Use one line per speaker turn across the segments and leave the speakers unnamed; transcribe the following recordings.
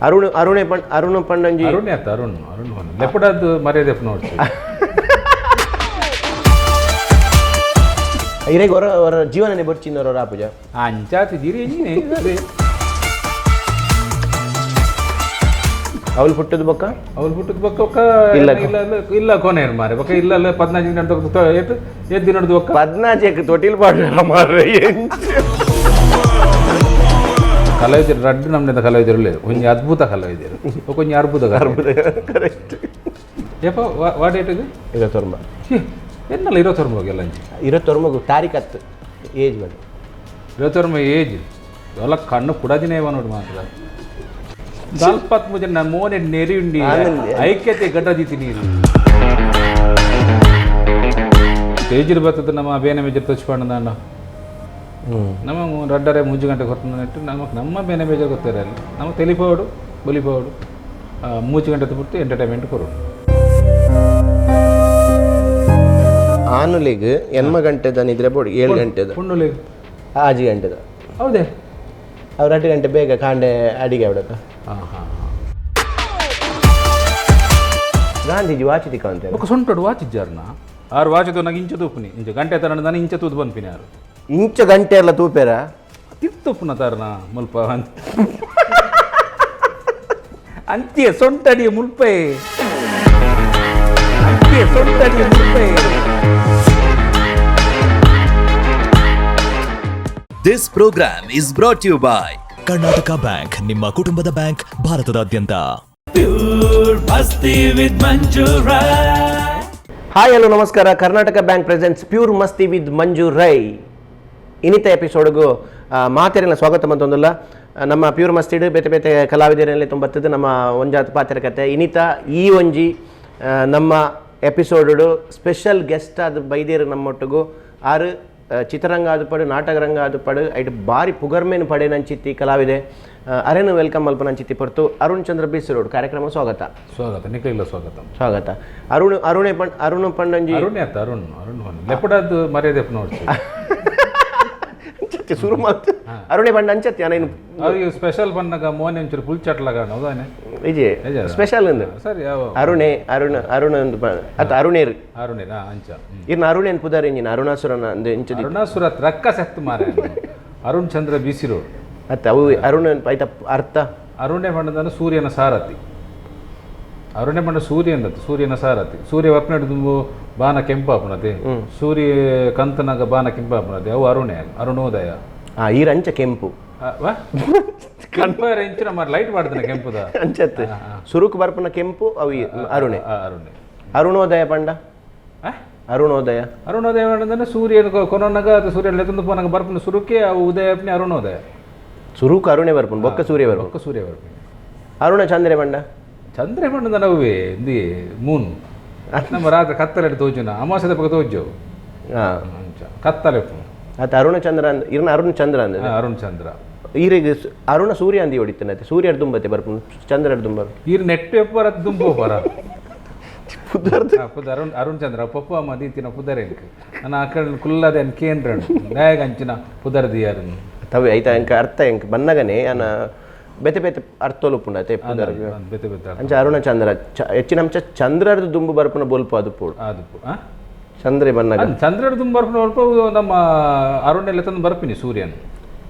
Arun ಅರುಣೆ ಪಣ್ Aruna ಪಂಡಂಜಿ.
Arun ಆತ, ಅರುಣ್ ಅರುಣ್ ಲೆಪಡದ್ದು ಮರ್ಯಾದೆ ನೋಡ್ಸಿ.
ಇರೆಗ್ ಹೊರ ಹೊರ ಜೀವನನೆ ಬೊರ್ಚಿನ್ನೋರ ರಾಪುಜ.
ಅಂಚಾತಿ ದಿರಿ ಅದೇ.
ಅವಳು ಪುಟ್ಟದ ಬೊಕ್ಕ.
ಅವ್ರು ಪುಟ್ಟದ ಬೊಕ್ಕ ಬೊಕ್ಕ.
ಇಲ್ಲ.
ಇಲ್ಲ ಇಲ್ಲ ಇಲ್ಲ, ಕೊನೆ ಮಾರೆ ಬೊಕ್ಕ ಇಲ್ಲ ಅಲ್ಲ 14 ದಿನ ಏತ್ ಏತ್ ದಿನ ಬೊಕ್ಕ.
14 ತೊಟಿಲ್ ಪಾಡ್ರ ಮಾರ್ರೆ.
ಕಲಾವಿದರು ರಡ್ಡು ನಮ್ಮಿಂದ ಕಲಾವಿದರು ಒಂಜಿ ಅದ್ಭುತ ಕಲಾವಿದರು, ಒಂಜಿ ಅರ್ಬುದ.
ಕರೆಕ್ಟ್.
ಏಪ ವಾ ಡೇಟ್ ಇದು?
29.
ಛೀ, ಎನ್ನಲ್ಲ 29 ಹೋಗಿ ಅಂಜಿ.
29 ತಾರೀಕು ಹತ್ತು ಏಜ್ ಬಂದು.
29 ಏಜ್ ಎಲ್ಲ ಕಣ್ಣು ಪುಡದಿನೇ ಇವ ನೋಡಿ ಮಾತ್ರ 43 ನನ್ನ ಮೋನೆ ನೆರಿ ಉಂಡಿ.
ಆನಂದ್.
ಐಕ್ಯತೆ ಗಡ್ಡದಿತಿ ನೀರು ತೇಜಿರ್ ಬರ್ತದೆ ನಮ್ಮ ಬೇನೆ ಮೇಜರ್ ತಚ್ಪಂಡ ನಮ್ಮ ರಡ್ಡರೆ 3 ಗಂಟೆ ಹೊತ್ತು ನಮಗೆ ನಮ್ಮ ಬೇನೆ ಬೇಜಾರು ಗೊತ್ತಾರೆ ಅಲ್ಲಿ ನಮ್ಮ ತೆಲಿಪೋಡು ಬಲಿಪೋಡು 3 ಗಂಟೆ ಬಿಟ್ಟು ಎಂಟರ್ಟೈನ್ಮೆಂಟ್ ಕೊಡು.
ಆನುಲಿಗ್ ಎನ್ಮ ಗಂಟೆದ ನಿದ್ರೆ ಬೋಡು, 7 ಗಂಟೆದ.
ಪುಣ್ಣುಲಿ.
ಆಜಿ ಗಂಟೆದ.
ಹೌದೇ?
ಅವ್ರು 2 ಗಂಟೆ ಬೇಗ ಕಾಂಡೆ ಅಡಿಗೆ ಅವಡಕ.
ಹಾಂ ಹಾಂ.
ಗಾಂಧೀಜಿ ವಾಚಿ ತಿಕ್ಕಂತೆ.
ಬೊಕ್ಕ ಸೊಂಟೊಡು ವಾಚಿಜ್ಜಾರ್ನ ಆರು ವಾಚಿದ್ದು ನಂಗೆ ಇಂಚ ತೂಪುನಿ ಇಂಚ ಗಂಟೆ ತರ ನಾನು ಇಂಚ ತೂದು ಬನ್ಪಿನಿ ಆರು.
ಇಂಚ ಗಂಟೆ ಎಲ್ಲ ತೂಪೇರ?
ತಿತ್ತುಪ್ಪುನ ತಾರನ ಮುಲ್ಪ ಅಂತ ಅಂತ್ಯ ಸೊಂಟಡಿಯ ಮುಲ್ಪೆ, ಅಂತ್ಯ ಸೊಂಟಡಿಯ ಮುಲ್ಪೆ.
This program is brought to you by
Karnataka bank, ನಿಮ್ಮ ಕುಟುಂಬದ ಬ್ಯಾಂಕ್ ಭಾರತದಾದ್ಯಂತ.
ಹಾಯ್, ಹಲೋ, ನಮಸ್ಕಾರ. Karnataka bank presents pure Masti with Manju Rai. ಇನ್ನಿತ ಎಪಿಸೋಡ್ಗೂ ಮಾತೆರೆಲ್ಲ ಸ್ವಾಗತ ಮಂತೊಂದುಲ್ಲ. ನಮ್ಮ ಪ್ಯೂರ್ ಮಸ್ತಿಡ್ ಬೇತೆ ಬೇತೆ ಕಲಾವಿದರಲ್ಲಿ ತುಂಬತ್ತದು ನಮ್ಮ ಒಂಜಾತ ಪಾತ್ರ ಕತೆ. ಇನ್ನಿತ ಈ ಒಂಜಿ ನಮ್ಮ episode special guest ಆದ ಬೈದೇರು ನಮ್ಮೊಟ್ಟಿಗೂ ಆರು ಚಿತ್ರರಂಗ ಆದುಪಡು, ನಾಟಕರಂಗ ಆದುಪಡು, ಐಟ್ ಬಾರಿ ಪುಗರ್ಮೇನು ಪಡೆ ನಂಚಿತ್ತಿ ಕಲಾವಿದೆ. ಅರೇನು welcome ಅಲ್ಪ ನಂಚಿತ್ತಿ ಪೊರ್ತು ಅರುಣ್ ಚಂದ್ರ ಬಿಸಿರೋಡ್. ಕಾರ್ಯಕ್ರಮ ಸ್ವಾಗತ.
ಸ್ವಾಗತ, ನಿಖಿಲ ಸ್ವಾಗತ.
ಸ್ವಾಗತ. ಅರುಣ್ ಅರುಣೆ ಪಣ್ ಅರುಣ ಪಂಡಂಜಿ.
ಅರುಣ್ ಆತ, ಅರುಣ್ ಅರುಣ್ ಲೆಪಡದ್ದು ಮರ್ಯಾದೆ ನೋಡ್ಸಿ.
ಅಂಚತ್ತೆ ಶುರು ಮಾತು ಅರುಣೆ ಬಣ್ಣ ಅಂಚತ್ತೆ ಅನೇನು.
ಅವ್ರಿಗೆ ಸ್ಪೆಷಲ್ ಬಂದಾಗ ಮೋನೆ ಒಂಚೂರು ಫುಲ್ ಚಟ್ಲಾಗ ಹೌದಾನೆ?
ಇಜೆ.
ನಿಜ.
ಸ್ಪೆಷಲ್ ಅಂದು.
ಸರಿ, ಯಾವ?
ಅರುಣೆ ಅರುಣ ಅರುಣ ಅಂದು ಅತ್ತ ಅರುಣೇರ್.
ಅರುಣೇನಾ ಅಂಚ ಹ್ಮ್.
ಇರ್ನ ಅರುಣೇನ್ ಪುದಾರ್ ಇಂಜಿನ ಅರುಣಾಸುರನ ಅಂದು ಇಂಚದಿ.
ಅರುಣಾಸುರ ರಕ್ಕ ಸೆತ್ತು ಮಾರೆ, ಅರುಣ್ ಚಂದ್ರ ಬಿಸಿ ರೋಡ್.
ಅತ್ತ ಅವು ಅರುಣ ಐತ ಅರ್ಥ.
ಅರುಣೆ ಬಣ್ಣದನ್ನು ಸೂರ್ಯನ ಸಾರಥಿ. ಅರುಣೆ ಬಣ್ಣ ಸೂರ್ಯನ ಸೂರ್ಯನ ಸಾರಥಿ. ಸೂರ್ಯ ಒಪ್ಪನಡು ತುಂಬು ಬಾನ ಕೆಂಪಾಪುನತೆ, ಸೂರ್ಯ ಕಂತನಾಗ ಬಾನ ಕೆಂಪಾಪುನತೆ, ಅವು ಅರುಣೆ, ಅರುಣೋದಯ.
ಆ ಈರಂಚ ಕೆಂಪು.
ಆ, ವಾ? ಕೆಂಪು ಇಂಚಿನ ಮಾರ ಲೈಟ್ ಮಾಡ್ತಾನೆ ಕೆಂಪುದ.
ಅಂಚತ್ತೆ ಸುರುಕು ಬರ್ಪನ ಕೆಂಪು ಅವು ಈ ಅರುಣೆ.
ಆ, ಅರುಣೆ.
ಅರುಣೋದಯ ಪಂಡ?
ಆ?
ಅರುಣೋದಯ.
ಅರುಣೋದಯ ಬಣ್ಣದನ್ನು ಸೂರ್ಯನ ಕೊನೊನಗ ಅದು ಸೂರ್ಯನ ಲೆತ್ತೊಂದು ಪೋನಾಗ ಬರ್ಪುನ ಸುರುಕೆ ಅವು ಉದಯ ಅರುಣೋದಯ.
ಸುರುಕು ಅರುಣೆ ಬರ್ಪುನ ಬೊಕ್ಕ ಸೂರ್ಯ ಬರ್ಪುನ.
ಬೊಕ್ಕ ಸೂರ್ಯ ಬರ್ಪುನ.
ಅರುಣ ಚಂದ್ರೆ ಪಂಡ?
ಚಂದ್ರೆ ಬಣ್ಣದ ನವ್ವೇ ಇಂದಿ ಮೂನ್ ನಮ್ಮ ರಾತ್ರಿ ಕತ್ತಲೆ ತೋಜುನ, ಅಮಾವಾಸ್ಯದ ಪಕ್ಕ ತೋಜು.
ಹಾ.
ಅಂಚ ಕತ್ತಲೆ ಉಪ್ಪುನು.
ಅತ್ತ ಅರುಣ ಚಂದ್ರ ಅಂದ್ ಇರ್ನ ಅರುಣ್ ಚಂದ್ರ ಅಂದ.
ಆ, ಅರುಣ್ ಚಂದ್ರ.
ಈರೆಗ್ ಅರುಣ ಸೂರ್ಯ ಅಂದಿ ಹೊಡಿತಾನೆ, ಸೂರ್ಯರ್ ದುಂಬತೆ ಬರ್ಪುನ ಚಂದ್ರರ್ ದುಂಬ.
ಈರ್ ನೆಟ್ಟು ಎಪ್ಪರ ದುಂಬು ಪರ.
ಪುದರ್ದು.
ಪುದ ಅರುಣ್ ಅರುಣ್ ಚಂದ್ರ ಪಪ್ಪ ಅಮ್ಮ ದೀತಿನ ಪುದರ್ ಎಂಕ್ ನನ್ನ ಆಕಡೆ ಕುಲ್ಲದೆ ಅನ್ ಕೇಂದ್ರ ದಾಯಗ ಅಂಚಿನ ಪುದರ್ ದಿಯಾರನು.
ತವೆ ಐತ ಎಂಕ ಅರ್ಥ ಎಂಕ್ ಬನ್ನಗನೆ ಅನ ಬೇತೆ ಬೇತೆ ಅರ್ಥೋಲು ಉಪ್ಪುಂಡು ಅತೆ ಪುದರ್.
ಬೇತೆ ಬೇತೆ ಅರ್ಥ.
ಅಂಚ ಅರುಣ ಚಂದ್ರ ಹೆಚ್ಚಿನ ಅಂಚ ಚಂದ್ರರ್ದು ದುಂಬು ಬರ್ಪುನ ಬೊಲ್ಪು ಅದು ಪೋಡು.
ಅದು ಆ?
ಚಂದ್ರೆ ಬನ್ನಗ.
ಅದ್ ಚಂದ್ರಡ್ ದುಂಬು ಬರ್ಪುನ ಬರ್ಪ ನಮ್ಮ ಅರುಣ್ ಎಲ್ಲ ತಂದು ಬರ್ಪಿನಿ ಸೂರ್ಯನ್.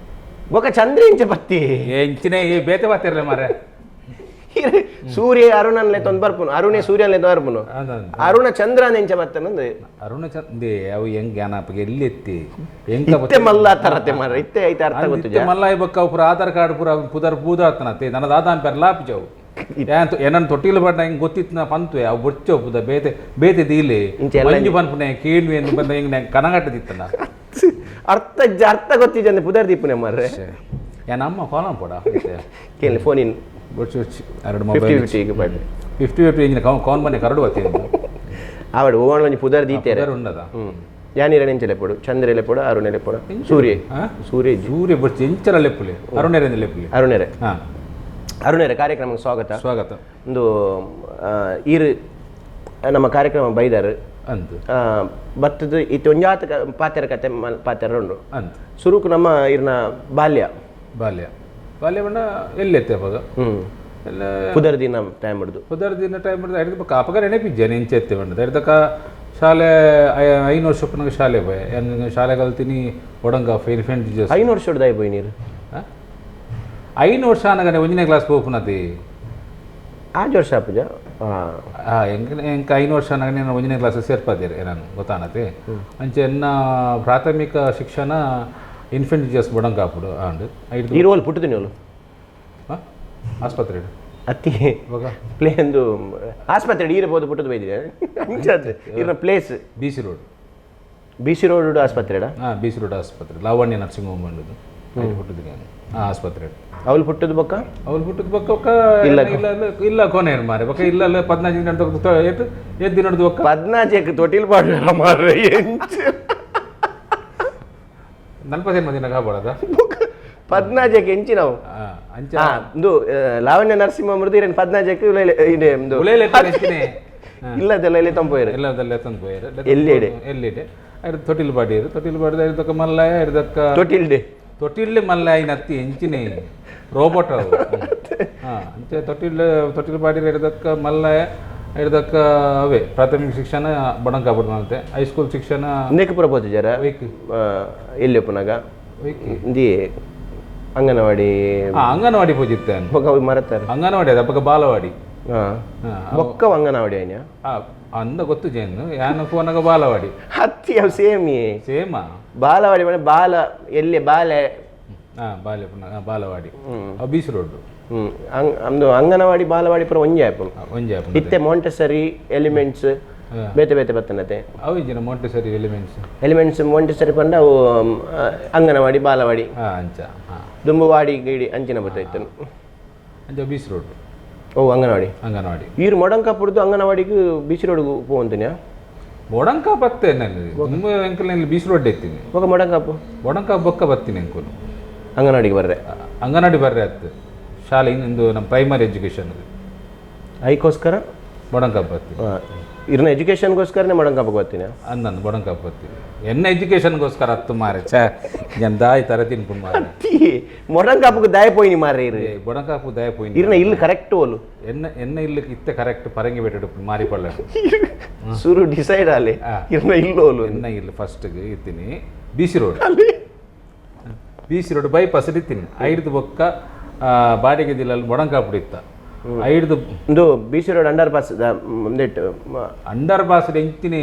ಬೊಕ ಚಂದ್ರ ಇಂಚ ಪತ್ತಿ.
ಎಂಚಿನ ಈ ಬೇತೆ ಬಾತಿರ್ಲೆ ಮಾರೆ.
ಸೂರ್ಯ ಅರುಣನ್ಲೆ ತೊಂದು ಬರ್ಪುನು, ಅರುಣೆ ಸೂರ್ಯನ್ಲೆ ತೊಂದು ಬರ್ಪುನು.
ಅಂದ್.
ಅರುಣ ಚಂದ್ರ ಎಂಚ ಬತ್ತನಂದು.
ಅರುಣ ಚಂದ ಅವು ಹೆಂಗ್ ಅನಪಗೆ ಎಲ್ಲಿ ಎತ್ತಿ ಎಂಕ.
ಇತ್ತೆ ಮಲ್ಲ ತರತೆ ಮಾರ ಇತ್ತೆ ಐತೆ ಅರ್ಥ ಗೊತ್ತಿದೆ.
ಮಲ್ಲ ಬೊಕ್ಕ ಅವು ಪೂರ ಆಧಾರ್ ಕಾರ್ಡ್ ಪೂರ ಪುದರ್ ಪೂದ ಆತನತ್ತೆ ನನ್ನ ದಾದಾನ್ ಪೆರ್ ಲಾಪಿಜವು ಏನನ್ ತೊಟ್ಟಿಲ್ ಬಣ್ಣ ಹಿಂಗ್ ಗೊತ್ತಿತ್ತು ನಾ ಪಂತುವೆ ಅವು ಬೊಚ್ಚವು ಪುದ ಬೇತೆ ಬೇತೆ ದೀಲೆ.
ಇಂಚ ಎಲ್ಲ.
ಮಂಜು ಪನ್ಪುನೆ ಕೇಣ್ವೆ ಎಂದು ಬಂದ ಹಿಂಗ್ ಕನಗಟ್ಟದಿತ್ತನ.
ಅರ್ಥ ಅರ್ಥ ಗೊತ್ತಿದೆ ಅಂದ್ರೆ ಪುದರ್ ದೀಪುನೆ ಮಾರ್ರೆ.
ಏನ ಅಮ್ಮ ಕಾಲಂ ಪೋಡ.
ಕೇಳಿ ಫೋನ್ ಇನ್.
ಬೊಚ್ಚು ಬೊಚ್ಚು ಎರಡು
50
ಮೊಬೈಲ್.
50 ಈಗ ಬಡ್ಡಿ.
50 50 ಇಂಜಿನ ಕೌನ್ ಮನೆ ಕರಡು ಅತ್ತಿ.
ಆವಡು ಓವನ್ ಒಂಜಿ ಪುದರ್ ದೀತೇರೆ.
ಪುದರ್ ಉಂಡದ.
ಹ್ಮ್ ಯಾನಿರ ನೆಂಚಲೆ ಪೋಡು, ಚಂದ್ರೆಲೆ ಪೋಡು, ಅರುಣೆಲೆ ಪೋಡು, ಸೂರ್ಯ.
ಆ?
ಸೂರ್ಯ ಇಜ್ಜಿ.
ಸೂರ್ಯ ಬೊಚ್ಚು ಎಂಚರ ಲೆಪ್ಪುಲೆ ಅರುಣೇರಿಂದ ಲೆಪ್ಪುಲೆ.
ಅರುಣೆರೆ.
ಹಾ.
ಅರುಣೆರೆ, ಕಾರ್ಯಕ್ರಮಕ್ಕೆ ಸ್ವಾಗತ.
ಸ್ವಾಗತ.
ಒಂದು ಈರು ನಮ್ಮ ಕಾರ್ಯಕ್ರಮ ಬೈದಾರು.
ಅಂತು.
ಬತ್ತದ ಇತ್ತೆ ಒಂಜಾತ ಪಾತೆರ ಕತೆ ಪಾತೆರ ಉಂಡು.
ಅಂತು.
ಸುರುಕು ನಮ್ಮ ಇರ್ನ ಬಾಲ್ಯ.
ಬಾಲ್ಯ ಬಾಲ್ಯ ಬಣ್ಣ ಎಲ್ಲೆತ್ತೆ ಅವಾಗ?
ಹ್ಮ್.
ಎಲ್ಲ.
ಪುದರ್ ದಿನ ಟೈಮ್ ಹಿಡ್ದು.
ಪುದರ್ ದಿನ ಟೈಮ್ ಹಿಡ್ದು ಐದು ಬೊಕ್ಕ ಅಪಗ ನೆನಪಿಜ್ಜೆ ಎಂಚೆತ್ತೆ ಪಂಡದು. ಐದಕ್ಕ ಶಾಲೆ 5 ವರ್ಷ ಪುನಗ ಶಾಲೆ ಪೋಯೆ. ಯಾನ್ ಶಾಲೆ ಕಲ್ತೀನಿ ಒಡಂಗ ಇನ್ಫೆಂಟ್ ಜೀಸಸ್.
5 ವರ್ಷ ದಾಯಿ ಪೋಯಿ ನೀರು?
5 ವರ್ಷ ಆನಗನೆ 1ನೇ ಕ್ಲಾಸ್ ಪೋಪುನತಿ.
6 ವರ್ಷ ಆಪುಜ?
ಎಂಕ್ ಎಂಕ್ 5 ವರ್ಷ ಆನಗನೆ ನಾನು 1ನೇ ಕ್ಲಾಸ್ ಸೇರ್ಪಾದೇರು ನಾನು ಗೊತ್ತಾನತೆ. ಅಂಚೆ ಎನ್ನ ಪ್ರಾಥಮಿಕ ಶಿಕ್ಷಣ ಇನ್ಫೆಂಟ್ ಜೀಸಸ್ ಬೊಡಂಗಾಪುಡು ಆಂಡ್. ಐದು
ಈ ರೋಲ್ ಪುಟ್ಟುದಿನಿ ಓಲು?
ಆಸ್ಪತ್ರೆ
ಅತ್ತಿ.
ಇವಾಗ
ಪ್ಲೇ ಒಂದು ಆಸ್ಪತ್ರೆ ಈರ ಪೋದು ಪುಟ್ಟದು ಬೈದಿದೆ ಅಂಚಾತ್ ಇರ್ನ place.
B C road.
B C road ಆಸ್ಪತ್ರೆಡ?
ಹಾಂ, B C road ಆಸ್ಪತ್ರೆ, ಲಾವಣ್ಯ ನರ್ಸಿಂಗ್ ಹೋಮ್ ಬಂದದ್ದು ಪುಟ್ಟುದಿನಿ ನಾನು ಆ ಆಸ್ಪತ್ರೆ.
ಅವಳು ಪುಟ್ಟದ ಬೊಕ್ಕ?
ಅವಳು ಪುಟ್ಟದ ಬೊಕ್ಕ ಒಕ್ಕ
ಇಲ್ಲ.
ಇಲ್ಲ ಇಲ್ಲ ಇಲ್ಲ ಕೊನೆ ಮಾರೆ ಬೊಕ್ಕ ಇಲ್ಲ ಇಲ್ಲ 14 ದಿನ ಏತ್ ಏತ್ ದಿನ ಬೊಕ್ಕ.
14 ತೊಟಿಲ್ ಪಾಡ್ರ ಮಾರ್ರೆ ಎಂಚ?
45 ದಿನ ಕಾಪಾಡದ.
14 ಎಂಚಿನವು?
ಅಂಚ.
ಇಂದು ಲಾವಣ್ಯ ನರಸಿಂಹ ಮೃದು ಇರೇನು 14 ಇದೆ ಇಂದು.
ಉಲೇಲೆ ಎಂಚಿನೆ?
ಇಲ್ಲದೆಲ್ಲ ಇಲ್ಲಿ ತಂಪೋಯಿರು.
ಎಲ್ಲದಲ್ಲ ತಂದು ಪೋಯರು.
ಎಲ್ಲಿಡೆ?
ಎಲ್ಲಿಡೆ ಐದು ತೊಟಿಲ್ ಬಾಡಿಯರು, ತೊಟಿಲ್ ಬಾಡಿದ ಐದಕ್ಕ ಮಲ್ಲಾಯ ಐದಕ್ಕ.
ತೊಟಿಲ್ಡೆ?
ತೊಟಿಲ್ ಮಲ್ಲಾಯ ನತ್ತಿ ಎಂಚಿನೆ ರೋಬೋಟ್ ಅವು. ಹಾಂ, ಅಂಚೆ ತೊಟಿಲ್ ತೊಟಿಲ್ ಬಾಡಿರ ಹಿಡ್ದಕ್ಕ ಮಲ್ಲಾಯ ಹಿಡ್ದಕ್ಕ ಅವೇ ಪ್ರಾಥಮಿಕ ಶಿಕ್ಷಣ ಬಡಂಕಾಪುರ ಅಂತೆ. ಹೈಸ್ಕೂಲ್ ಶಿಕ್ಷಣ
ನೆಕ್ಕಪುರ ಪೋತಿಜಾರ?
ವೈಕ್.
ಎಲ್ಲಿ ಪುನಗ?
ವೈಕ್.
ಇಂದಿ ಅಂಗನವಾಡಿ.
ಹಾಂ, ಅಂಗನವಾಡಿ ಪೂಜಿತ್ತೆ.
ಬೊಕ್ಕ ಅವು ಮರತಾರೆ.
ಅಂಗನವಾಡಿ ಅದು ಅಪ್ಪಗ ಬಾಲವಾಡಿ.
ಬೊಕ್ಕ ಅಂಗನವಾಡಿ ಐನ?
ಅಂದ ಗೊತ್ತು ಜೇನು ಯಾನು ಫೋನಾಗ ಬಾಲವಾಡಿ.
ಹತ್ತಿ ಅವು ಸೇಮ್.
ಸೇಮಾ?
ಬಾಲವಾಡಿ ಮನೆ ಬಾಲ ಎಲ್ಲಿ ಬಾಲೆ.
ಹಾಂ, ಬಾಲೆ ಪುನಃ ಬಾಲವಾಡಿ ಅವು ಬೀಚ್ ರೋಡ್.
ಅಂದು ಅಂಗನವಾಡಿ ಬಾಲವಾಡಿ ಪೂರ ಒಂಜೆ ಆಪುಂಡು.
ಒಂಜೆ ಆಪುಂಡು.
ಇತ್ತೆ ಮಾಂಟೆಸರಿ ಎಲಿಮೆಂಟ್ಸ್ ಬೇತೆ ಬೇತೆ ಬತ್ತನತೆ.
ಅವು ಇಜ್ಜಿನ Montessori elements?
Elements Montessori ಪಂಡ ಅವು ಅಂಗನವಾಡಿ ಬಾಲವಾಡಿ.
ಹಾಂ, ಅಂಚ. ಹಾಂ.
ದುಂಬುವಾಡಿ ಗೀಡಿ ಅಂಚಿನ ಬತ್ತೈತನು.
ಅಂಚ ಬೀಚ್ ರೋಡ್.
ಓ ಅಂಗನವಾಡಿ.
ಅಂಗನವಾಡಿ.
ಈರು ಮೊಡಂಕಾಪುರದ್ದು ಅಂಗನವಾಡಿಗೆ ಬೀಚ್ ರೋಡ್ಗೆ ಪೋವಂತಿನ?
ಮೊಡಂಕ ಬತ್ತೆ ನಾನು ತುಂಬ ಅಂಕಲ್ ಇಲ್ಲಿ ಬೀಚ್ ರೋಡ್ ಇತ್ತೀನಿ.
ಬೊಕ ಮೊಡಂಕಾಪು?
ಮೊಡಂಕ ಬೊಕ್ಕ ಬತ್ತೀನಿ ಅಂಕುಲು.
ಅಂಗನವಾಡಿಗೆ ಬರ್ರೆ?
ಅಂಗನವಾಡಿ ಬರ್ರೆ ಆಯ್ತು ಶಾಲೆ ಇಂದು ನಮ್ಮ ಪ್ರೈಮರಿ ಎಜುಕೇಷನ್.
ಐಕೋಸ್ಕರ
ಮೊಡಂಕ ಬತ್ತೀನಿ.
ಇರ್ನ ಎಜುಕೇಷನ್ಗೋಸ್ಕರನೇ ಮೊಡಂಕಾಪಕ್ಕೆ ಬರ್ತೀನಿ.
ಅಂದಂದು ಮೊಡಂಕಾಪು ಬರ್ತೀನಿ ಎನ್ನ ಎಜುಕೇಷನ್ಗೋಸ್ಕರ ಹತ್ತು ಮಾರೆ ಛೇ ಜನ ದಾಯಿ ತರ ತಿನ್ಕೊಂಡು ಮಾರೆ.
ಮೊಡಂಕಾಪುಗೆ ದಾಯ ಪೋಯಿನಿ ಮಾರ್ರೆ ಇರು.
ಬೊಡಂಕಾಪು ದಾಯ ಪೋಯಿನಿ.
ಇರ್ನ ಇಲ್ಲಿ ಕರೆಕ್ಟ್ ಓಲು?
ಎನ್ನ ಎನ್ನ ಇಲ್ಲಿ ಇತ್ತೆ ಕರೆಕ್ಟ್ ಪರಂಗಿ ಬೆಟ್ಟ ಮಾರಿಪಳ್ಳ.
ಸುರು ಡಿಸೈಡ್ ಆಲೆ ಇರ್ನ ಇಲ್ಲೋಲು.
ಎನ್ನ ಇಲ್ಲಿ ಫಸ್ಟ್ಗೆ ಇತ್ತೀನಿ B C road, B C road bypass ಇತ್ತೀನಿ. ಐದು ಬೊಕ್ಕ ಬಾಡಿಗೆ ದಿಲ್ಲಲ್ಲಿ ಮೊಡಂಕಾಪುಡಿ ಇತ್ತ ಐದು.
ಇಂದು B C road under pass ಒಂದಿಟ್ಟು.
Under pass ಎಂಚಿನಿ?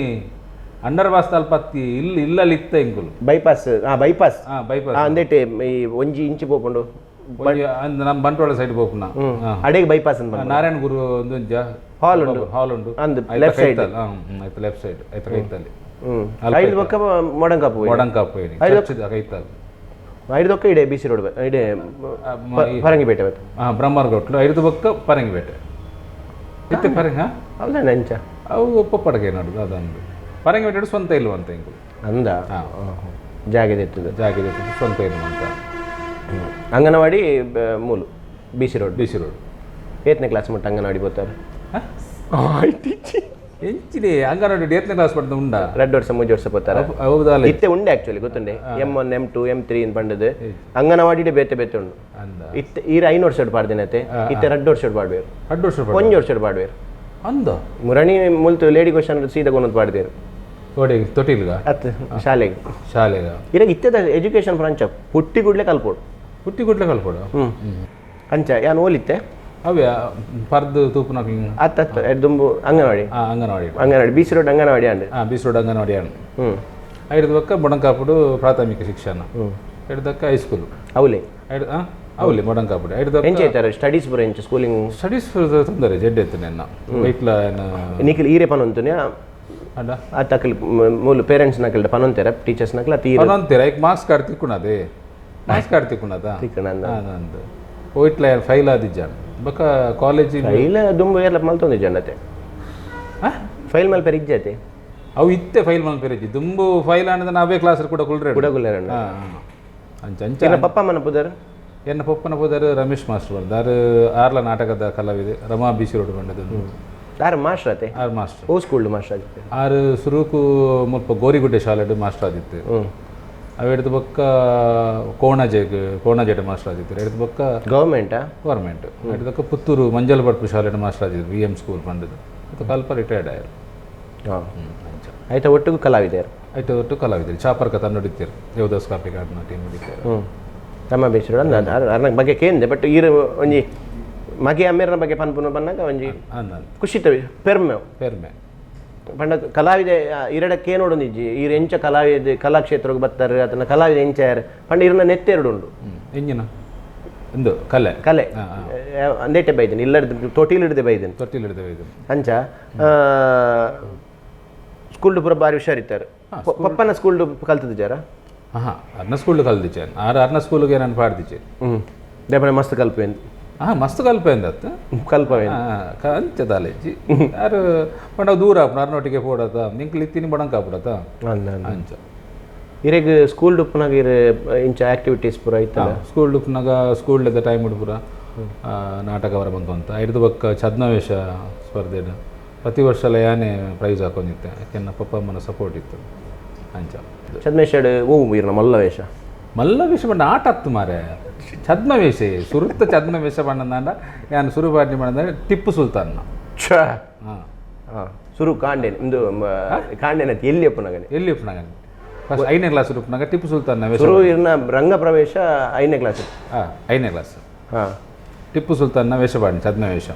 Under pass ತಲ್ಪತ್ತಿ ಇಲ್ಲಿ ಇಲ್ಲಲ್ಲಿ ಇತ್ತ ಇಂಕುಲು.
ಬೈಪಾಸ್, ಹಾಂ ಬೈಪಾಸ್.
ಹಾಂ, ಬೈಪಾಸ್.
ಅಂದೇಟೆ ಈ ಒಂಜಿ ಇಂಚಿ ಪೋಪುಂಡು.
ನಮ್ಮ ಬಂಟ್ವಾಳ ಸೈಡ್ ಪೋಪುನ.
ಅಡೆಗೆ ಬೈಪಾಸ್ ಅಂತ.
ನಾರಾಯಣ ಗುರು ಒಂದು
ಹಾಲ್ ಉಂಡು.
ಹಾಲ್ ಉಂಡು.
ಅಂದು ಲೆಫ್ಟ್ ಸೈಡ್.
ಆಯ್ತು, ಲೆಫ್ಟ್ ಸೈಡ್ ಆಯ್ತು ಕೈತಲ್ಲಿ.
ಐದು ಬೊಕ್ಕ ಮೊಡಂಕಾಪು.
ಮೊಡಂಕಾಪು ಕೈತಲ್.
ಐದು ಬೊಕ್ಕ ಇಡೆ B C road ಇಡೆ ಪರಂಗಿಪೇಟೆ.
ಹಾಂ, ಬ್ರಹ್ಮರ್ಗೊಟ್ಲು ಐದು ಬೊಕ್ಕ ಪರಂಗಿಪೇಟೆ ಇತ್ತೆ ಪರಂಗ.
ಹೌದಾ ಅಂಚ?
ಅವು ಒಪ್ಪಡಗೆ ನೋಡುದು ಅದೊಂದು ಪರಂಗಿಪೇಟೆ ಸ್ವಂತ ಇಲ್ವಂತ ಇಂಕುಲು.
ಅಂದ ಜಾಗದ ಇರ್ತದೆ.
ಜಾಗದ ಇರ್ತದೆ, ಸ್ವಂತ ಇಲ್ವಂತ.
ಅಂಗನವಾಡಿ ಮೂಲು B C road.
B C road.
ಏತನೇ class ಮುಟ್ಟ ಅಂಗನವಾಡಿ ಬೋತಾರೆ? ಆಯ್ತು.
ಎಂಚಿನಿ ಅಂಗನವಾಡಿ ಏತನೇ ಕ್ಲಾಸ್ ಪಡ್ದು ಉಂಡ?
2 ವರ್ಷ 3 ವರ್ಷ ಪೋತಾರ.
ಹೌದಾ?
ಇತ್ತೆ ಉಂಡೆ ಆಕ್ಚುಲಿ ಗೊತ್ತುಂಡೆ M1 M2 M3 ಅಂತ ಪಂಡದು ಅಂಗನವಾಡಿ ಬೇತೆ ಬೇತೆ ಉಂಡು. ಇತ್ತೆ ಈರ 5 ವರ್ಷ ಪಾಡ್ದಿನತೆ, ಇತ್ತೆ 2 ವರ್ಷ ಪಾಡ್ಬೇರು.
2 ವರ್ಷ?
1 ವರ್ಷ ಪಾಡ್ಬೇರು.
ಅಂದ
ಮುರಣಿ ಮುಲ್ತು ಲೇಡಿ ಕ್ವಶನ್ ಸೀದಾ ಕೊನೊಂದು ಪಾಡ್ದೇರು.
ತೊಟ್ಟಿಲ್ಗ?
ಅತ್ ಶಾಲೆಗೆ.
ಶಾಲೆಗ.
ಇರಾಗ ಇತ್ತೆದ ಎಜುಕೇಶನ್ ಫ್ರಂಚ ಪುಟ್ಟಿ ಕೂಡಲೇ ಕಲ್ಪೋಡು.
ಪುಟ್ಟಿ ಕೂಡಲೇ ಕಲ್ಪೋಡು.
ಅಂಚ ಯಾನ್ ಓಲಿತ್ತೆ?
ಅವೇ ಪರ್ದು ತೂಪುನ.
ಅತ್ತ ಅತ್ತ ದುಂಬು anganwadi.
Anganwadi.
Anganwadi B C road anganwadi and.
ಹಾಂ, B C road anganwadi and. ಐದು ಬೊಕ್ಕ ಬೊಡಂಕಾಪುಡು ಪ್ರಾಥಮಿಕ ಶಿಕ್ಷಣ, ಐದಕ್ಕ ಹೈಸ್ಕೂಲ್.
ಅವಲೇ?
ಐದು ಹಾಂ ಅವಲಿ ಮೊಡಂಕಾಪುಡು ಐದು.
ಎಂಚ ಐತಾರೆ ಸ್ಟಡೀಸ್ ಪೂರ ಎಂಚ ಸ್ಕೂಲಿಂಗ್?
ಸ್ಟಡೀಸ್ ತೊಂದರೆ ಜಡ್ಡೆ ಇತ್ತು ನೆನ್ನ ವೈಟ್ಲ.
ನಿಖಿಲ್ ಈರೆ ಪನೊಂತುನ್ಯಾ?
ಅಡ
ಆ ತಕಲ್ ಮೂಲು ಪೇರೆಂಟ್ಸ್ ನಕಲ್ ಪನೊಂತೆರ ಟೀಚರ್ಸ್ ನಕಲ್ ಅತಿ?
ಪನೊಂತೆರ ಐಕ್ ಮಾರ್ಕ್ಸ್ ಕಾರ್ಡ್ ತಿಕ್ಕುಣದೆ, ಮಾರ್ಕ್ಸ್ ಕಾರ್ಡ್ ತಿಕ್ಕುಣದ.
ತಿಕ್ಕುಣ.
ಅಂದ್ ವೈಟ್ಲ ಫೈಲ್ ಆದಿಜ್ಜಾನ್ ಬೊಕ್ಕ ಕಾಲೇಜ್.
ಫೈಲ್ ದುಂಬು ಏರ್ಲ ಮಲ್ತೊಂದಿಜ್ಜಾಂಡತೆ? ಫೈಲ್ ಮಲ್ಪೆರೆ ಇಜ್ಜತೆ?
ಅವು ಇತ್ತೆ ಫೈಲ್ ಮಲ್ಪೆರೆ ದುಂಬು ಫೈಲ್ ಆನದ ನಾವೇ ಕ್ಲಾಸ್ ಕೂಡ ಕುಲ್ರೆ.
ಕೂಡ ಕುಲ್ಲೆರ.
ಅಂಚ ಅಂಚ.
ಪಪ್ಪ ಅಮ್ಮನ ಪುದರ್?
ಎನ್ನ ಪಪ್ಪನ ಪುದರ್ ರಮೇಶ್ ಮಾಸ್ಟರ್ ಬಂದ. ಆರ್ಲ ನಾಟಕದ ಕಲಾವಿದೆ, ರಮಾ B C road ಬಂದದ್ದು.
ಆರು ಮಾಸ್ಟರ್ ಆತೆ?
ಆರು ಮಾಸ್ಟರ್.
ಓ ಸ್ಕೂಲ್ ಮಾಸ್ಟರ್ ಆಗಿತ್ತು?
ಆರು ಸುರುಕು ಮುಲ್ಪ ಗೋರಿಗುಡ್ಡೆ ಶಾಲೆಡ್ ಮಾಸ್ಟರ್ ಆದಿತ್ತು. ಅವೆಡ್ದು ಬೊಕ್ಕ ಕೋಣಜೆಗ್ ಕೋಣಜೆಡ್ ಮಾಸ್ಟರ್ ಆಗಿದ್ದರು. ಎಡ್ದು ಬೊಕ್ಕ
ಗೌರ್ಮೆಂಟಾ?
ಗೌರ್ಮೆಂಟ್. ಎಡ್ದಕ್ಕ ಪುತ್ತೂರು ಮಂಜಲ್ ಪಡ್ಪು ಶಾಲೆಡ್ ಮಾಸ್ಟರ್ ಆಗಿದ್ರು, V M school ಪಂಡದು. ಮತ್ತು ಕಲ್ಪ ರಿಟೈರ್ಡ್ ಆಯರು. ಅಂಚ.
ಆಯ್ತಾ, ಒಟ್ಟಿಗೂ ಕಲಾವಿದರು?
ಐತ ಒಟ್ಟು ಕಲಾವಿದರು. ಚಾಪರ್ಕ ತಂಡ ಹೊಡಿತೀರು, ದೇವದಾಸ್ ಕಾಪಿಕಾಡ್ನ ಟೀಮ್ ಹೊಡಿತಾರೆ.
ತಮ್ಮ ಬೇಸರ ಅರ್ನ ಬಗ್ಗೆ ಕೇಂದ್ರ, ಬಟ್ ಈರು ಒಂಜಿ ಮಗೆ ಅಮ್ಮೇರನ ಬಗ್ಗೆ ಪನ್ಪುನ ಪನ್ನಾಗ ಒಂಜಿ
ಅಂದ
ಖುಷಿ ತವಿ, ಪೆರ್ಮೆ.
ಪೆರ್ಮೆ.
ಪಂಡ ಕಲಾವಿದೆ ಇರಡಕ್ಕೆ ನೋಡೊಂದಿಜ್ಜಿ, ಈರ್ ಎಂಚ ಕಲಾವಿದ ಕಲಾಕ್ಷೇತ್ರಕ್ಕೆ ಬರ್ತಾರೆ ಅದನ್ನ ಕಲಾವಿದ ಎಂಚ ಯಾರು ಪಂಡ ಇರನ ನೆತ್ತೆರಡು ಉಂಡು.
ಎಂಜಿನ ಇಂದು ಕಲೆ.
ಕಲೆ ಅಂದೇಟೆ ಬೈದನ್ ಇಲ್ಲಡ್ದು ತೊಟೀಲ್ ಹಿಡ್ದೆ ಬೈದನ್.
ತೊಟ್ಟಿಲ್ ಹಿಡಿದೇವೆ ಇದು.
ಅಂಚ ಸ್ಕೂಲ್ ಪೂರ ಬಾರಿ ಹುಷಾರಿತ್ತಾರೆ. ಪಪ್ಪನ ಸ್ಕೂಲ್ ಕಲ್ತದಿದ್ದಾರ?
ಹಾಂ, ಅರ್ನ ಸ್ಕೂಲ್ ಕಲ್ದಿಚ್ಚೆ. ಆರು ಅರ್ನ ಸ್ಕೂಲ್ಗೆ ನಾನು ಪಾಡ್ದಿಚ್ಚೆ.
ದೇಪನೆ ಮಸ್ತ್ ಕಲ್ಪೇನ್.
ಹಾಂ, ಮಸ್ತ್ ಕಲ್ಪೇಂದತ್ತು.
ಕಲ್ಪವೇನ್.
ಅಂಚ ದಾಲೇಜಿ ಯಾರು ಪಂಡ ದೂರ ಆಪುನ ಅರ್ನೊಟ್ಟಿಗೆ ಪೋಡತ ನಿಂಕ್ಲಿ ಇತ್ತಿನಿ ಬಡಂಕ ಆಪುಡತ.
ಅಂದ ಅಂದ.
ಅಂಚ.
ಇರೆಗ್ ಸ್ಕೂಲ್ ಡುಪ್ಪುನಾಗ ಇರೆ ಇಂಚ ಆಕ್ಟಿವಿಟೀಸ್ ಪೂರ ಇತ್ತಲ್ಲ?
ಸ್ಕೂಲ್ ಉಪ್ಪುನಾಗ ಸ್ಕೂಲ್ ಟೈಮ್ ಪೂರ ನಾಟಕ ವರ ಬಂತು ಅಂತ ಐದು ಬೊಕ್ಕ ಛದ್ಮವೇಷ ಸ್ಪರ್ಧೆ ಪ್ರತಿ ವರ್ಷ ಯಾನೇ ಪ್ರೈಸ್ ಹಾಕೊಂಡಿತ್ತೆ. ಯಾಕೆನ್ನ ಪಪ್ಪ ಅಮ್ಮನ ಸಪೋರ್ಟ್ ಇತ್ತು ಅಂಚ.
ಛದ್ಮೇಶಡ್ ಓ ಇರ್ನ ಮಲ್ಲ ವೇಷ?
ಮಲ್ಲ ವೇಷ ಪಂಡ ಆಟ ಹತ್ತು ಮಾರೆ. ಛದ್ಮವೇಷ ಸುರುತ್ತ ಛದ್ಮವೇಷ ಪಂಡಂದಾಂಡ ಯಾನ್ ಸುರು ಪಾಡ್ನಿ ಪಂಡ ಟಿಪ್ಪು ಸುಲ್ತಾನ್.
ಛ.
ಹಾಂ.
ಹಾಂ, ಸುರು ಕಾಂಡೇನ್ ಇಂದು ಕಾಂಡೇನ ಎಲ್ಲಿ ಉಪ್ಪುನಾಗನೆ?
ಎಲ್ಲಿ ಉಪ್ಪುನಾಗ? ಫಸ್ಟ್ 5ನೇ ಕ್ಲಾಸ್ ಉಪ್ಪುನಾಗ ಟಿಪ್ಪು ಸುಲ್ತಾನ್ ವೇಷ.
ಸುರು ಇರ್ನ ರಂಗ ಪ್ರವೇಶ 5ನೇ ಕ್ಲಾಸ್?
ಹಾಂ, 5ನೇ ಕ್ಲಾಸ್.
ಹಾಂ.
ಟಿಪ್ಪು ಸುಲ್ತಾನ್ನ ವೇಷ ಪಾಡ್ನಿ, ಛದ್ಮವೇಷ.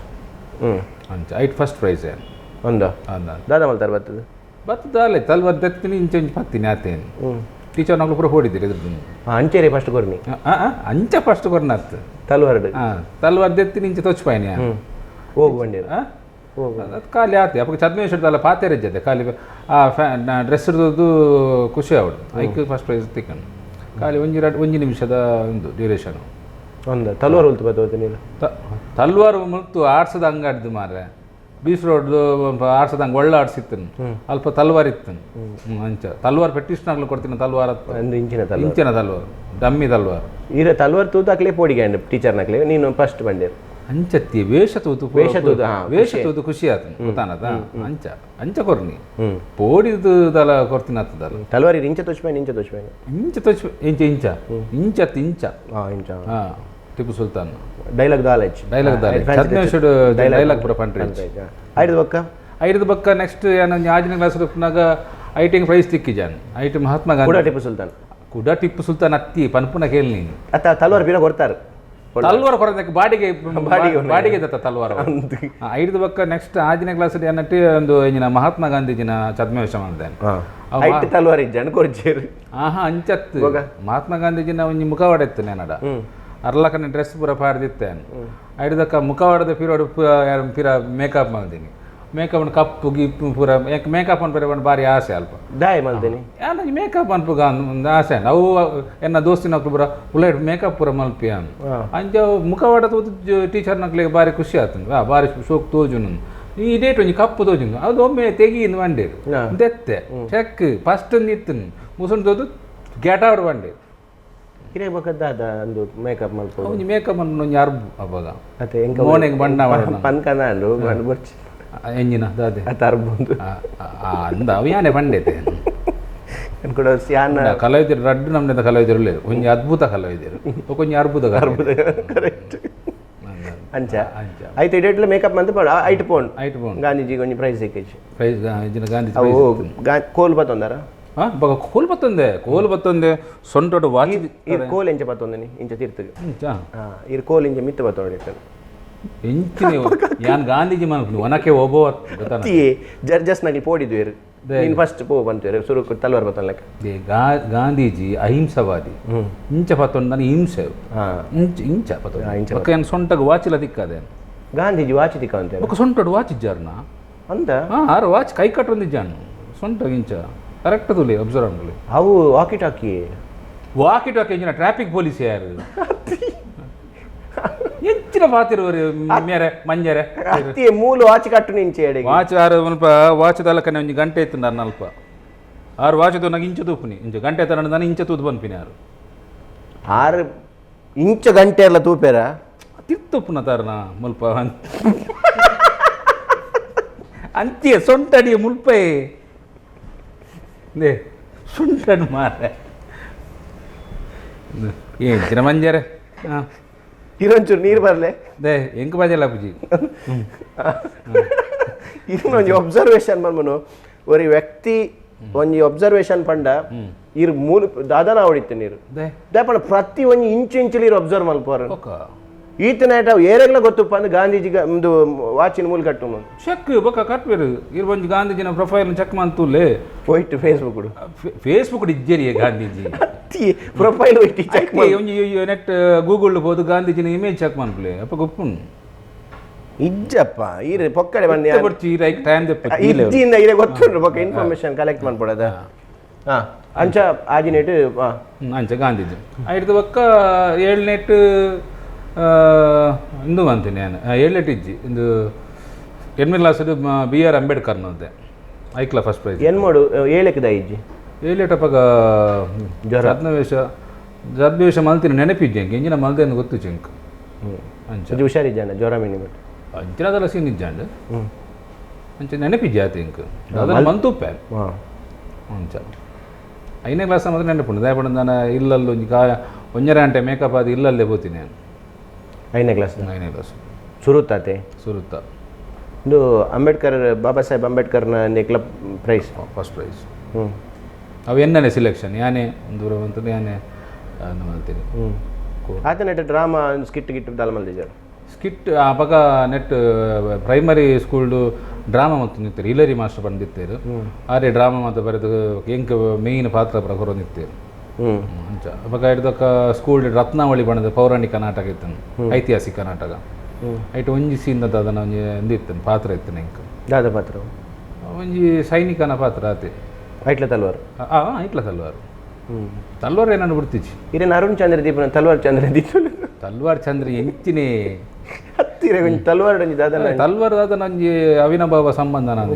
ಅಂಚ ಐಟ್ ಫಸ್ಟ್ ಪ್ರೈಸ್ ಏನು.
ಒಂದು
ಅಂದ.
ದಾದ ಮಲ್ತಾರ ಬರ್ತದೆ?
ಬತ್ತದ ಅಲ್ಲೇ ತಲ್ವಾರ್ ದತ್ತಿನಿ, ಇಂಚ ಇಂಚ ಪತ್ತೀನಿ ಆತೇನು. ಟೀಚರ್ ನಗ್ಲು ಪೂರ ಹೊಡಿದ್ದೀರಿ ಇದ್ರದ್ದು.
ಹಾಂ, ಅಂಚೇರಿ ಫಸ್ಟ್ ಕೊರ್ನಿ?
ಅಂಚ ಫಸ್ಟ್ ಕೊರ್ನತ್ತು.
ತಲ್ವಾರ್ಡ್.
ಹಾಂ, ತಲ್ವಾರ್ ದೆತ್ತಿನಿ ಇಂಚ ತೊಚ್ಪಾಯಿನಿ.
ಹೋಗು ಬಂಡೀರು.
ಅದು ಖಾಲಿ ಆತೆ ಅಪ್ಪ ಛದ್ಮೇಶ್ವರದಲ್ಲ ಪಾತೇರಿಜ್ಜದೆ ಖಾಲಿ ಆ ಫ್ಯಾ ಡ್ರೆಸ್ ಇರೋದು ಖುಷಿ ಆವಡು. ಐಕ್ ಫಸ್ಟ್ ಪ್ರೈಸ್ ತಿಕ್ಕನು. ಖಾಲಿ ಒಂಜಿ ರಡ್ ಒಂಜಿ ನಿಮಿಷದ ಒಂದು ಡ್ಯೂರೇಷನ್.
ಒಂದು ತಲ್ವಾರ್ ಉಲ್ತು ಬರ್ತದೆ ನೀನು?
ತಲ್ವಾರ್ ಮುಲ್ತು ಆಡ್ಸದ ಅಂಗಾಡ್ದು ಮಾರ್ರೆ. ಬೀಚ್ ರೋಡ್ ಆಡ್ಸದ ಹಂಗೆ ಒಳ್ಳೆ ಆಡ್ಸಿತ್ತು, ಅಲ್ಪ ತಲ್ವಾರ್ ಇತ್ತು. ಅಂಚ ತಲ್ವಾರ್ ಪೆಟ್ಟಿಸ್ನಾಗ್ಲು ಕೊಡ್ತೀನಿ ತಲ್ವಾರ್.
ಒಂದು ಇಂಚಿನ ತಲ್ವಾರ್?
ಇಂಚಿನ ತಲ್ವಾರ್, ಡಮ್ಮಿ ತಲ್ವಾರ್.
ಈರ ತಲ್ವಾರ್ ತೂತು ಅಕ್ಲೆ ಪೋಡಿಗೆ ಟೀಚರ್ನಕ್ಲೆ, ನೀನು ಫಸ್ಟ್ ಬಂಡೇರು.
ಅಂಚತ್ತಿ ವೇಷ ತೂತು.
ವೇಷ ತೂತು, ಹಾ,
ವೇಷ ತೂತು ಖುಷಿ ಆತು ಗೊತ್ತಾನದ. ಅಂಚ ಅಂಚ ಕೊರ್ನಿ ಪೋಡಿದು ದಲ ಕೊರ್ತೀನಿ ಆತದಲ್ಲ.
ತಲ್ವಾರ್ ಇಂಚ ತೋಚ್ಬೇನೆ, ಇಂಚ ತೋಚ್ಬೇನೆ.
ಇಂಚ ತೋಚ್ ಇಂಚ ಇಂಚ ಇಂಚ ಅತ್ತು ಇಂಚ.
ಹಾಂ, ಇಂಚ.
ಹಾ, ಟಿಪ್ಪು ಸುಲ್ತಾನ್.
ಡೈಲಾಗ್ ದಾಲೇಜ್.
ಡೈಲಾಗ್ ದಾಲೇಜ್. ಛದ್ಮೇಶುಡು ಡೈಲಾಗ್ ಪೂರ ಪಂಟ್ರಿ.
ಐದು ಬಕ್ಕ?
ಐದು ಬಕ್ಕ ನೆಕ್ಸ್ಟ್ ಏನು 6ನೇ ಕ್ಲಾಸ್ ಉಪ್ಪುನಾಗ ಐಟಿಂಗ್ ಪ್ರೈಸ್ ತಿಕ್ಕಿಜಾನ್ IT Mahatma
ಕೂಡ
ಗಾಂಧಿ.
ಟಿಪ್ಪು ಸುಲ್ತಾನ್?
ಕುಡ ಟಿಪ್ಪು ಸುಲ್ತಾನ್ ಅತ್ತಿ ಪನ್ಪುನ ಕೇಳಿ ನೀನು.
ಅತ್ತ ತಲ್ವಾರ್ ಬೀರ ಕೊಡ್ತಾರೆ?
ತಲ್ವಾರ್ ಕೊಡೋದಕ್ಕೆ ಬಾಡಿಗೆ.
ಬಾಡಿಗೆ.
ಬಾಡಿಗೆ ದತ್ತ ತಲ್ವಾರ್. ಐದು ಬಕ್ಕ ನೆಕ್ಸ್ಟ್ 6ನೇ ಕ್ಲಾಸ್ ಏನಟ್ಟಿ ಒಂದು ಇಂಜಿನ ಮಹಾತ್ಮ ಗಾಂಧೀಜಿನ ಛದ್ಮವೇಷ ಮಾಡಿದ್ದೇನೆ.
ಐಟ್ ತಲ್ವಾರ್ ಇಜ್ಜಾನ್ ಕೊರ್ಜೇರು.
ಆಹಾ, ಅಂಚತ್ತು ಮಹಾತ್ಮ ಗಾಂಧೀಜಿನ ಒಂಜಿ ಮುಖವಾಡ ಇತ್ತು ನೆನಡ. ಅರ್ಲಕನ ಡ್ರೆಸ್ ಪೂರ ಪಾಡ್ದಿತ್ತೇನೆ. ಐಡ್ದಕ್ಕ ಮುಖವಾಡದ ಪಿರೋಡು ಪಿರ ಮೇಕಪ್ ಮಾಡ್ತೀನಿ. ಮೇಕಪ್ ಕಪ್ಪು ಗಿಪ್ಪು ಪೂರ. ಯಾಕೆ ಮೇಕಪ್ ಅನ್ಪರೆ ಒಂದು ಭಾರಿ ಆಸೆ ಅಲ್ಪ.
ದಾಯ ಮಲ್ತೇನೆ?
ಯಾನ ಮೇಕಪ್ ಅನ್ಪುಗ ಒಂದು ಆಸೆ. ಅವು ಎನ್ನ ದೋಸ್ತಿನಕ್ಲು ಪೂರ ಉಳ್ಳೈಟ್ ಮೇಕಪ್ ಪೂರ ಮಲ್ಪಿ ಅನ್. ಅಂಚ ಮುಖವಾಡ ತೂತು ಟೀಚರ್ ನಕ್ಲಿಗೆ ಭಾರಿ ಖುಷಿ ಆತಂದು. ಭಾರಿ ಶೋಕ್ ತೋಜುನು ಈ ಡೇಟ್ ಒಂಜಿ ಕಪ್ಪು ತೋಜುನು. ಅದು ಒಮ್ಮೆ ತೆಗೀನು ಬಂಡೇರು ದೆತ್ತೆ ಚೆಕ್ ಫಸ್ಟ್ ನಿತ್ತು ಮುಸುಂಡು ತೋದು ಗೆಟ್ ಔಟ್ ಬಂಡೇರು.
ಹಿರಿಯ ಬಕ್ಕದ ಒಂದು ಮೇಕಪ್ ಮಲ್ಪು.
ಒಂಜಿ ಮೇಕಪ್ ಅನ್ನು ಒಂಜಿ ಅರ್ಬು ಅವಾಗ.
ಅತ್ತೆ ಎಂಕ
ಮೋನೆಗ್ ಬಣ್ಣ ಮಾಡೋಣ.
ಪನ್ಕನ ಅಂಡು ಬಣ್ಣ ಬೊರ್ಚಿ.
ಎಂಜಿನ ದಾದೆ?
ಅತ್ತ ಅರ್ಬುಂದು.
ಅಂದ ಅವು ಯಾನೆ ಬಂಡೈತೆ.
ಕೂಡ ಯಾನ
ಕಲಾವಿದರು ರಡ್ಡು ನಮ್ಮಿಂದ ಕಲಾವಿದರು ಉಳ್ಳೇರು. ಒಂಜಿ ಅದ್ಭುತ ಕಲಾವಿದರು, ಒಂಜಿ ಅರ್ಬುದ.
ಕರೆಕ್ಟ್, ಅಂಚ.
ಅಂಚ.
ಐತೆ ಇಡೇಟ್ಲ ಮೇಕಪ್ ಮಂತ್ ಪೋಂಡು ಐಟ್ ಪೋಂಡು.
ಐಟ್ ಪೋಂಡು.
ಗಾಂಧೀಜಿಗೆ ಒಂಜಿ ಪ್ರೈಸ್ ಸಿಕ್ಕಿச்சு.
ಪ್ರೈಸ್ ಗಾಂಧಿ.
ಅವು ಕೋಲ್ ಬತ್ತೊಂದಾರ?
ಹಾಂ, ಬೊಕ ಕೋಲ್ ಬತ್ತೊಂದೆ, ಕೋಲ್ ಬತ್ತೊಂದೆ ಸೊಂಟೊಡು ವಾಚ್.
ಇರ್ ಕೋಲ್ ಎಂಚ ಬತ್ತೊಂದನಿ? ಇಂಚ ತೀರ್ತಗೆ.
ಇಂಚ.
ಹಾಂ, ಇರ್ ಕೋಲ್ ಇಂಚ ಮಿತ್ತ ಬತ್ತೊಂಡು ಇರ್ತದೆ.
ಎಂಚಿನ ಯಾನ್ ಗಾಂಧೀಜಿ ಮನ್ಪುನಿ ಒನಕೆ ಒಬ್ಬೋ ಗೊತ್ತಾನ.
ಜಡ್ಜಸ್ ನಗೆ ಪೋಡಿದ್ವಿ ಇರು ನೀನು ಫಸ್ಟ್ ಪೋ ಬಂತು ಸುರು ತಲ್ವಾರ್ ಬತ್ತೊಂದು ಲೆಕ್ಕ.
ಗಾಂಧೀಜಿ ಅಹಿಂಸವಾದಿ. ಇಂಚ ಪತ್ತೊಂದು ಹಿಂಸೆ. ಇಂಚ ಇಂಚ ಪತ್ತೊಂದು. ಬೊಕ ಏನ್ ಸೊಂಟಗ್ ವಾಚಿಲ ತಿಕ್ಕದೆ.
ಗಾಂಧೀಜಿ ವಾಚಿ ತಿಕ್ಕ ಅಂತ?
ಬೊಕ ಸೊಂಟೊಡು ವಾಚ್ ಇಜ್ಜಾರ್ನ.
ಅಂದ.
ಹಾಂ, ಆರು ವಾಚ್ ಕೈ ಕಟ್ಟೊಂದಿಜ್ಜಾನು ಸೊಂಟಗ್ ಇಂಚ ಕರೆಕ್ಟ್ ತುಲಿ ಅಬ್ಸರ್ವ್ ಮಾಡ್ಲಿ.
ಅವು walkie talkie.
Walkie talkie ಇಂಚಿನ ಟ್ರಾಫಿಕ್ ಪೊಲೀಸ್ ಯಾರು ಎಂಚಿನ ಪಾತಿರುವರು ಮೇರೆ ಮಂಜರೆ.
ಅತ್ತಿ ಮೂಲು ವಾಚ್ ಕಟ್ಟು ನಿಂಚೆ ಎಡೆಗೆ.
ವಾಚ್ ಆರು ಅಲ್ಪ ವಾಚ್ ತಲಕನೆ ಒಂಜಿ ಗಂಟೆ ಇತ್ತು ನಾನು ಅಲ್ಪ ಆರು ವಾಚ್ ತೂನಾಗ ಇಂಚ ತೂಪುನಿ ಇಂಚ ಗಂಟೆ ತರಂಡ ನಾನು ಇಂಚ ತೂದು ಪನ್ಪಿನಿ ಆರು.
ಆರು ಇಂಚ ಗಂಟೆ ಎಲ್ಲ ತೂಪೇರ?
ತಿರ್ತುಪ್ಪುನ ತಾರನ ಮುಲ್ಪ ಅಂತ್ಯ ಸೊಂಟಡಿ ಮುಲ್ಪೆ they ಸುಂಟಡು ಮಾರೆ. ಏ ಮಂಜಾರೆ. ಹಾಂ.
ಇರೊಂಚೂರು ನೀರು ಬರಲೆ.
They ಎಂಕ್ ಬಾಜೆಲ್ಲ ಪೂಜಿ.
ಇನ್ನೊಂದು ಒಬ್ಸರ್ವೇಷನ್ ಮನ್ಮನು ಒರಿ ವ್ಯಕ್ತಿ ಒಂಜಿ ಒಬ್ಸರ್ವೇಷನ್ ಪಂಡ ಇರ್ ಮೂಲ ದಾದಾನ ಹೊಡಿತು ನೀರು.
They
ದಾಪಣ ಪ್ರತಿ ಒಂಜಿ ಇಂಚು ಇಂಚು ನೀರು ಒಬ್ಸರ್ವ್ ಮಲ್ಪೋರು.
ಬೊಕ್ಕ
ಈತನ ಏರೆಗ್ಲ ಗೊತ್ತುಪ್ಪ ಅಂದ್ರೆ ಗಾಂಧೀಜಿ ಒಂದು ವಾಚಿನ ಮೂಲ ಕಟ್ಟು.
ಚೆಕ್ ಬೊಕ್ಕ ಕಟ್ಬೇರು ಇರ್ ಒಂಜಿ ಗಾಂಧೀಜಿನ ಪ್ರೊಫೈಲ್ ಚೆಕ್ ಮಂತುಲೆ.
ಹೋಯ್ತು ಫೇಸ್ಬುಕ್.
ಫೇಸ್ಬುಕ್ ಇಜ್ಜೇರಿಯೇ ಗಾಂಧೀಜಿ.
ಪ್ರೊಫೈಲ್ ಹೋಯ್ತು ಚೆಕ್.
ಒಂಜಿ ನೆಟ್ ಗೂಗಲ್ ಹೋದು ಗಾಂಧೀಜಿನ ಇಮೇಜ್ ಚೆಕ್ ಮನ್ಪುಲೆ ಅಪ್ಪ ಗೊಪ್ಪುನ್.
ಇಜ್ಜಪ್ಪ ಈರ್ ಪೊಕ್ಕಡೆ ಬನ್ನಿ.
ಬರ್ಚಿ ರೈಟ್ ಟೈಮ್ ದೆಪ್ಪ.
ಇಜ್ಜಿಂದ ಇರೆ ಗೊತ್ತುಂಡು ಬೊಕ್ಕ ಇನ್ಫಾರ್ಮೇಶನ್ ಕಲೆಕ್ಟ್ ಮಾಡ್ಬೋದ. ಹಾ ಅಂಚ ಆಜಿನೇಟ್.
ಅಂಚ ಗಾಂಧೀಜಿ ಐಡ್ದು ಬೊಕ್ಕ ಏಳ್ನೆಟ್ ಇಂದು ಅಂತೀನಿ ನಾನು ಏಳ್ನೆಟ್ ಇಜ್ಜಿ ಇಂದು ಎಂಟನೇ class B R Ambedkar ಅಂತೆ ಐಕ್ಲ ಫಸ್ಟ್ ಪ್ರೈಸ್.
ಏನ್ ಮಾಡು ಏಳಕ್ಕೆ ಇಜ್ಜಿ.
ಏಳೆಟ್ ಅಪ್ಪಗ
ಜ್ವರ.
ಸದ್ನವೇಶ ಸದ್ವೇಷ ಮಲ್ತಿನ ನೆನಪಿಜ್ಜಿ ಅಂಕ ಇಂಜಿನ ಮಲ್ದೇನು ಗೊತ್ತು ಚೆಂಕ್ ಅಂಚ.
ಅದು ಹುಷಾರಿಜ್ಜಾನ ಜ್ವರ ಮಿನಿ ಬಟ್.
ಅಂಚಿನದಲ್ಲ ಸೀನ್ ಇಜ್ಜಾಂಡ್ ಅಂಚ ನೆನಪಿಜ್ಜಿ ಆತ ಇಂಕ್ ಅದನ್ನು ಮಂತುಪ್ಪೆ.
ಹಾಂ.
ಅಂಚ ಐದನೇ ಕ್ಲಾಸ್ ಮಾತ್ರ ನೆನಪುಂಡು ದಯಪಂಡ ನಾನು ಇಲ್ಲಲ್ಲಿ ಒಂಜಿ ಕಾ ಒಂಜರೆ ಗಂಟೆ ಮೇಕಪ್ ಆದ ಇಲ್ಲಲ್ಲೇ ಹೋಗ್ತೀನಿ ನಾನು.
ಐದನೇ ಕ್ಲಾಸ್.
ಐದನೇ ಕ್ಲಾಸ್.
ಸುರುತ್ತಾತೆ.
ಸುರುತ್ತ.
ಇದು Ambedkar Baba Saheb ಅಂಬೇಡ್ಕರ್ನ ನಿಕ್ಲ prize.
First prize.
ಹ್ಞೂ.
ಅವು ಎನ್ನನೆ ಸೆಲೆಕ್ಷನ್ ಯಾನೆ ಒಂದು ಅಂತಂದು ಯಾನೆ ಮಾಡ್ತೀನಿ.
ಹ್ಞೂ ಆತನ ಡ್ರಾಮಾ ಸ್ಕಿಟ್ ಗಿಟ್ ದಾಲ ಮಲ್ದಿಜಾರ.
ಸ್ಕಿಟ್ ಅಪಗ net primary schooled drama ಮತ್ತು ನಿಂತೇರು ಹಿಲರಿ ಮಾಸ್ಟರ್ ಬಂದಿತ್ತೇರು ಆರೆ ಡ್ರಾಮಾ ಮಾತ ಬರೆದು ಎಂಕ್ ಮೇಯ್ನ್ ಪಾತ್ರ ಬರ ಕೊರೊಂದಿತ್ತೇರು.
ಹ್ಞೂ.
ಅಂಚ ಅಪಗ ಹಿಡ್ದಕ್ಕ ಸ್ಕೂಲ್ ರತ್ನಾವಳಿ ಬಣ್ಣದ ಪೌರಾಣಿಕ ನಾಟಕ ಇತ್ತು ಐತಿಹಾಸಿಕ ನಾಟಕ ಐಟ್ ಒಂಜಿ ಸೀನ್ ಅದನ್ನ ಒಂಜಿ ಇತ್ತು ಪಾತ್ರ ಇತ್ತು ಎಂಕ್.
ದಾದ ಪಾತ್ರ?
ಒಂಜಿ ಸೈನಿಕನ ಪಾತ್ರ ಆತೆ.
ಐಟ್ಲ ತಲ್ವಾರ್.
ಆ ಐಟ್ಲ ತಲ್ವಾರ್.
ಹ್ಞೂ.
ತಲ್ವಾರ್ ಏನನ್ನು ಬಿಡ್ತಿಚ್ಚಿ.
ಇರೇನು ಅರುಣ್ ಚಂದ್ರ ದೀಪನ ತಲ್ವಾರ್ ಚಂದ್ರ ದೀಪ.
ತಲ್ವಾರ್ ಚಂದ್ರ ಎಂಚಿನೇ.
ಹತ್ತಿರ ಒಂಜಿ ತಲ್ವಾರ್ ಒಂಜಿ ದಾದನ.
ತಲ್ವಾರ್ ದಾದನ ಒಂಜಿ ಅವಿನಭಾವ ಸಂಬಂಧ ನಾನು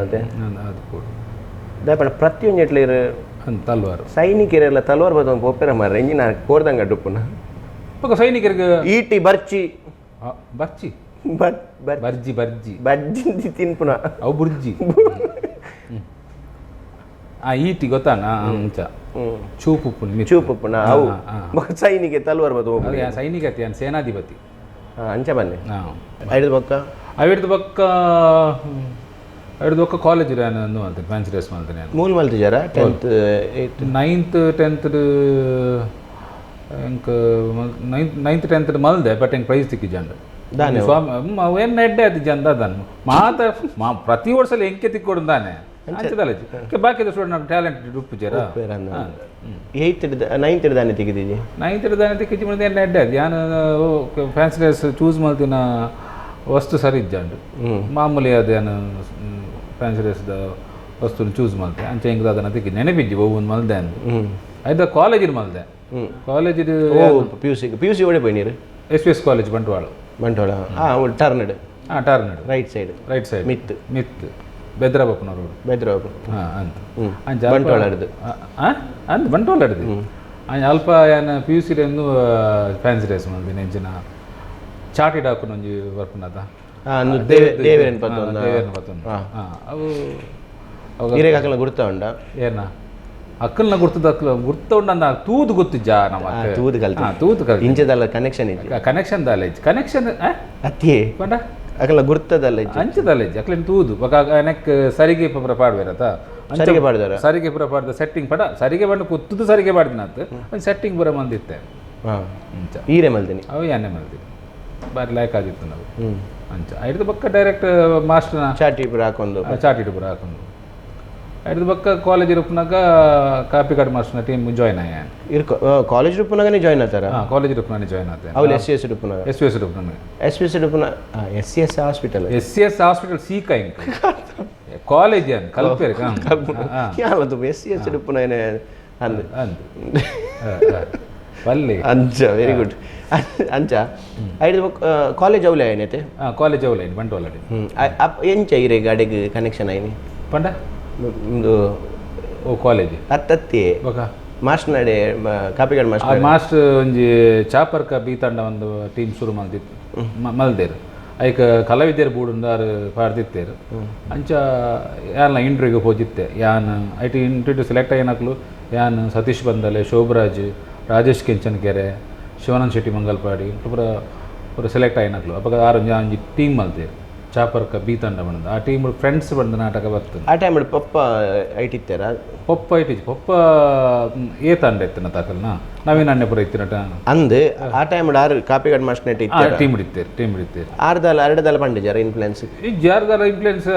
ಅದೇ
ಅದು ಕೂಡ.
ದಾಪಣ ಪ್ರತಿಯೊಂದು ಎಟ್ಲ ಇರು
ಅಂದ್ ತಲ್ವಾರ್.
ಸೈನಿಕರೆಲ್ಲ ತಲ್ವಾರ್ ಬತ್ತೊಂದು ಪೊಪ್ಪೆರ ಮಾರ್ರೆ ಇಂಜಿನ ಕೋರ್ದಂಗ ಡುಪ್ಪುನ.
ಬೊಕ ಸೈನಿಕರಿಗೆ
ಈಟಿ ಬರ್ಚಿ.
ಬರ್ಚಿ.
ಬರ್ ಬರ್
ಬರ್ಜಿ ಬರ್ಜಿ.
ಬಜ್ಜಿ ತಿನ್ಪುನ.
ಅವು ಬುರ್ಜಿ ಆ ಈಟಿ ಗೊತ್ತಾನ ಅಂಚ ಚೂಪು ಉಪ್ಪುನ.
ಚೂಪುಪ್ಪುನ ಅವು ಸೈನಿಕೆ ತಲ್ವಾರ್ ಬತ್ತು.
ಸೈನಿಕ ಅತಿ ಸೇನಾಧಿಪತಿ.
ಅಂಚ ಬನ್ನಿ ಐದು ಬೊಕ್ಕ.
ಐದು ಬೊಕ್ಕ ಐದು ಬೊಕ್ಕ ಕಾಲೇಜ್ ನಾನು ಅಂತ ಫ್ಯಾನ್ಸಿ ಡ್ರೆಸ್ ಮಾಡ್ತೇನೆ ನಾನು.
ಮೂಲ ಮಲ್ತಿಜಾರ tenth eighth
ninth tenth ಎಂಕ್ ನೈನ್ತ್ ಟೆಂತ್ ಮಲ್ದೆ ಬಟ್ ಎಂಕ್ ಪ್ರೈಸ್ ತಿಕ್ಕಿಜಾಂಡ್ ಸ್ವಾಮಿ ಅವೇನು ಎಡ್ಡೆ ಆಯ್ತು ಜನ ಅದನ್ನು ಮಾತ ಪ್ರತಿ ವರ್ಷ ಎಂಕೆ ತಿಕ್ಕೊಡು ತಾನೆ ಅಂಚದಲ್ಲ ಬಾಕಿ ಸ್ಟೂಡೆಂಟ್ ಟ್ಯಾಲೆಂಟ್ ಉಪ್ಪುಜಾರ.
ಏಯ್ತ್ ನೈನ್ತ್ ದಾನೆ ತೆಗೆದಿದ್ದಿ.
ನೈನ್ತ್ ದಾನೆ ತಿಕ್ಕಿಜಿ ಮಂದಿ ಎನ್ನ ಎಡ್ಡೆ ಆಯ್ತು ಯಾನು fancy dress choose ಮಲ್ತಿನ ವಸ್ತು ಸರಿ ಇಜ್ಜಾಂಡು ಮಾಮೂಲಿ ಅದು ಯಾನು ಫ್ಯಾನ್ಸಿ ಡ್ರೆಸ್ದ ವಸ್ತುನ ಚೂಸ್ ಮಲ್ತೆ ಅಂಚ ಹೆಂಗ್ ಅದನ್ನ ತಿಕ್ಕಿ ನೆನಪಿಜ್ಜಿ ಒவ்வೊಂದು ಮಲ್ದೆ ಅಂದು ಆಯ್ತಾ ಕಾಲೇಜಿನ ಮಲ್ದೆ college.
O P U C P U C ಓಡಿ ಪೋಯಿ ನೀರು.
S V S college Bantwal.
Bantwal ಹಾಂ ಟರ್ನ್ಡ್.
ಹಾಂ turned.
Right side.
Right side
ಮಿತ್ತು
ಮಿತ್ತು ಬೆದ್ರ ಬಪ್ಪನ ರೋಡ್.
ಬೆದ್ರ
ಹಾಂ ಅಂತ ಅಂಚ
ಬಂಟ್ವಾಳ ಹಿಡ್ದು.
ಅಂದ್ ಬಂಟ್ವಾಳ ಹಿಡ್ದು ಅಲ್ಪ ಏನು P U C fancy dress ಮಲ್ದಿನ ಎಂಚಿನ ಚಾಟಿ ಡಾಕುನ ಒಂಜಿ ಬರ್ಪುನದ
ದೇವೇರನ್ ಪತ್ತೊಂದು.
ದೇವೇರನ್ ಪತ್ತೊಂದು ಹಾಂ ಅವು
ಹಿರೇಗ್ ಅಕಲ್ನ ಗುರ್ತ ಉಂಡ.
ಏನ ಅಕ್ಕಲ್ನ ಗುರ್ತದ ಅಕ್ಕಲ ಗುರ್ತ ಉಂಡ ತೂದು ಗೊತ್ತಿಜ್ಜಾ ನಮ್ಮ
ತೂದು ಕಲ್ತ.
ತೂದು ಕಲ್ತ
ಇಂಚದಲ್ಲ ಕನೆಕ್ಷನ್ ಇಜ್ಜಿ.
ಕನೆಕ್ಷನ್ ದಾಲ ಇಜ್ಜಿ ಕನೆಕ್ಷನ್
ಅತ್ತಿಯೇ
ಪಂಡ
ಅಕಲ್ನ ಗುರ್ತದಲ್ಲ ಇಜ್ಜಿ.
ಅಂಚದಲ್ಲ ಇಜ್ಜಿ ಅಕ್ಲಿನ ತೂದು ಬೊಕ ನೆಕ್ ಸರಿಗೆ ಪೂರ ಪಾಡ್ವೇರತ
ಸರಿಗೆ ಪಾಡ್ದಾರ?
ಸರಿಗೆ ಪೂರ ಪಾಡ್ದ ಸೆಟ್ಟಿಂಗ್ ಪಡ ಸರಿಗೆ ಬಂದು ಕುತ್ತುದು ಸರಿಗೆ ಪಾಡ್ದಿನತ್ ಒಂದು ಸೆಟ್ಟಿಂಗ್ ಪೂರ ಮಂದಿತ್ತೆ.
ಹಾಂ
ಅಂಚ
ಈರೆ ಮಲ್ದಿನಿ
ಅವು ಯಾನೆ ಮಲ್ದಿನಿ ಬಾರಿ ಲಾಯ್ಕ್ ಆಗಿತ್ತು ನಾವು ಅಂಚ ಐಡ್ದು ಬೊಕ್ಕ ಡೈರೆಕ್ಟ್ ಮಾಸ್ಟರ್ನ
ಚಾಟಿ ಪೂರ ಹಾಕೊಂಡು
ಚಾಟಿ ಪೂರ ಹಾಕೊಂಡು ಐಡ್ದು ಬೊಕ್ಕ ಕಾಲೇಜ್ ಇರುಪನಾಗ ಕಾಪಿಕಾಡ್ ಮಾಸ್ಟರ್ನ ಟೀಮ್ ಜಾಯ್ನ್ ಆಯ.
ಇರ್ಕೊ ಕಾಲೇಜ್ ರೂಪನಾಗನೇ ಜಾಯ್ನ್ ಆತಾರ?
ಹಾಂ ಕಾಲೇಜ್ ರೂಪನಾನೆ ಜಾಯ್ನ್ ಆತೆ.
ಅವ್ಲು ಎಸ್ ಎಸ್ ರೂಪನಾಗ.
S S ರೂಪನಾಗ.
S S ರೂಪನ S C S hospital.
S C S hospital ಸೀಕ ಇಂಕ್ ಕಾಲೇಜ್ ಅನ್ ಕಲ್ಪೇರು
ಯಾವತ್ತು S C S ರೂಪನ ಅಂದ್
ಅಂದ್ ಬಲ್ಲಿ
ಅಂಚ ವೆರಿ ಗುಡ್ ಅಂಚ ಐದು ಕಾಲೇಜ್ ಅವಲೇ ಆಯ್ನತೆ.
ಹಾಂ ಕಾಲೇಜ್ ಅವಲೇ ಬಂಟ್ವಾಳ.
ಹ್ಞೂ ಎಂಚ ಇರೆ ಗಾಡಿಗೆ ಕನೆಕ್ಷನ್ ಆಯ್ನಿ
ಪಂಡ
ಒಂದು
ಓ ಕಾಲೇಜ್
ಅತ್ತತ್ತಿ
ಬೊಕ
ಮಾಸ್ಟರ್ ನಡೆ ಕಾಪಿಕಾಡ್ ಮಾಸ್ಟರ್
ಮಾಸ್ಟರ್ ಒಂಜಿ ಚಾಪರ್ಕ ಬಿ ತಂಡ ಒಂದು ಟೀಮ್ ಶುರು ಮಲ್ದಿತ್ತು ಮಲ್ದೇರು ಐಕ್ ಕಲಾವಿದೆರ್ ಬೂಡುಂದಾರು ಪಾಡ್ದಿತ್ತೇರು ಅಂಚ ಯಾರ್ಲ ಇಂಟರ್ವ್ಯೂಗೆ ಪೋಜಿತ್ತೆ ಯಾನ್ ಐಟ್ ಇಂಟರ್ವ್ಯೂ ಸೆಲೆಕ್ಟ್ ಆಯಿನಕ್ಲು ಯಾನ್ Satish ಬಂದಲೆ Sobhraj Rajesh Kenchanakere Shivanand Shetty Mangalpady ಪೂರ ಪೂರ ಸೆಲೆಕ್ಟ್ ಆಯಿನಕ್ಲು ಅಪಗ ಆರು ಒಂಜಿ ಟೀಮ್ ಮಲ್ತೇರು ಚಾಪರ್ಕ ಬಿ ತಂಡ ಬಂದ ಆ ಟೀಮ್ ಫ್ರೆಂಡ್ಸ್ ಬಂದ ನಾಟಕ ಬರ್ತದೆ
ಆ ಟೈಮ್ ಪಪ್ಪ ಐಟಿತ್ತಾರ
ಪೊಪ್ಪ ಇಟ್ಟಿಜಿ ಪೊಪ್ಪ ಏ ತಂಡ ಇತ್ತಿನ ತಾಕಲ್ನ ನವೀನ್ ಅಣ್ಣಪುರ ಇತ್ತಿನಟ
ಅಂದ್ ಆ ಟೈಮ್ ಆರು ಕಾಪಿಗಾಡ್ ಮಾಸ್ಟರ್ ನೆಟ್
ಆ ಟೀಮ್ ಹಿಡಿತೇರು ಟೀಮ್ ಹಿಡಿತೇರು
ಆರ್ದಲ್ಲ ಎರಡದಲ್ಲ ಪಂಡಿಜಾರ ಇನ್ಫ್ಲುಯೆನ್ಸ್
ಈ ಜಾರ್ದಾರ influence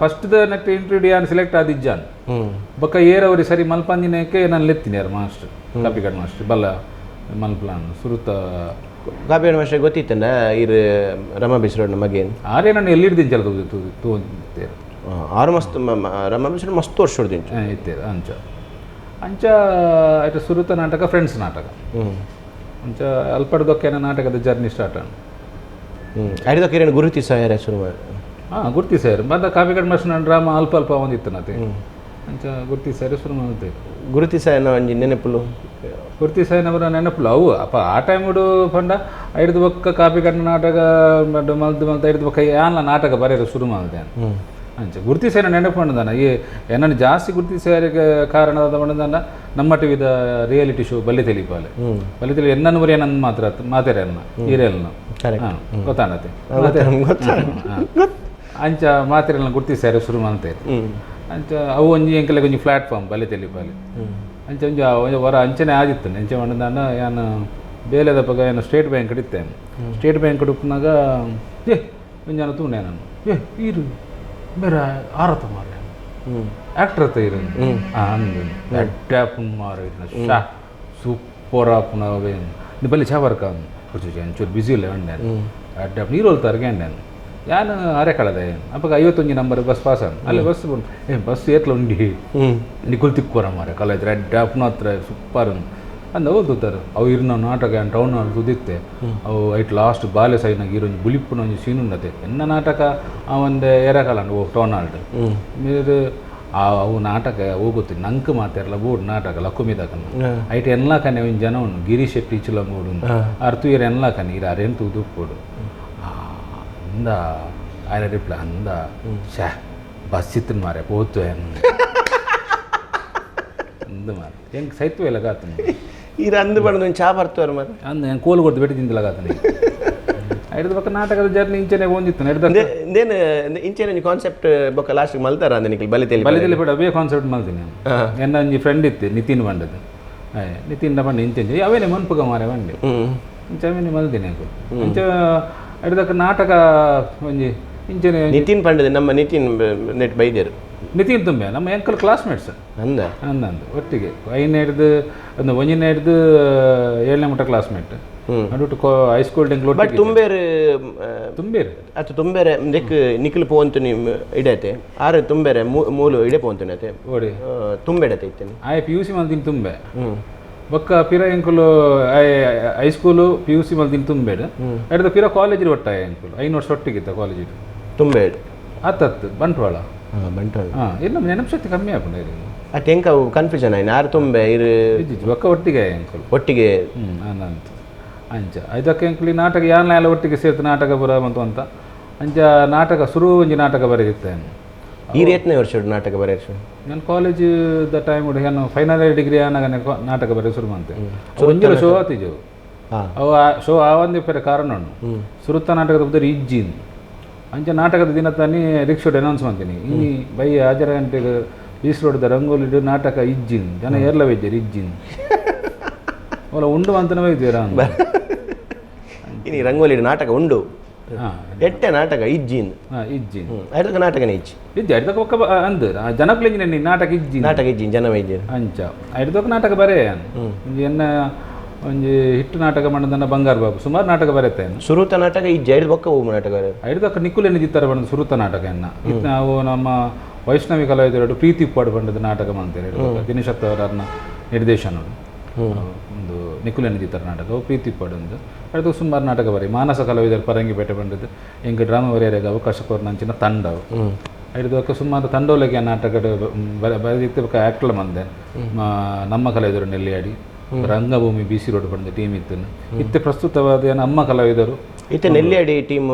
first the net interview ಯಾನ್ ಸೆಲೆಕ್ಟ್ ಆದಿಜ್ಜಾನ್ ಬೊಕ್ಕ ಏರವರಿ ಸರಿ ಮಲ್ಪಂದಿನಕ್ಕೆ ನಾನು ಲೆತ್ತೀನಿ ಯಾರು ಮಾಸ್ಟರ್ ಕಾಪಿಕಾಡ್ ಮಾಸ್ಟರ್ ಬಲ್ಲ ಮಲ್ಪ್ಲಾನ್ ಸುರುತ
ಕಾಪಿಗಾಡ್ ಮಾಸ್ಟರ್ ಗೊತ್ತಿತ್ತಂಡ ಇರು ರಮಾ ಬಿಸ್ರೋಡ್ ಮಗೇನ್
ಆರೇ ನಾನು ಎಲ್ಲಿಡ್ತೀನಿ ಚಲ ತೂ ತೂತೇರು
ಆರು ಮಸ್ತ್ ರಮಾ ಬಿಸ್ರೋಡ್ ಮಸ್ತ್ ವರ್ಷ ಹೊಡ್ದಿಂಚು
ಇತ್ತೇರು ಅಂಚ ಅಂಚ ಆಯ್ತು ಸುರುತ ನಾಟಕ ಫ್ರೆಂಡ್ಸ್ ನಾಟಕ ಅಂಚ ಅಲ್ಪಡ್ದೊಕ್ಕೇನ ನಾಟಕದ ಜರ್ನಿ ಸ್ಟಾರ್ಟ್ ಆಂಡ್
ಐದಕ್ಕೆ ಏನೇನು ಗುರುತಿ ಸಹಾಯ ಶುರು
ಹಾಂ ಗುರ್ತಿ ಸರ್ ಮತ್ತೆ ಕಾಪಿಕಾಡ್ ಮಾಸ್ಟರ್ ಡ್ರಾಮಾ ಅಲ್ಪ ಅಲ್ಪ ಒಂದಿತ್ತು ನತೆ ಅಂಚ ಗುರ್ತಿ ಸರ್ ಶುರು ಮಾಡ್ತೇವೆ
ಗುರುತಿ ಸಹಾಯನ ಒಂಜಿ ನೆನಪುಲು
ಗುರ್ತಿ ಸಾಯಿನವರ ನೆನಪುಲು ಅವು ಅಪ್ಪ ಆ ಟೈಮ್ ಪಂಡ ಐದು ಬೊಕ್ಕ ಕಾಪಿಕಾಡ್ ನಾಟಕ ಮಲ್ದು ಮಲ್ತು ಐದು ಬೊಕ್ಕ ಯಾನ್ಲ ನಾಟಕ ಬರೆಯಲು ಶುರು ಮಾಡಿದೆ ಅಂಚ ಗುರ್ತಿ ಸಾಯಿನ ನೆನಪು ಪಂಡದಾನ ಈ ಏನನ್ನು ಜಾಸ್ತಿ ಗುರ್ತಿ ಸಾರಿಗೆ ಕಾರಣ ಪಂಡದಾನ ನಮ್ಮ ಟಿವಿದ ರಿಯಾಲಿಟಿ ಶೋ ಬಲ್ಲಿ ತೆಲಿಪಾಲೆ ಬಲ್ಲಿ ತೆಲಿ ಎನ್ನನ್ನು ಬರೀ ಏನನ್ನು ಮಾತ್ರ ಮಾತೆರೆ ಅನ್ನ ಹೀರೆಲ್ನ ಗೊತ್ತಾನತೆ ಅಂಚ ಮಾತೆರೆಲ್ಲ ಗುರ್ತಿ ಸಾರಿ ಶುರು ಮಾಡ್ತೇವೆ ಅಂಚ ಅವು ಒಂಜಿ ಎಂಕಲೆ ಒಂಜಿ ಪ್ಲಾಟ್ಫಾರ್ಮ್ ಬಲಿ ತೆಲಿಪಾಲೆ ಅಂಚ ಒಂಜಿ ಒಂಜಿ ವರ ಅಂಚನೆ ಆದಿತ್ತು ಅಂಚೆ ಮಂಡದಾನ ಯಾನು ಬೇಲೆದ ಪಗ ಏನು ಸ್ಟೇಟ್ ಬ್ಯಾಂಕ್ ಇತ್ತೇನೆ ಸ್ಟೇಟ್ ಬ್ಯಾಂಕ್ ಉಪ್ಪುನಾಗ ಏ ಒಂಜಾನ ತೂನೆ ನಾನು ಏ ಇರು ಬೇರೆ ಆರತ ಮಾರ ಆ್ಯಕ್ಟರ್ ಅತ್ತ ಇರು ಅಂದು ಅಡ್ಡಾಪುನ್ ಮಾರ ಶಾ ಸೂಪರ್ ಆಪುನ ನಿ ಬಲ್ಲಿ ಚಾವರ್ಕ ಒಂಚೂರು ಬ್ಯುಸಿ ಇಲ್ಲ ಅಂಡೆ ಅಡ್ಡಾಪ್ ನೀರು ಹೋಲ್ತಾರೆ ಅಂಡೆ ಯಾನು ಅರೆ ಕಳೆದ ಅಪ್ಪಗ 51 number bus pass ಅಲ್ಲಿ ಬಸ್ ಏ ಬಸ್ ಏತ್ಲ ಉಂಡಿ ನಿಕುಲ್ ತಿಕ್ಕೋರ ಮಾರೆ ಕಲಾಯ್ತಾರೆ ಅಡ್ಡಾಪ್ನ ಹತ್ರ ಸೂಪರ್ ಅಂದ ಹೋಗ್ತಾರೆ ಅವು ಇರ್ನ ನಾಟಕ ಟೌನ್ ಹಾಲ್ ತುದಿತ್ತೆ ಅವು ಐಟ್ ಲಾಸ್ಟ್ ಬಾಲೆ ಸೈನಾಗ ಇರೊಂಜಿ ಬುಲಿಪ್ಪುನ ಒಂಜಿ ಸೀನ್ ಉಂಡತೆ ಎನ್ನ ನಾಟಕ ಆ ಒಂದು ಏರಕಾಲ ಓ ಟೌನ್ ಹಾಲ್ಡ್ మీరు ಆ ಅವು ನಾಟಕ ಹೋಗುತ್ತೆ ನಂಕ್ ಮಾತಾರಲ್ಲ ಬೋರ್ಡ್ ನಾಟಕ ಲಕ್ಕುಮಿದಕನ ಐಟ್ ಎನ್ಲಾಕನೆ ಒಂಜಿ ಜನ ಉಂಡು ಗಿರೀಶ್ ಶೆಟ್ಟಿ ಇಚ್ಚಲಂಗೋಡು ಅರ್ತು ಇರ ಎನ್ಲಾಕನೆ ಇರ ಅರೇನು ತೂದುಪ್ಪೋಡು ಅಂದ ఆయన ರಿಪ್ಲೈ ಅಂದ ಶಾ ಬಸ್ ಇತ್ತು ಮಾರೆ ಪೋತು ಅಂದ ಮಾರೆ ಹೆಂಗೆ ಸೈತ್ವ ಇಲ್ಲ ಗಾತನ
ಇರ ಅಂದು ಬಣ್ಣ ಒಂದು ಚಾ ಬರ್ತವ್ರ ಮಾರೆ
ಅಂದ ಹೆಂಗೆ ಕೋಲು ಕೊಡ್ತು ಬೆಟ್ಟಿ ತಿಂದಿಲ್ಲ ಗಾತನ ಐದು ಪಕ್ಕ ನಾಟಕದ ಜರ್ನಿ ಇಂಚನೆ ಒಂದಿತ್ತು ಹಿಡ್ದ
ಇಂದೇನು ಇಂಚೆನೆ ಒಂಜಿ ಕಾನ್ಸೆಪ್ಟ್ ಬೊಕ್ಕ ಲಾಸ್ಟ್ ಮಲ್ತಾರ ಅಂದ ನಿಕ್ಲು ಬಲಿ ತೆಲಿ
ಬಲಿ ತೆಲಿ ಪಡ ಅವೇ ಕಾನ್ಸೆಪ್ಟ್ ಮಲ್ತೀನಿ ಎನ್ನ ಒಂಜಿ ಫ್ರೆಂಡ್ ಇತ್ತು ನಿತಿನ್ ಬಂಡದು ನಿತಿನ್ ಬಂಡ ಇಂಚೆ ಅವೇನೆ ಮನ್ಪುಗ ಮಾರೆ ಬಂಡೆ ಇಂಚ ಅವೇನೆ ಮಲ್ತೀನಿ ಇಂಚ ಹಿಡ್ದಕ್ಕ ನಾಟಕ ಒಂಜಿ ಇಂಚನೆ
ನಿತಿನ್ ಪಂಡದೆ ನಮ್ಮ ನಿತಿನ್ ನೆಟ್ ಬೈದೇರು
ನಿತಿನ್ ತುಂಬೆ ನಮ್ಮ ಎಂಕಲ್ ಕ್ಲಾಸ್ಮೇಟ್ಸ್
ಅಂದ
ಅಂದಂದು ಒಟ್ಟಿಗೆ ಐದನೇ ಹಿಡ್ದು ಒಂದು ಒಂದನೇ ಹಿಡ್ದು ಏಳನೇ ಮಟ್ಟ ಕ್ಲಾಸ್ಮೇಟ್ ನಡುಟು high school
but ತುಂಬೇರು
ತುಂಬೇರು
ಅದು ತುಂಬೇರೆ ನೆಕ್ ನಿಖಲ್ ಪೋಂತು ನಿಮ್ಮ ಇಡತೆ ಆರು ತುಂಬೇರೆ ಮೂಲು ಇಡೆ ಪೋಂತು ಅತೆ
ಓಡಿ
ತುಂಬೆಡತೆ ಇತ್ತೇನೆ
ಆಯ್ P U C ಮಲ್ದಿನ ತುಂಬೆ ಬೊಕ್ಕ ಪಿರ ಎಂಕುಲು high school P U C ಮಲ್ದಿನ ತುಂಬೇಡು ಎಡ್ದ ಪಿರ ಕಾಲೇಜ್ ಒಟ್ಟಾಯ ಎಂಕುಲು 5 ವರ್ಷ ಒಟ್ಟಿಗಿತ್ತ ಕಾಲೇಜ್
ತುಂಬೇಡು
ಆತತ್ತು ಬಂಟ್ವಾಳ
ಬಂಟ್ವಾಳ
ಹಾಂ ಇಲ್ಲ ನೆನಪು ಶಕ್ತಿ ಕಮ್ಮಿ ಆಪುಂಡು
ಅಟ್ ಎಂಕ ಕನ್ಫ್ಯೂಷನ್ ಆಯ್ನ ಆರು ತುಂಬೆ ಇರು
ಬೊಕ್ಕ ಒಟ್ಟಿಗೆ ಎಂಕುಲು
ಒಟ್ಟಿಗೆ
ಅಂದಂತ ಅಂಚ ಐದಕ್ಕೆ ಎಂಕುಲು ನಾಟಕ ಯಾನ್ ಎಲ್ಲ ಒಟ್ಟಿಗೆ ಸೇರ್ತು ನಾಟಕ ಬರ ಬಂತು ಅಂತ ಅಂಚ ನಾಟಕ ಶುರು ಒಂಜಿ ನಾಟಕ ಬರೆದಿತ್ತೆ
ಈ ರೇತ್ನೇ ವರ್ಷ ನಾಟಕ ಬರೆಯ
ನಾನು college the time ನಾನು final year degree ಆನಾಗನೆ ನಾಟಕ ಬರೆಯ ಶುರು ಮಂತೆ ಒಂಜಿಲ ಶೋ ಆತಿಜು ಅವು ಶೋ ಆವಂದಿ ಪೆರೆ ಕಾರಣ ಉಂಡು ಸುರುತ್ತ ನಾಟಕದ ಬುದ್ಧರು ಇಜ್ಜಿನ್ ಅಂಚ ನಾಟಕದ ದಿನ ತಾನಿ ರಿಕ್ಷೋಡ್ ಅನೌನ್ಸ್ ಮಾಡ್ತೀನಿ ಇನ್ನು ಬೈ 6 ಗಂಟೆಗೆ ಬೀಸ್ ರೋಡ್ದ ರಂಗೋಲಿ ನಾಟಕ ಇಜ್ಜಿನ್ ಜನ ಏರ್ಲ ವೈದ್ಯರು ಇಜ್ಜಿನ್ ಅವಲ ಉಂಡು ಅಂತನೇ ಇದ್ದೀರಾ
ಇನಿ ರಂಗೋಲಿ ನಾಟಕ ಉಂಡು ಎಟ್ಟೆ ನಾಟಕ ಇಜ್ಜಿನ್
ಇಜ್ಜಿನ್
ಐದಕ್ಕೆ ನಾಟಕನೇ ಇಜ್ಜಿ
ಇಜ್ಜಿ ಐದಕ್ಕೆ ಒಕ್ಕ ಅಂದು ಜನಕ್ಲೆಂಜಿನ ನಾಟಕ ಇಜ್ಜಿ
ನಾಟಕ ಇಜ್ಜಿನ್ ಜನ ವೈದ್ಯರು
ಅಂಚ ಐದಕ್ಕೆ ನಾಟಕ ಬರೇ ಒಂಜಿ ಎನ್ನ ಒಂಜಿ ಹಿಟ್ಟು ನಾಟಕ ಮಾಡದನ್ನ ಬಂಗಾರ ಬಾಬು ಸುಮಾರು ನಾಟಕ ಬರೆತೇನೆ
ಸುರುತ ನಾಟಕ ಇಜ್ಜಿ ಐದು ಬೊಕ್ಕ ಹೂ ನಾಟಕ ಬರೆ
ಐದಕ್ಕೆ ನಿಕ್ಕುಲೇನು ಜಿತ್ತರ ಬಂದ ಸುರುತ ನಾಟಕ ಎನ್ನ ಇದು ನಾವು ನಮ್ಮ ವೈಷ್ಣವಿ ಕಲಾವಿದರು ಪ್ರೀತಿ ಉಪ್ಪಾಡು ಬಂಡದ ನಾಟಕ ಮಾಡ್ತಾರೆ ದಿನೇಶ್ ಅವರನ್ನ ನಿರ್ದೇಶನ ಒಂದು ನಿಕ್ಕುಲೇನು ಜಿತ್ತರ ನಾಟಕ ಪ್ರೀತಿ ಉಪ್ಪಾಡು ಒಂದು ಅದು ಸುಮಾರು ನಾಟಕ ಬರಿ ಮಾನಸ ಕಲಾವಿದರು ಪರಂಗಿಪೇಟೆ ಬಂದದ್ದು ಎಂಗೆ ಡ್ರಾಮಾ ಬರೆಯರಿಗೆ ಅವಕಾಶ ಕೊರ್ನಂಚಿನ ತಂಡವು ಐದಕ್ಕೆ ಸುಮಾರು ತಂಡೋಲಕ್ಕೆ ನಾಟಕ ಬರೆದಿತ್ತು ಆ್ಯಕ್ಟ್ಲ ಮಂದೆ ನಮ್ಮ ಕಲಾವಿದರು ನೆಲ್ಲಿಯಾಡಿ ರಂಗಭೂಮಿ B C road ಬಂದ ಟೀಮ್ ಇತ್ತು ಇತ್ತೆ ಪ್ರಸ್ತುತವಾದ ನಮ್ಮ ಕಲಾವಿದರು
ಇತ್ತೆ ನೆಲ್ಲಿಯಾಡಿ ಟೀಮ್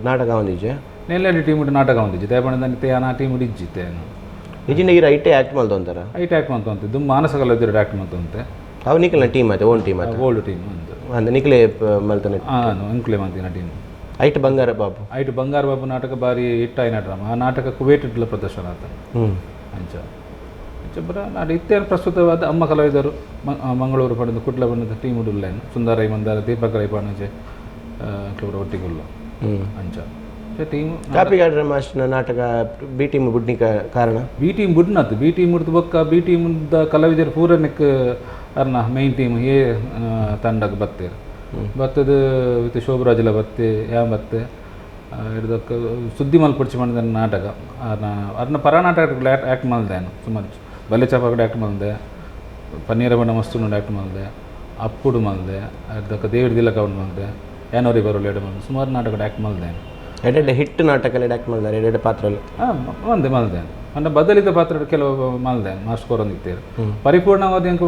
ನಾಟಕ ಒಂದಿಜ್ಜೆ
ನೆಲ್ಲಿಯಾಡಿ ಟೀಮ್ ನಾಟಕ ಒಂದಿಜ್ಜೆ ದಯಪಣದ ಆ ಟೀಮ್ ಇಜ್ಜಿತ್ತೆ
ನಿಜಿನ ಈರ ಐಟೆ ಆ್ಯಕ್ಟ್ ಮಾಡ್ತಂತಾರ
ಐಟೆ ಆ್ಯಕ್ಟ್ ಮಾಡ್ತಂತೆ ಮಾನಸ ಕಲಾವಿದರು ಆ್ಯಕ್ಟ್ ಮಾಡ್ತಂತೆ
ಅವು ನಿಕಲ್ನ ಟೀಮ್ ಆಯ್ತು, ಓನ್ ಟೀಮ್ ಆಯ್ತು?
ಓಲ್ಡ್ ಟೀಮ್ ಅಂದು.
ಅಂದ್ ನಿಕಲೆ ಮಲ್ತನೆ?
ಹಾಂ, ಅಂಕುಲೆ ಮಂತಿನ ಟೀಮ್.
ಐಟ್ ಬಂಗಾರ ಬಾಬು?
ಐಟ್ ಬಂಗಾರ ಬಾಬು ನಾಟಕ ಬಾರಿ ಹಿಟ್ಟಾಯಿನ ಡ್ರಾಮ. ಆ ನಾಟಕ ಕುವೇಟ್ ಪ್ರದರ್ಶನ ಆತ. ಅಂಚ ಅಂಚ ಬರ ನಾಡ ಇತ್ತೇನು ಪ್ರಸ್ತುತವಾದ ಅಮ್ಮ ಕಲಾವಿದರು ಮಂಗಳೂರು ಪಡೆದು ಕುಡ್ಲ ಬಣ್ಣದ ಟೀಮ್ ಉಡ್ಲೇನು ಸುಂದರ ರೈ ಮಂದಾರ ದೀಪಕ್ ರೈ ಪಾಣಜೆ ಕೆಲವರು ಒಟ್ಟಿಗುಲ್ಲ. ಅಂಚ ಟೀಮ್.
ಕಾಪಿಗಾಡ್ರ ಮಾಸ್ಟರ್ನ ನಾಟಕ ಬಿ ಟೀಮ್ ಬುಡ್ನಿಕ ಕಾರಣ?
ಬಿ ಟೀಮ್ ಬುಡ್ನತ್ತು. ಬಿ ಟೀಮ್ ಉಡ್ದು ಬೊಕ್ಕ ಬಿ ಟೀಮ್ ಕಲಾವಿದರು ಪೂರ ನೆಕ್ ಅರ್ನ ಮೈನ್ ಟೀಮ್ ಏ ತಂಡಕ್ಕೆ ಬತ್ತೇರು ಬತ್ತದ ವಿತ್ ಶೋಭರಾಜಲ ಬತ್ತೆ ಯಾ ಬತ್ತೆ ಹಿಡ್ದಕ್ಕ ಸುದ್ದಿ ಮಲ್ಪೊಡ್ಚಿ ಮಾಡಿದ ನಾಟಕ ಅರ್ನ ಅರ್ನ ಪರ ನಾಟಕ ಆ್ಯಕ್ಟ್ ಮಲ್ದೇನು. ಸುಮಾರು ಬಲ್ಲೆ ಚಾಪಕಡೆ ಆ್ಯಕ್ಟ್ ಮಲ್ದೆ, ಪನ್ನೀರ ಬಣ್ಣ ಮಸ್ತು ಆ್ಯಕ್ಟ್ ಮಲ್ದೆ, ಅಪ್ಪುಡು ಮಲ್ದೆ, ಅರ್ಧಕ್ಕ ದೇವಿಡ ದಿಲಕ ಉಂಡು ಮಲ್ದೆ, ಯಾನೋರಿ ಬರೋಲು ಎಡೆ ಮಲ್ದೆ, ಸುಮಾರು ನಾಟಕ ಆ್ಯಕ್ಟ್ ಮಲ್ದೇನು.
ಎರಡೆರಡು ಹಿಟ್ ನಾಟಕ ಆ್ಯಕ್ಟ್ ಮಲ್ದಾರೆ, ಎರಡೆರಡು ಪಾತ್ರలు?
ಹಾಂ, ಒಂದೇ ಮಲ್ದೆ. ಅಂದ್ರೆ ಬದಲಿತ ಪಾತ್ರ ಕೆಲವು ಮಲ್ದೆ ಮಾಸ್ಟರ್ ಕೊರೊಂದಿತ್ತೇರು. ಪರಿಪೂರ್ಣವಾದ ಎಂಕ್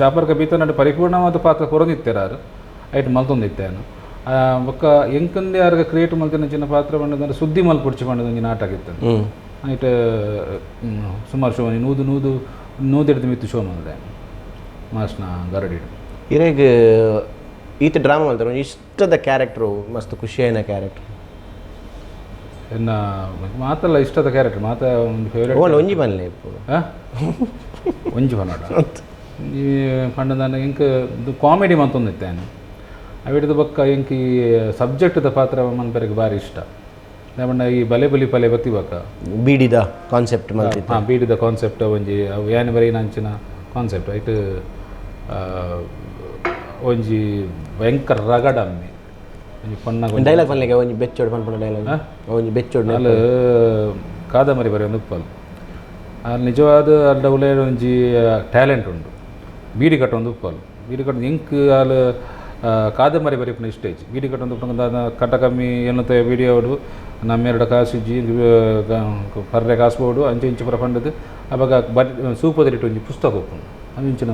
ಚಾಪರ್ಕ ಬೀತ ನಡು ಪರಿಪೂರ್ಣವಾದ ಪಾತ್ರ ಕೊರೊಂದಿತ್ತೇರು ಆರು ಐಟ್ ಮಲ್ತೊಂದಿತ್ತೇನು. ಬೊಕ್ಕ ಎಂಕಂದೆ ಯಾರ್ಗ ಕ್ರಿಯೇಟ್ ಮಲ್ತಿನ ಚಿನ್ನ ಪಾತ್ರ ಬಂಡದಂದ್ರೆ ಸುದ್ದಿ ಮಲ್ಪುಡ್ಚಿ ಬಂಡದ ಒಂಜಿ ನಾಟಕ ಇತ್ತು. ಐಟ್ ಸುಮಾರು ಶೋ ನೂದು ನೂದು ನೂದೆಡ್ದು ಮಿತ್ತು ಶೋ ಮಲ್ದೆ ಮಾಸ್ನ ಗರಡಿ.
ಇರೇಗ್ ಈತ ಡ್ರಾಮಾ ಮಲ್ತಾರೆ ಒಂಜಿ ಇಷ್ಟದ ಕ್ಯಾರೆಕ್ಟ್ರು, ಮಸ್ತ್ ಖುಷಿಯಾಯಿನ ಕ್ಯಾರೆಕ್ಟರ್?
ಎನ್ನ ಮಾತಲ್ಲ ಇಷ್ಟದ ಕ್ಯಾರೆಕ್ಟರ್ ಮಾತ ಒಂದು ಫೇವ್ರೇಟ್.
ಓನ್ ಒಂಜಿ ಬನ್ಲೆ ಇಪ್ಪು.
ಒಂಜಿ ಪನ್ನಡ ಈ ಪಂಡದಾನ ಎಂಕ್ ಕಾಮಿಡಿ ಮಂತೊಂದಿತ್ತೇನು. ಅವಿಡ್ದು ಬೊಕ್ಕ ಎಂಕ್ ಈ ಸಬ್ಜೆಕ್ಟ್ದ ಪಾತ್ರ ಮನ್ಪೆರೆಗ್ ಬಾರಿ ಇಷ್ಟ. ದಾಯೆ ಈ ಬಲೆ ಬಲಿ ಪಲೆ ಬತ್ತಿ ಬೊಕ್ಕ
ಬೀಡಿದ ಕಾನ್ಸೆಪ್ಟ್ ಮಲ್ತಿತ್ತು.
ಹಾಂ, ಬೀಡಿದ ಕಾನ್ಸೆಪ್ಟ್ ಒಂಜಿ ಅವು ಯಾನೆ ಬರೀನ ಅಂಚಿನ ಕಾನ್ಸೆಪ್ಟ್ ಐಟ್ ಒಂಜಿ ಭಯಂಕರ ರಗಡ ಅಮ್ಮೆ ಒಂಜಿ ಪೊಣ್ಣಗ್ ಒಂಜಿ
ಡೈಲಾಗ್ ಪನ್ಲೆಗೆ ಒಂಜಿ ಬೆಚ್ಚೋಡು ಪನ್ಪುನ ಡೈಲಾಗ್ ಒಂಜಿ ಬೆಚ್ಚೋಡು.
ಅಲ್ ಕಾದಂಬರಿ ಬರೆಯೊಂದು ಉಪ್ಪಲ್ ಅಲ್ಲಿ ನಿಜವಾದ ಅಲ್ಡ ಉಲೇಡ್ ಒಂಜಿ ಟ್ಯಾಲೆಂಟ್ ಉಂಡು. ಬೀಡಿ ಕಟ್ಟೊಂದು ಉಪ್ಪಲ್ ಬೀಡಿ ಕಟ್ಟೊಂದು ಇಂಕ್ ಅಲ್ ಕಾದಂಬರಿ ಬರೀಪುನ ಇಷ್ಟ ಇಜ್ಜಿ. ಬೀಡಿ ಕಟ್ಟೊಂದು ಉಪ್ಪುನ ದಾದ ಕಟ್ಟ ಕಮ್ಮಿ ಎನ್ನುತ್ತ ಬೀಡಿ ಅವಡು ನಮ್ಮೆರಡ ಕಾಸು ಇಜ್ಜಿ, ಪರ್ರೆ ಕಾಸು ಬೋಡು ಅಂಚೆ ಇಂಚೆ ಪೂರ ಪಂಡದು ಅವಾಗ ಬರಿ ಸೂಪದರಿಟ್ಟು ಒಂಜಿ ಪುಸ್ತಕ ಉಪ್ಪುಂಡು. ಅವು ಇಂಚಿನ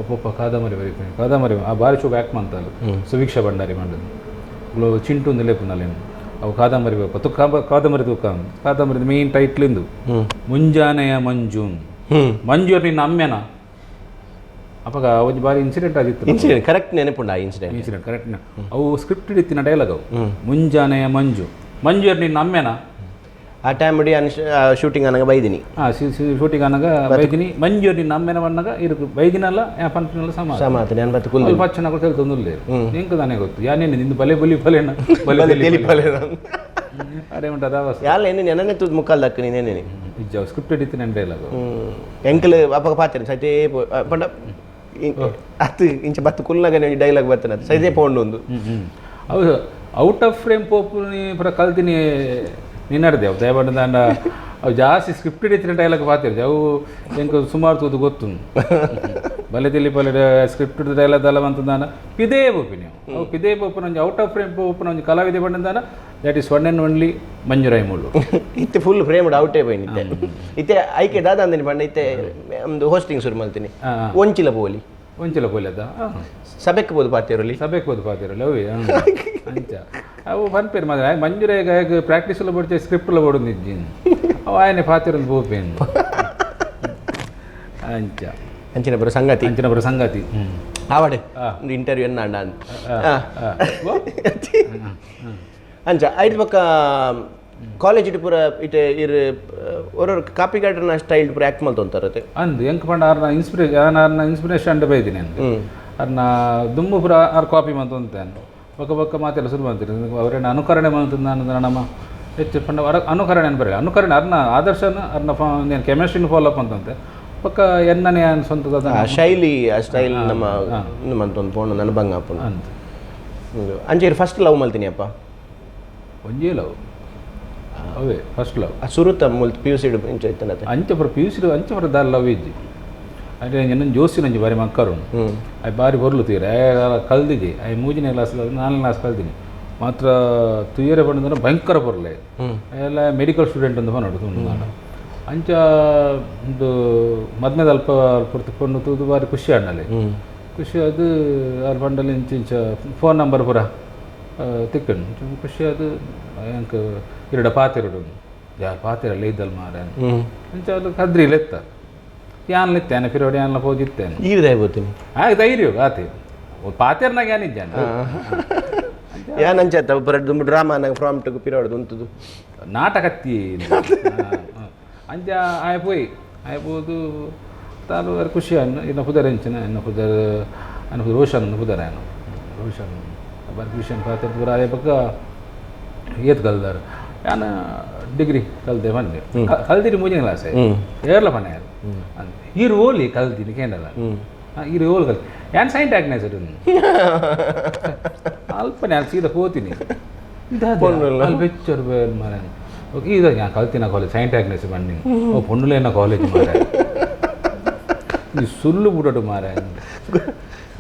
ಒಪ್ಪೊಪ್ಪ ಕಾದಂಬರಿ ಬರೀಪುನ ಕಾದಂಬರಿ ಆ ಬಾರಿ ಶೋಕ್ ಆ್ಯಕ್ಟ್ ಮಂತಲ್ಲ ಸುವೀಕ್ಷಾ ಭಂಡಾರಿ ಮಂಡದು ಚಿಂಟು ಒಂದು ಲೇಪುನಲ್ಲೇನು ಅವು ಕಾದಂಬರಿ ಬೇಕು ಕಾದಂಬರಿ ತೂಕ ಕಾದಂಬರಿ ಮೇನ್ ಟೈಟ್ಲ್ ಇಂದು ಮುಂಜಾನೆಯ ಮಂಜೂನ್ ಮಂಜೂರ್ ನಿನ್ನ ಅಮ್ಮೆನ ಅಪಗ ಒಂಜಿ ಬಾರಿ ಇನ್ಸಿಡೆಂಟ್ ಆಗಿತ್ತು.
ಇನ್ಸಿಡೆಂಟ್ ಕರೆಕ್ಟ್ ನೆನಪುಂಡ ಆ incident?
Incident correct. ಅವು ಸ್ಕ್ರಿಪ್ಟೆಡ್ ಇತ್ತಿನ ಡೈಲಾಗ್ ಅವು. ಮುಂಜಾನೆಯ ಮಂಜು ಮಂಜೂರ್ ನಿನ್ನ ಅಮ್ಮೆನ.
ಆ ಟೈಮ್ ಇಡೀ ಶೂಟಿಂಗ್ ಅನ್ನಾಗ ಬೈದಿನಿ.
ಹಾಂ, ಶೂಟಿಂಗ್ ಅನ್ನಾಗ ಬೈದಿನಿ. ಮಂಜೂರ್ ನಿನ್ನ ಅಮ್ಮೆನ ಬಣ್ಣಾಗ ಇருக்கு ಬೈದಿನಲ್ಲ ಪಂಪಿನಲ್ಲ ಸಮ
ಸಮಾತ ನಾನು ಬತ್ತು ಕುಲ್ದು
ಅಲ್ಪ ಪಚ್ಚನ ತೆಲ್ತೊಂದುಲ್ಲೇರು ಎಂಕ್ ದಾನೆ ಗೊತ್ತು ಯಾನೇನು ನಿಂದು ಬಲೆ ಬಲಿ ಫಲೇನ ಬಲೆ
ತೆಲಿ ಫಲೇನ.
ಅರೆ ಉಂಟು ಅದಾವ.
ಯಾಲ ಎಣ್ಣೆ ನೆನನೆ ತೂದು ಮುಕ್ಕಾಲ್ ದಕ್ಕ ನೀನೇನೆ.
ಇಜ್ಜ ಸ್ಕ್ರಿಪ್ಟೆಡ್ ಇತ್ತಿನ ಡೈಲಾಗ್.
ಎಂಕಲ್ ಅಪಗ ಪಾತೆರ ಸೈತೆ ಪಂಡ ಅತ್ತು ಇಂಚ ಬತ್ತು ಕುಲ್ನಾಗ ಡೈಲಾಗ್ ಬರ್ತನ ಸೈತೆ ಪೋಂಡು ಒಂದು.
ಹೌದು, out of frame ಪೋಪುನಿ ಪೂರ ಕಲ್ತಿನಿ ನಿನ್ನಡ್ದೆ ಅವು ದಯಪಂಡ ದಾಂಡ ಅವು ಜಾಸ್ತಿ ಸ್ಕ್ರಿಪ್ಟೆಡ್ ಇತ್ತಿನ ಡೈಲಾಗ್ ಪಾತಿರ್ಜಿ ಅವು ಎಂಕ್ ಸುಮಾರು ತೂದು ಗೊತ್ತು. ಬಲೆ ತಿಳಿ ಬಲೆ ಸ್ಕ್ರಿಪ್ಟೆಡ್ ಡೈಲಾಗ್ ದಾಲ ಬಂತಂದಾನ ಪಿದೇ ಬೋಪಿನಿ ಅವು ಪಿದೇ ಬೋಪುನ ಒಂಜಿ out of frame ಪೋಪುನ ಒಂಜಿ ಕಲಾವಿದೆ ಬಂದಂದಾನ that is one and only Manjurai Mullu.
ಇತ್ತೆ ಫುಲ್ ಫ್ರೇಮ್ ಔಟೇ ಪೋಯಿನಿ ಇತ್ತೆ ಇತ್ತೆ ಐಕೆ ದಾದ ಅಂದಿನಿ ಪಂಡ ಇತ್ತೆ ಒಂದು ಹೋಸ್ಟಿಂಗ್ ಶುರು ಮಲ್ತೀನಿ ಒಂಚಿಲ ಪೋಲಿ.
ಒಂಚಿಲ ಪೋಲಿ ಅದ
ಸಭೆಕ್ ಬೋದು ಪಾತಿರಲಿ.
ಸಭೆಕ್ ಬೋದು ಪಾತಿರಲಿ ಅವೇ ಅಂಚ ಅವು ಪನ್ಪೇರು ಮಾತ್ರ ಮಂಜುರಾಯ್ ಗಾಯಕ್ ಪ್ರಾಕ್ಟೀಸ್ ಎಲ್ಲ ಬಡ್ಚೆ ಸ್ಕ್ರಿಪ್ಟ್ ಎಲ್ಲ ಬಡೊಂದು ಇಜ್ಜಿನ್ ಅವು ಆಯನೆ ಪಾತಿರೊಂದು ಪೋಪೇನು ಅಂಚ.
ಅಂಚಿನ ಬರೋ ಸಂಗತಿ.
ಅಂಚಿನ ಬರೋ ಸಂಗತಿ.
ಆವಡೆ ಒಂದು ಇಂಟರ್ವ್ಯೂ ಎನ್ನ ಅಂಡ ಅಂಚ ಐದು ಬೊಕ್ಕ ಕಾಲೇಜ್ ಇಟ್ಟು ಪೂರ ಇಟ್ಟು ಇರ್ ಒರೊರು ಕಾಪಿಗಾಡ್ರನ ಸ್ಟೈಲ್ ಪೂರ ಆ್ಯಕ್ಟ್ ಮಲ್ತೊಂತಾರತೆ.
ಅಂದ್ ಎಂಕ್ ಪಂಡ ಆರ್ನ ಇನ್ಸ್ಪಿರೇಷನ್ ಆರ್ನ ಇನ್ಸ್ಪಿರೇಷನ್ ಅಂಡ ಬೈದಿನಿ ಅಂದ್ ಅರ್ನ ದುಮ್ಮು ಪೂರ ಆರ್ ಕಾಪಿ ಮಂತೊಂತೇನು ಬೊಕ್ಕ ಬೊಕ್ಕ ಮಾತೆಲ್ಲ ಶುರು ಮಂತಿರು ಅವರೇನ ಅನುಕರಣೆ ಮಂತಂದು ನಾನು ನಮ್ಮ ಹೆಚ್ಚು ಪಂಡ ಅರ ಅನುಕರಣೆ ಅನ್ಬರೆ ಅನುಕರಣೆ ಅರ್ನ ಆದರ್ಶನ ಅರ್ನ ನಾನು ಕೆಮಿಸ್ಟ್ರಿನ ಫಾಲೋ ಅಪ್ ಅಂತಂತೆ ಬೊಕ್ಕ ಎನ್ನನೇ ಸ್ವಂತದ
ಆ ಶೈಲಿ ಆ ಸ್ಟೈಲ್ ನಮ್ಮ ಮಂತೊಂದು ಪೋಣ ನನ್ನ ಬಂಗ ಆಪುಂಡು
ಅಂತ.
ಅಂಚೆ ಫಸ್ಟ್ ಲವ್ ಮಲ್ತೀನಿ ಅಪ್ಪ?
ಒಂಜೇ ಲವ್ ಅವೇ ಫಸ್ಟ್ ಲವ್.
ಆ ಸುರುತ ಮುಲ್ತು P U C ಇಂಚ ಇತ್ತನತೆ.
ಅಂಚ ಪುರ P U C ಅಂಚ ಪುರ ದಾಲ ಲವ್ ಇಜ್ಜಿ ಅಂದ್ರೆ ಎನ್ನೊಂದು ಜೋಸಿ ನಂಜಿ ಬಾರಿ ಮಕ್ಕರು I ಬಾರಿ ಬೊರ್ಲು ತೀರ ಕಲ್ದಿಜಿ I ಮೂಜನೇ ಕ್ಲಾಸ್ ನಾಲ್ಕನೇ ಕ್ಲಾಸ್ ಕಲ್ದಿನಿ ಮಾತ್ರ ತುಯ್ಯರೆ ಪಂಡಂದ್ರೆ ಭಯಂಕರ ಬೊರ್ಲೆ ಎಲ್ಲ ಮೆಡಿಕಲ್ ಸ್ಟೂಡೆಂಟ್ ಅಂತ ನೋಡು ನಾನು ಅಂಚ ಒಂದು ಮದ್ಮೆದ ಅಲ್ಪ ಪುರ್ತು ಪೊಣ್ಣು ತೂದು ಬಾರಿ ಖುಷಿ ಅಣ್ಣಲ್ಲಿ ಖುಷಿ ಅದು ಅಲ್ಲಿ ಪಂಡಲ್ಲಿ ಇಂಚ ಇಂಚ ಫೋನ್ ನಂಬರ್ ಪೂರ ತಿಕ್ಕಂಡು ಖುಷಿ ಅದು ಎಂಕ್ ಇರಡ ಪಾತಿರಡು ಯಾರು ಪಾತಿರಲ್ಲ ಇದ್ದಲ್ ಮಾರ ಅಂಚ ಅದು ಕದ್ರಿ ಲೆತ್ತ ಯಾನ್ಲಿತ್ತೇನೆ ಪಿರೋಡಿ ಯಾನ್ಲ ಪೋದಿತ್ತೇನೆ.
ಈರ್ದಾಯ ಬೋತೀನಿ.
ಆಗ ಧೈರ್ಯ ಆತೆ ಪಾತೇರ್ನಾಗ ಏನಿದ್ದಾನೆ.
ಯಾನ್ ಅಂಚತ್ತ ದುಂಬು ಡ್ರಾಮಾ ನಂಗೆ ಪ್ರಾಂಪ್ಟ್ ಪಿರೋಡು ಉಂತುದು
ನಾಟಕತ್ತಿ ಅಂಚ ಆಯ ಪೋಯಿ ಆಯ ಪೋದು ತಾನು ಖುಷಿ ಅನ್ನು ಇನ್ನು ಪುದರ್ ಎಂಚಿನ ಇನ್ನು ಪುದರ್ ಅನ್ನ ರೋಷನ್ ಪುದರ್ ಏನು ರೋಷನ್ ಬಾರಿ ಖುಷಿ ಪಾತೆ ಪೂರ ಆಯ ಪಕ್ಕ ಏತ್ ಕಲ್ದಾರ ಯಾನ ಡಿಗ್ರಿ ಕಲ್ದೆ ಬಂದೆ ಕಲ್ದಿರಿ ಮೂಜಿನ ಕ್ಲಾಸ್ ಏರ್ಲ ಪಣೆ ಈರು ಓಲಿ ಕಲ್ದಿನಿ ಕೇಂದ್ರ ಈರು ಓಲ್ ಕಲ್ ಯಾನ್ ಸೈಂಟ್ ಆಗ್ನೇಸರ್ ಅಲ್ಪ ನಾನು ಸೀದಾ ಹೋತೀನಿ ಅಲ್ಲಿ ಬೆಚ್ಚರು ಬೇರೆ ಮಾರ ಓಕೆ ಈಗ ഞാൻ ಕಲ್ತಿನ college Saint Agnes ಬನ್ನಿ ಓ ಪೊಣ್ಣುಲೇನ ಕಾಲೇಜ್ ಮಾರ ಈ ಸುಳ್ಳು ಬಿಡೋಡು ಮಾರ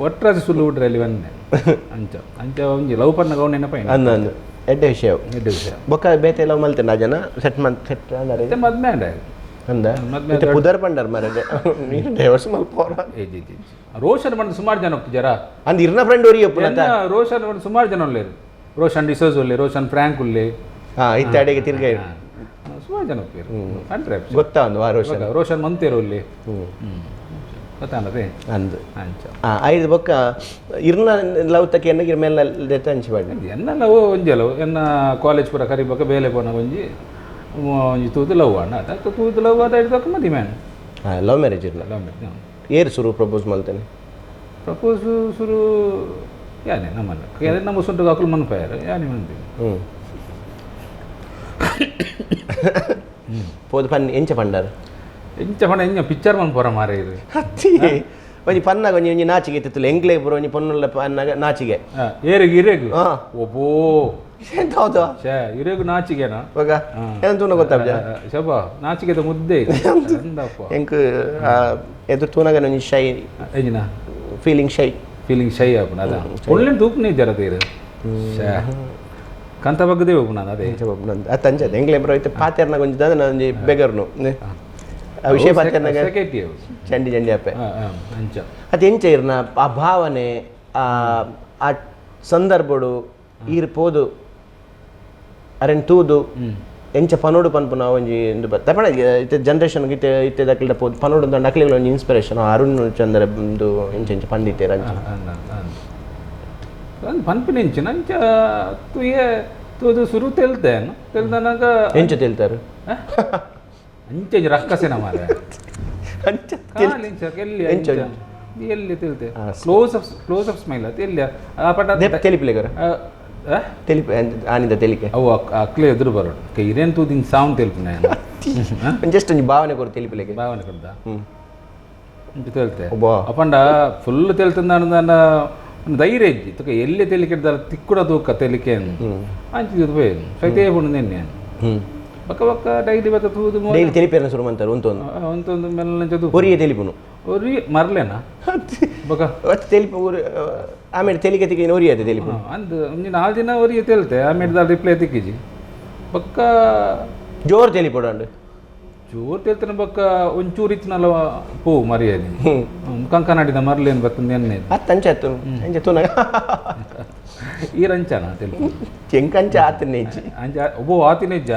ಒಟ್ರಾಸಿ ಸುಳ್ಳು ಬಿಡ್ರೆ ಅಲ್ಲಿ ಬಂದೆ ಅಂಚ ಅಂಚ ಒಂಜಿ ಲವ್ ಪನ್ನ ಗೌಂಡ್ ನೆನಪ
ಅಂದ ಅಂದು ಎಡ್ಡೆ ವಿಷಯ
ಎಡ್ಡೆ ವಿಷಯ.
ಬೊಕ್ಕ ಬೇತೆ ಲವ್ ಮಲ್ತೇನೆ ಆ ಜನ ಸೆಟ್ ಮಂತ್ ಸೆಟ್ ಅಂದರೆ
ಮದ್ಮೆ ಅಂಡ
ಅಂದ
ಮದ್ಮೆ
ಮತ್ತೆ ಪುದರ್ ಪಂಡರ್ ಮಾರ ನೀರು ಡೈವರ್ಸ್ ಮಲ್ಪೋರ.
ಏ ಜಿ ಜಿ ರೋಷನ್ ಬಂದು ಸುಮಾರು ಜನ ಜರ
ಅಂದ್ ಇರ್ನ ಫ್ರೆಂಡ್ ಒರಿ ಒಪ್ಪುನತ
ರೋಷನ್ ಬಂದು ಸುಮಾರು ಜನ ಉಳ್ಳೇರು. ರೋಷನ್ ಡಿಸೋಜ್ ಉಳ್ಳೆ, ರೋಷನ್ ಫ್ರಾಂಕ್ ಉಳ್ಳೆ.
ಹಾ ಇತ್ತ ಅಡಿಗೆ ತಿರ್ಗ
ಸುಮಾರು ಜನ ಒಪ್ಪಿರು ಕಂಡ್ರೆ
ಗೊತ್ತಾ ಒಂದು ಆ ರೋಷನ್
ರೋಷನ್ ಮಂತೇರು ಉಳ್ಳೆ ಗೊತ್ತಾನದೆ
ಅಂದು
ಅಂಚ
ಆ ಐದು ಬೊಕ್ಕ ಇರ್ನ ಲವ್ ತಕ್ಕ ಎನ್ನ ಇರ್ ಮೇಲೆ ದೆತ್ತ ಅಂಚಿ ಬಾಡಿ
ಎನ್ನ ಲವ್ ಒಂಜಿ ಲವ್ ಎನ್ನ ಕಾಲೇಜ್ ಪೂರ ಕರಿಬೇಕ ಬೇಲೆ ಪೋನ ಒಂಜಿ ಒಂಜಿ ತೂದು ಲವ್ ಅಣ್ಣ ಅದ ತೂದು ಲವ್ ಅದ ಹಿಡ್ದಕ್ಕ ಮದಿ ಮ್ಯಾನ್.
ಹಾಂ ಲವ್ ಮ್ಯಾರೇಜ್ ಇರ್ಲ
ಲವ್ ಮ್ಯಾರೇಜ್.
ಏರು ಸುರು ಪ್ರಪೋಸ್ ಮಲ್ತೇನೆ?
ಪ್ರಪೋಸ್ ಸುರು ಯಾನೆ ನಮ್ಮನ್ನ ಯಾನೆ ನಮ್ಮ ಸುಂಟು ಹಾಕಲು ಮನ್ಪಾಯರು ಯಾನೆ ಮಂದಿ
ಹ್ಞೂ ಪೋದು ಪನ್ ಎಂಚ ಪಂಡಾರ
ಎಂಚ ಪಂಡ ಎಂಚ ಪಿಕ್ಚರ್ ಮನ್ಪೋರ ಮಾರ ಇದು
ಹತ್ತಿ ಒಂಜಿ ಪನ್ನಾಗ ಒಂಜಿ ಒಂಜಿ ನಾಚಿಗೆ ಇತ್ತಿತ್ತು ಎಂಕ್ಲೆ ಪೂರ ಒಂಜಿ ಪೊನ್ನುಲ್ಲ ಪನ್ನಾಗ ನಾಚಿಗೆ.
ಏರೆಗು ಇರೇಗು
ಹಾ.
ಒಬ್ಬೋ
ಎಂತ ಹೌದು
ಛೇ ಇರೇಗು ನಾಚಿಗೆನಾ
ಇವಾಗ ಏನು ತೂನ ಗೊತ್ತಾಬ್ಜ
ಶಬಾ ನಾಚಿಗೆದ ಮುದ್ದೆ ಅಂದಪ್ಪ
ಎಂಕ್ ಎದುರು ತೂನಾಗ ಒಂಜಿ ಶೈ
ಎಂಜಿನ
feeling shy
feeling ಶೈ ಆಪುಂಡು ಅದ ಒಳ್ಳೆ ತೂಪುನೇ ಇದ್ದಾರ ತೀರು ಛೇ ಕಂತ ಬಗ್ಗದೇ ಒಪ್ಪುನ ಅದೇ
ಅತ್ತ ಅಂಚ ಎಂಕ್ಲೆ ಬ್ರೋ ಇತ್ತೆ ಪಾತೆರ್ನಾಗ ಒಂಜಿ ದಾದ ಒಂಜಿ ಬೆಗರ್ನು ಆ ವಿಷಯ ಪಾತೆರ್ನಾಗ ಚಂಡಿ ಚಂಡಿ ಅಪ್ಪೆ
ಅಂಚ
ಅದು ಎಂಚ ಇರ್ನ ಆ ಭಾವನೆ ಆ ಆ ಸಂದರ್ಭಡು ಈರ್ ಪೋದು ಅರೆನ್ ತೂದು ಎಂಚ ಪನೋಡು ಪನ್ಪುನ ಒಂಜಿ ಇಂದು ತಪ್ಪಣ ಇತ್ತೆ ಜನ್ರೇಷನ್ ಇತ್ತೆ ಇತ್ತೆ ದಕ್ಲಿಡ ಪೋದು ಪನೋಡು ಅಂತ ನಕ್ಲಿಗಳ ಒಂಜಿ ಇನ್ಸ್ಪಿರೇಷನ್ ಅರುಣ್ ಚಂದ್ರ ಇಂದು ಎಂಚ ಎಂಚ ಪಂಡಿತೇರ್ ಅಂಚ
ಅಂದ್ ಪನ್ಪಿನ ಎಂಚಿನ ಅಂಚ ತುಯೆ ತೂದು ಸುರು ತೆಲ್ತೇನು ತೆಲ್ದನಾಗ
ಎಂಚ ತೆಲ್ತಾರು
ಅಂಚ ರಕ್ಕಸೆನ ಮಾರೆ
ಅಂಚ
ಎಲ್ಲಿ
ಎಂಚ
ಎಲ್ಲಿ ತಿಳ್ತೆ close up close up smile ಅದು ಎಲ್ಲಿ ಆ ಪಟ
ತೆಲಿಪಿಲೆಗರ ತೆಲಿಪೆ ಆನಿದ ತೆಲಿಕೆ
ಅವು ಅಕ್ಲೆ ಎದುರು ಬರೋಡು ಇರೇನು ತೂದಿನ ಸಾಂಗ್ ತೆಲ್ಪಿನ
ಜಸ್ಟ್ ಒಂಜಿ ಭಾವನೆ ಕೊರು ತೆಲಿಪಿಲೆಗೆ
ಭಾವನೆ ಕೊಡ್ದ ತೆಲ್ತೆ
ಒಬ್ಬ
ಅಪಂಡ ಫುಲ್ ತೆಲ್ತಂದ ಧೈರ್ಯ ಇಜ್ಜಿ ತುಕ ಎಲ್ಲಿ ತೆಲಿಕೆ ತಿಕ್ಕುಡ ತೂಕ ತೆಲಿಕೆ ಅಂಚಿ ಪೋಯಿ ಸೈತೇ ಪುಂಡು ನೆನ್ನೆ ಬಕ್ಕ ಬಕ್ಕ ಡೈಲಿ ಬತ್ತ ತೂದು
ಡೈಲಿ ತೆಲಿಪೇರನ ಶುರು ಮಂತಾರೆ ಉಂತೊಂದು
ಒಂತೊಂದು ಮೆಲ್ಲಂಚ ತೂಪು
ಒರಿಯೆ ತೆಲಿಪುನು
ಒರಿ ಮರ್ಲೇನಾ ಬಕ
ಒಟ್ಟು ತೆಲಿಪು ಆಮೇಲೆ ತೆಲಿಕೆ ತಿಕ್ಕಿನ ಒರಿಯತೆ ತೆಲಿಪು
ಅಂದ್ ಒಂಜಿ ನಾಲ್ ದಿನ ಒರಿಯೆ ತೆಲ್ತೆ ಆಮೇಲೆ ದಾಲ್ ರಿಪ್ಲೈ ತಿಕ್ಕಿಜಿ ಬಕ್ಕ
ಜೋರು ತೆಲಿಪೊಡಂಡು
ಜೋರು ತೆಲ್ತನ ಬಕ್ಕ ಒಂಚೂರು ಇತ್ತಿನಲ್ಲ ಪೋ ಮರ್ಯಾದೆ ಕಂಕನಾಡಿದ ಮರ್ಲೇನು ಬತ್ತಂದು ಎನ್ನೆ
ಅತ್ತ ಅಂಚ ಆತು ಅಂಚ ತೂನಾಗ
ಈ ರಂಚನ ತೆಲ್ಪು
ಚೆಂಕಂಚ ಆತನೇ ಇಜ್ಜಿ
ಅಂಚ ಒಬ್ಬ ಆತಿನ ಇಜ್ಜ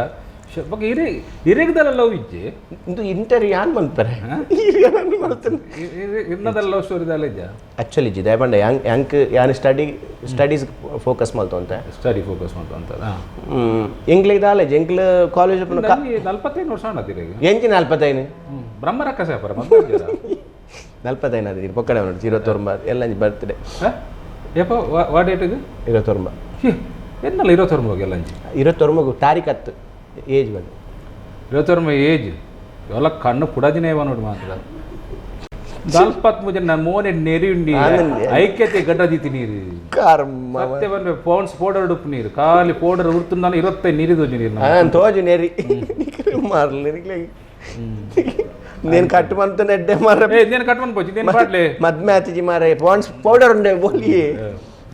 ಬೊಕ್ಕ ಇರೆ ಇರೆಗ್ದಲ್ಲ ಲವ್ ಇಜ್ಜಿ
ಇಂದು ಇಂಟರ್ ಯಾನ್ ಮಲ್ಪರೆ ಮಲ್ತನೆ
ಇರ್ನದಲ್ಲ ಲವ್ ಸ್ಟೋರಿ ದಾಲ ಇಜ್ಜ
ಆಕ್ಚುಲಿ ಇಜ್ಜಿ ದಯಪಂಡ ಯಾಂಕ್ ಯಾಂಕ್ ಯಾನ್ ಸ್ಟಡೀಸ್ ಫೋಕಸ್ ಮಲ್ತೊಂತೆ
ಸ್ಟಡಿ ಫೋಕಸ್ ಮಲ್ತು ಅಂತ
ಎಂಕ್ಲೆಗ್ ದಾಲೇಜ್ ಎಂಕ್ಲ ಕಾಲೇಜ್
45 ವರ್ಷ ಆಂಡ
ಎಂಚಿ 45
ಬ್ರಹ್ಮ ರಕ್ಕಸ ಪರ
45 ಅದು ಪೊಕ್ಕಡೆ ನೋಡಿ 29 ಎಲ್ಲ ಬರ್ತ್ಡೇ
ಏಪ ವಾ ಡೇಟ್ ಇದು
29
ಎನ್ನಲ್ಲ 29 ಎಲ್ಲ ಅಂಚಿ
29 ತಾರೀಕು ಹತ್ತು ಏಜ್ ಬಂದು
29 ಏಜ್ ಎಲ್ಲ ಕಣ್ಣು ಪುಡದಿನೇ ನೋಡಿ ಮಾತ್ರ 43 ಜನ ಮೋನೆ ನೆರಿ ಉಂಡಿ ಐಕ್ಯತೆ ಗಡ್ಡದಿತಿ ನೀರು
ಕರ್ಮ
ಸತ್ಯ ಬಂದ್ರೆ ಪೌಂಡ್ಸ್ ಪೌಡರ್ ಉಡುಪು ನೀರು ಖಾಲಿ ಪೌಡರ್ ಉಡ್ತುಂದಾನೆ 25 ನೀರು ನೀರು
ತೋಜು ನೆರಿ ಮಾರ್ಲಿ నేను కట్టుమంతున్న ఎడ్డే మార
నేను కట్టుమని పోచి నేను పాడలే
మద్మే అతిజి మారే పాండ్స్ పౌడర్ ఉండే బోలి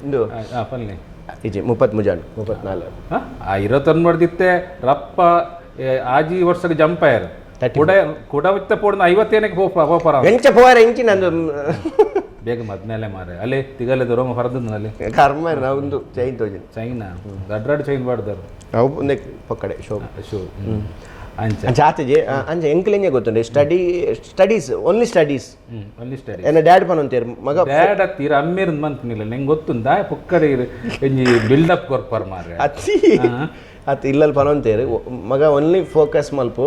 ಇಂದು
ಪಲ್ಲೆ
ಇಜಿ 33 ಜಾನು 34
ಆ 29 ದಿತ್ತೆ ರಪ್ಪ ಆಜಿ ವರ್ಷಕ್ಕೆ ಜಂಪ್ ಆಯರ್ ಕುಡ ಕುಡ ವಿತ್ತ ಪೋಡ್ನ 50 ಪೋಪರ
ಎಂಚ ಪೋವಾರ ಎಂಚಿ ನಂದು
ಬೇಗ ಮದ್ಮೇಲೆ ಮಾರೆ ಅಲ್ಲೇ ತಿಗಲೆದ ರೋಮ ಹೊರದಂದಲ್ಲಿ
ಕರ್ಮ ಒಂದು ಚೈನ್ ತೋಜಿನ
ಚೈನಾ ದಡ್ರಾಡ್ ಚೈನ್ ಬಾಡ್ದಾರು
ಅವು ಒಂದೇ ಪಕ್ಕಡೆ ಶೋ
ಶೋ. ಅಂಚ
ಅಂಚ ಆತಜೆ ಅಂಚ ಎಂಕ್ಲೆಂಜೆ ಗೊತ್ತುಂಡು studies only studies.
Only study.
ಎನ್ನ ಡ್ಯಾಡ್ ಪನೊಂತೇರು ಮಗ.
ಡ್ಯಾಡ್ ಅತ್ತೀರ ಅಮ್ಮೇರ್ ಮನ್ಪುನಿಲ್ಲ, ನಿಂಗೆ ಗೊತ್ತುಂದ ಪುಕ್ಕಡೆ ಒಂಜಿ ಬಿಲ್ಡಪ್ ಕೊರ್ಪರ್ ಮಾರ್ರೆ.
ಅತ್ತಿ ಅತ್ ಇಲ್ಲಲ್ ಪನೊಂತೇರು ಮಗ ಓನ್ಲಿ ಫೋಕಸ್ ಮಲ್ಪು,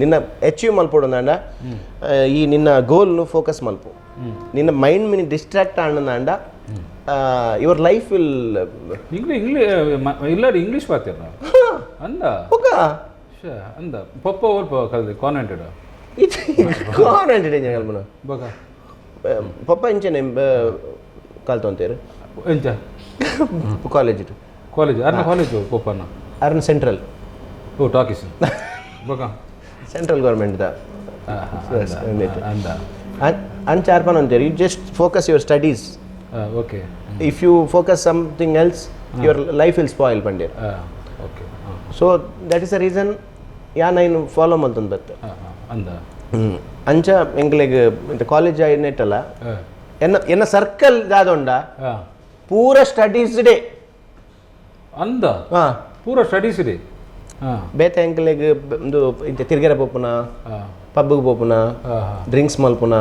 ನಿನ್ನ ಅಚೀವ್ ಮಲ್ಪೊಡು ಅಂಡ ಈ ನಿನ್ನ ಗೋಲ್ನು ಫೋಕಸ್ ಮಲ್ಪು, ನಿನ್ನ mind mini distract ಆಂಡ your life will.
English ಇಲ್ಲ ಇಂಗ್ಲೀಷ್ ಪಾತಿರ ಅಂದ
ಒಕ್ಕ
ಅಂದ ಪೊಪ್ಪ ಓಲ್ಪ ಕಲ್ದಿ ಕಾನ್ವೆಂಟ್
ಕಾನ್ವೆಂಟ್ ಕಲ್ಪನ
ಬೊಕ
ಪಪ್ಪ ಇಂಚನೆ ಕಲ್ತೊಂತೇರು
ಎಂಚ
ಕಾಲೇಜ್
ಕಾಲೇಜ್ ಅರ್ನ ಕಾಲೇಜ್ ಪೊಪ್ಪನ
ಅರ್ನ ಸೆಂಟ್ರಲ್
ಓ ಟಾಕೀಸ್ ಬೊಕ
central government the
ಅಂದ
ಅಂಚ ಅರ್ಪಣ ಅಂತೀರಿ you just focus your studies.
Okay.
If you focus something else your life will spoil ಪಂಡೀರ್.
Okay.
So that is a reason ಯಾನ್ ಐನು follow ಮಲ್ತೊಂದು ಬತ್ತೆ
ಅಂದ
ಅಂಚ ಎಂಕ್ಲೆಗ್ ಕಾಲೇಜ್ ಆಯ್ನೆಟ್ಟಲ್ಲ ಎನ್ನ ಎನ್ನ ಸರ್ಕಲ್ ದಾದೊಂಡ ಪೂರ ಸ್ಟಡೀಸ್ ಡೇ
ಅಂದ ಪೂರ ಸ್ಟಡೀಸ್ ಡೇ.
ಬೇತೆ ಎಂಕ್ಲೆಗ್ ಒಂದು ಇಂಚ ತಿರ್ಗೆರೆ ಪೋಪುನ, ಪಬ್ಗೆ ಪೋಪುನ, ಡ್ರಿಂಕ್ಸ್ ಮಲ್ಪುನ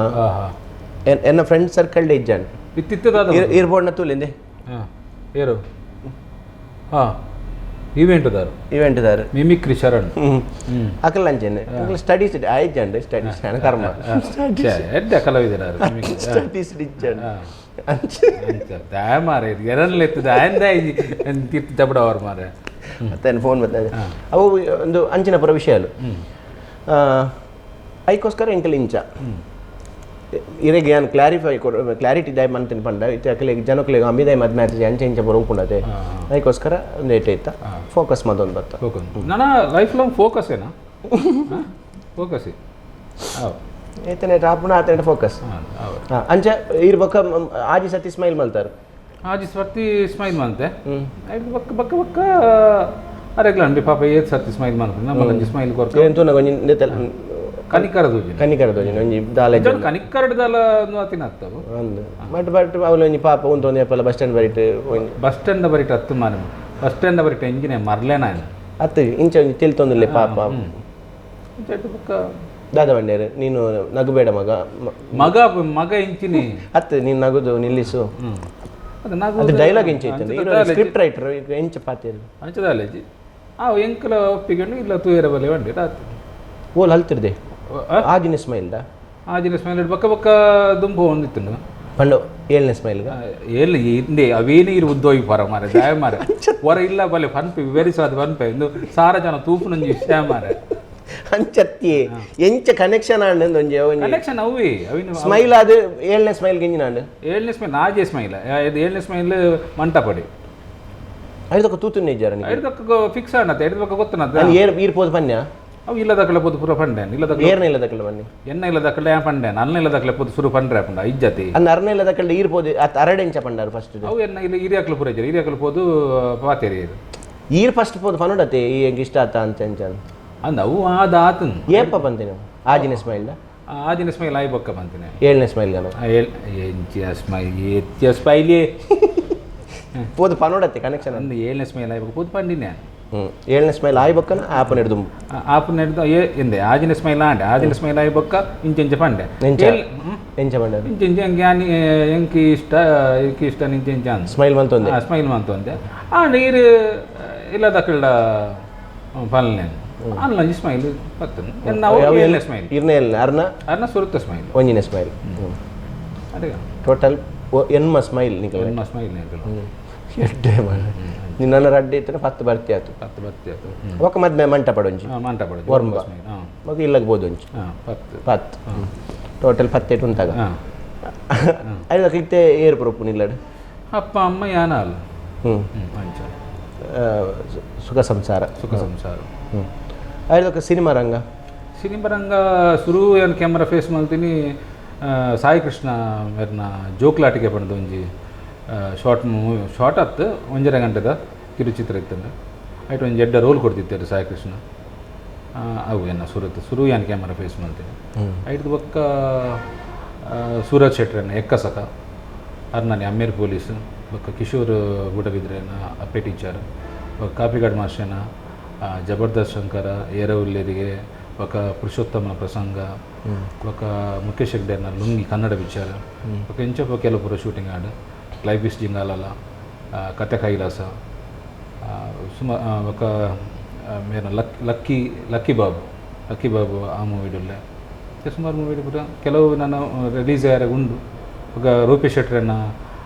ಎನ್ನ friend circle day ಇಜ್ಜಾಂಡ್
ಇತ್ತಿತ್ತದಾದ
ಇರ್ಬೋಡ್ನ ತೂಲಿಂದೆ
ಏರು ಹಾಂ ಇವೆಂಟ್ ದಾರು
ಇವೆಂಟ್ ದಾರು
ಮಿಮಿಕ್ರಿ ಶರಣ್
ಅಕಲ್ ಅಂಚೆನೆ ಅಕಲ್ ಸ್ಟಡೀಸ್ ಆಯ್ಜಂಡ್ ಸ್ಟಡೀಸ್ ಕರ್ಮ
ಎಡ್ಡೆ ಕಲಾವಿದರ
ಸ್ಟಡೀಸ್ ಇಜ್ಜಂಡ್
ಅಂಚ ದಾಯ ಮಾರೆ ಎರನ್ಲೆ ಇತ್ತದ ಆಂದ ತೀರ್ಥ ಜಬಡವರ್ ಮಾರೆ
ಮತ್ತೆ ಫೋನ್ ಮತ್ತೆ ಅವು ಒಂದು ಅಂಚಿನ ಪರ ವಿಷಯಲು ಐಕೋಸ್ಕರ ಎಂಕಲ್ ಇಂಚ ಇರೆಗ್ ಯಾನ್ ಕ್ಲಾರಿಫೈ ಕ್ಲಾರಿಟಿ ದಾಯ ಮಂತಿನ ಪಂಡ ಇತ್ತೆ ಅಕಲೆಗ್ ಜನಕ್ಲೆಗ್ ಅಮಿದಾಯ ಮದ್ಮೆ ಆತಿಜಿ ಅಂಚೆ ಇಂಚ ಪೂರ ಉಪ್ಪುಂಡತೆ ಐಕೋಸ್ಕರ ಒಂದು ಏಟ್ ಐತ ಫೋಕಸ್ ಮತ್ತೊಂದು ಬತ್ತ
ಫೋಕಸ್ ನನ್ನ life long focus ಏನಾ ಫೋಕಸ್
ಏತನೆ ಆಪುಣ ಆತನೆ ಫೋಕಸ್ ಅಂಚ ಇರ್ ಬೊಕ್ಕ ಆಜಿ ಸತಿ ಸ್ಮೈಲ್ ಮಲ್ತಾರು
ಆಜಿ ಸರ್ತಿ ಸ್ಮೈಲ್ ಮಲ್ತೆ ಐದು ಬಕ್ಕ ಬಕ್ಕ ಬಕ್ಕ ಅರೆಗ್ಲ ಅಂಡಿ ಪಾಪ ಏತ್ ಸರ್ತಿ ಸ್ಮೈಲ್ ಮಲ್ಪು ನಮ್ಮ ಸ್ಮೈಲ್ ಕೊರ್ಕ
ಏನ್ ತೂನ ಒಂಜಿ
ಕನಿಕರ ದೋಜಿ
ಕನಿಕರ ದೋಜಿ ಒಂಜಿ ದಾಲ
ಕನಿಕರಡ್ ದಾಲ ತಿನ್ನತ್ತವು
ಅಂದ್ ಬಟ್ ಬಟ್ ಅವಳು ಒಂಜಿ ಪಾಪ ಉಂತೊಂದು ಏಪಲ ಬಸ್ ಸ್ಟ್ಯಾಂಡ್ ಬರಿಟ್ ಒಂಜಿ
ಬಸ್ ಸ್ಟ್ಯಾಂಡ್ ಬರಿಟ್ ಹತ್ತು ಮಾರಿ ಬಸ್ ಸ್ಟ್ಯಾಂಡ್ ಬರಿಟ್ ಎಂಜಿನೆ ಮರ್ಲೇನ
ಅತ್ತು ಇಂಚ ಒಂಜಿ ತಿಳ್ತೊಂದಿಲ್ಲ ಪಾಪ
ಬಕ್ಕ
ದಾದ ಬಂಡೇರು ನೀನು ನಗಬೇಡ ಮಗ
ಮಗ ಮಗ ಇಂಚಿನಿ
ಅತ್ತು ನೀನು ನಗುದು ನಿಲ್ಲಿಸು ಅದು ಡೈಲಾಗ್ ಇಂಚ ಇತ್ತು ಸ್ಕ್ರಿಪ್ಟ್ ರೈಟರ್ ಎಂಚ ಪಾತೇರು
ಅಂಚದಾಲೇಜಿ ಆ ಎಂಕಲ ಒಪ್ಪಿಕೊಂಡು ಇಲ್ಲ ತೂಯರ ಬಲೆ ಬಂಡಿ ರಾತ್ರಿ
ಓಲ್ ಹಲ್ತಿರ್ದೆ ಆಜಿನ ಸ್ಮೈಲ್ the
ಆಜಿನ ಸ್ಮೈಲ್ ಬಕ್ಕ ಬಕ್ಕ ದುಂಬು ಹೊಂದಿತ್ತು
ಪಂಡು ಏಳನೇ ಸ್ಮೈಲ್
ಏಳು ಹಿಂದೆ ಅವೇನೇ ಇರು ಉದ್ದೋಗಿ ಪರ ಮಾರೆ ದಯ ಮಾರೆ ಹೊರ ಇಲ್ಲ ಬಲೆ ಫನ್ಪೆ ವಿವರಿಸಾದ ಫನ್ಪೆ ಇಂದು ಸಾರ ಜನ ತೂಪುನೊಂಜಿ ವಿಷಯ ಮಾರೆ
ಅಂಚತ್ತಿ ಎಂಚ ಕನೆಕ್ಷನ್ ಆಂಡ್ ಒಂಜಿ
ಕನೆಕ್ಷನ್ ಅವೇ ಅವಿನ
ಸ್ಮೈಲ್ ಅದು ಏಳನೇ ಸ್ಮೈಲ್ ಗಿಂಜಿನ ಆಂಡ್
ಏಳನೇ ಸ್ಮೈಲ್ ಆಜೆ ಸ್ಮೈಲ್ ಇದು ಏಳನೇ ಸ್ಮೈಲ್ ಮಂಟಪಡಿ
ಐದಕ್ಕ ತೂತುನ್ನೆ ಇಜ್ಜಾರ
ಐದಕ್ಕ ಫಿಕ್ಸ್ ಆಂಡತ್ತೆ ಐದು ಪಕ್ಕ ಗೊತ್ತನತ್ತ
ನಾನು ಏರ್ ಈರ್ ಪೋದು ಪನ್ಯ
ಅವು ಇಲ್ಲದಕ್ಕಲೆ ಪೋದು ಪೂರ ಪಂಡೇನ್ ಇಲ್ಲದಕ್ಕಲೆ
ಏರ್ನ ಇಲ್ಲದಕ್ಕಲೆ ಬನ್ನಿ
ಎನ್ನ ಇಲ್ಲದಕ್ಕಲೆ ಯಾ ಪಂಡೇನ್ ಅನ್ನ ಇಲ್ಲದಕ್ಕಲೆ ಪೋದು ಸುರು ಪಂಡ್ರೆ ಪಂಡ ಇಜ್ಜತಿ
ಅಂದ ಅರ್ನ ಇಲ್ಲದಕ್ಕಲೆ ಈರ್ ಪೋದು ಅತ್ ಅರಡೆ ಎಂಚ ಪಂಡಾರು ಫಸ್ಟ್
ಅವು ಎನ್ನ ಇಲ್ಲ ಹಿರಿಯಾಕ್ಲು ಪೂರ ಇಜ್ಜಾರ ಹಿರಿಯಾಕ್ಲು ಪೋದು ಪಾತೇರಿ
ಈರ್ ಫಸ್ಟ್ ಪೋದು ಪನುಡತೆ ಈ ಎಂಕ್ ಇಷ್ಟ ಆತ ಅಂತ ಅಂಚ
ಅಂದ ಅವು ಆದ ಆತನ್
ಏಪ ಬಂತೀನಿ ಆಜಿನ ಸ್ಮೈಲ್
ಆಜಿನ ಸ್ಮೈಲ್ ಆಯಿ ಬೊಕ್ಕ ಬಂತೀನಿ
ಏಳನೇ ಸ್ಮೈಲ್ ಗನ
ಎಂಚಿನ ಸ್ಮೈಲ್ ಎತ್ತಿಯ ಸ್ಮೈಲಿ
ಪೋದು ಪನುಡತೆ ಕನೆಕ್ಷನ್
ಅಂದ ಏಳನೇ ಸ್ಮೈಲ್ ಆಯಿ ಬೊಕ್ಕ ಪೋದು ಪಂಡಿನೇ
ಏಳನೇ ಸ್ಮೈಲ್ ಆಯಿ ಬೊಕ್ಕನ ಆಪನ ಹಿಡ್ದು
ಆಪನ ಹಿಡ್ದು ಏ ಎಂದೆ ಆಜಿನ ಸ್ಮೈಲ್ ಆಂಡೆ ಆಜಿನ ಸ್ಮೈಲ್ ಆಯಿ ಬೊಕ್ಕ ಇಂಚ ಇಂಚ ಪಂಡೆ
ಎಂಚ ಎಂಚ ಪಂಡೆ
ಇಂಚ ಇಂಚ ಎಂಕ್ ಯಾನಿ ಎಂಕ್ ಇಷ್ಟ ಎಂಕ್ ಇಷ್ಟ ಇಂಚ ಇಂಚ ಅಂದ
ಸ್ಮೈಲ್ ಮಂತೊಂದೆ
ಸ್ಮೈಲ್ ಮಂತೊಂದೆ ಆಂಡ ಈರು ಇಲ್ಲದಕ್ಕಲ್ಡ ಪಲ್ಲೆ ಅಲ್ಲ ಸ್ಮೈಲ್ ಪತ್ತನ್ ನಾವು ಏಳನೇ ಸ್ಮೈಲ್
ಇರ್ನೇ ಅರ್ನ
ಅರ್ನ ಸುರುತ್ತ ಸ್ಮೈಲ್
ಒಂಜಿನ ಸ್ಮೈಲ್
ಅದೇ
ಟೋಟಲ್ ಎನ್ಮ ಸ್ಮೈಲ್ ನಿಕಲ್
ಎನ್ಮ ಸ್ಮೈಲ್ ನಿಕಲ್
ಎಡ್ಡೆ ನಿನ್ನ ರಡ್ಡೆ ಇತ್ತನ ಪತ್ತು ಬರ್ತಿ ಆತು
ಪತ್ತು ಬರ್ತಿ ಆತು
ఒక ಮದ್ಮೆ ಮಂಟಪಡ ಒಂಜಿ
ಮಂಟಪಡ
ಒರ್ಂಬ ಮಗ ಇಲ್ಲಗ್ ಬೋದು ಒಂಜಿ
ಪತ್ತು
ಪತ್ತು ಟೋಟಲ್ ಪತ್ತೆಟ್ ಉಂತಾಗ ಐದಕ್ಕೆ ಇತ್ತೆ ಏರ್ ಪರಪ್ಪು ನಿಲ್ಲಡು
ಅಪ್ಪ ಅಮ್ಮ ಯಾನಾಲ್
ಹ್ಞೂ
ಅಂಚ
ಸುಖ ಸಂಸಾರ
ಸುಖ ಸಂಸಾರ
ಹ್ಞೂ ಐದಕ್ಕೆ ಸಿನಿಮಾ ರಂಗ
ಸಿನಿಮಾ ರಂಗ ಶುರು ಏನು ಕ್ಯಾಮ್ರಾ ಫೇಸ್ ಮಲ್ತೀನಿ ಸಾಯಿ ಕೃಷ್ಣ ಮೇರ್ನ ಜೋಕ್ಲಾಟಿಕೆ ಪಂಡ್ದು ಒಂಜಿ short movie short ಆತ್ ಒಂಜರೆ ಗಂಟೆದ ಕಿರುಚಿತ್ರ ಇತ್ತಂದ್ರೆ ಐಟ್ ಒಂಜಿ ಎಡ್ಡ ರೋಲ್ ಕೊಡ್ತಿತ್ತಾರೆ ಸಾಯಿ ಕೃಷ್ಣ ಅವು ಏನ ಸುರತ್ ಸುರು ಏನು ಕ್ಯಾಮರಾ ಫೇಸ್ ಮಲ್ತೀನಿ ಐಟ್ದು ಬೊಕ್ಕ ಸೂರಜ್ ಶೆಟ್ರನ್ನ ಎಕ್ಕಸಕ ಅರ್ನಾನಿ ಅಮ್ಮೇರ್ ಪೊಲೀಸ್ ಬೊಕ್ಕ ಕಿಶೋರ್ ಗುಡಬಿದ್ರೇನ ಅಪ್ಪೆ ಟೀಚರ್ ಬೊಕ್ಕ ಕಾಪಿಗಾಡ್ ಮಾಸ್ಟರ್ನ Jabardasth Shankara ಏರವುಲ್ಲೇರಿಗೆ ಬೊಕ ಪುರುಷೋತ್ತಮನ ಪ್ರಸಂಗ ಬೊಕ ಮುಖೇಶ್ ಹೆಗ್ಡೆನ ಲುಂಗಿ ಕನ್ನಡ ಪಿಕ್ಚರ್ ಬೊಕ ಇಂಚ ಕೆಲವು ಪೂರ ಶೂಟಿಂಗ್ ಆಂಡ್ ಲೈಫ್ is ಜಿಂಗಾಲಲ ಕತೆ ಕೈಲಾಸ ಸುಮಾ ಬೊಕ ಮೇನ lucky lucky Babu lucky Babu ಆ ಮೂವಿಡುಲ್ಲೆ ಸುಮಾರು ಮೂವಿ ಪೂರ ಕೆಲವು ನಾನು ರಿಲೀಸ್ ಆಯರೆ ಉಂಡು ಬೊಕ ರೂಪೇಶ್ ಶೆಟ್ಟರನ್ನ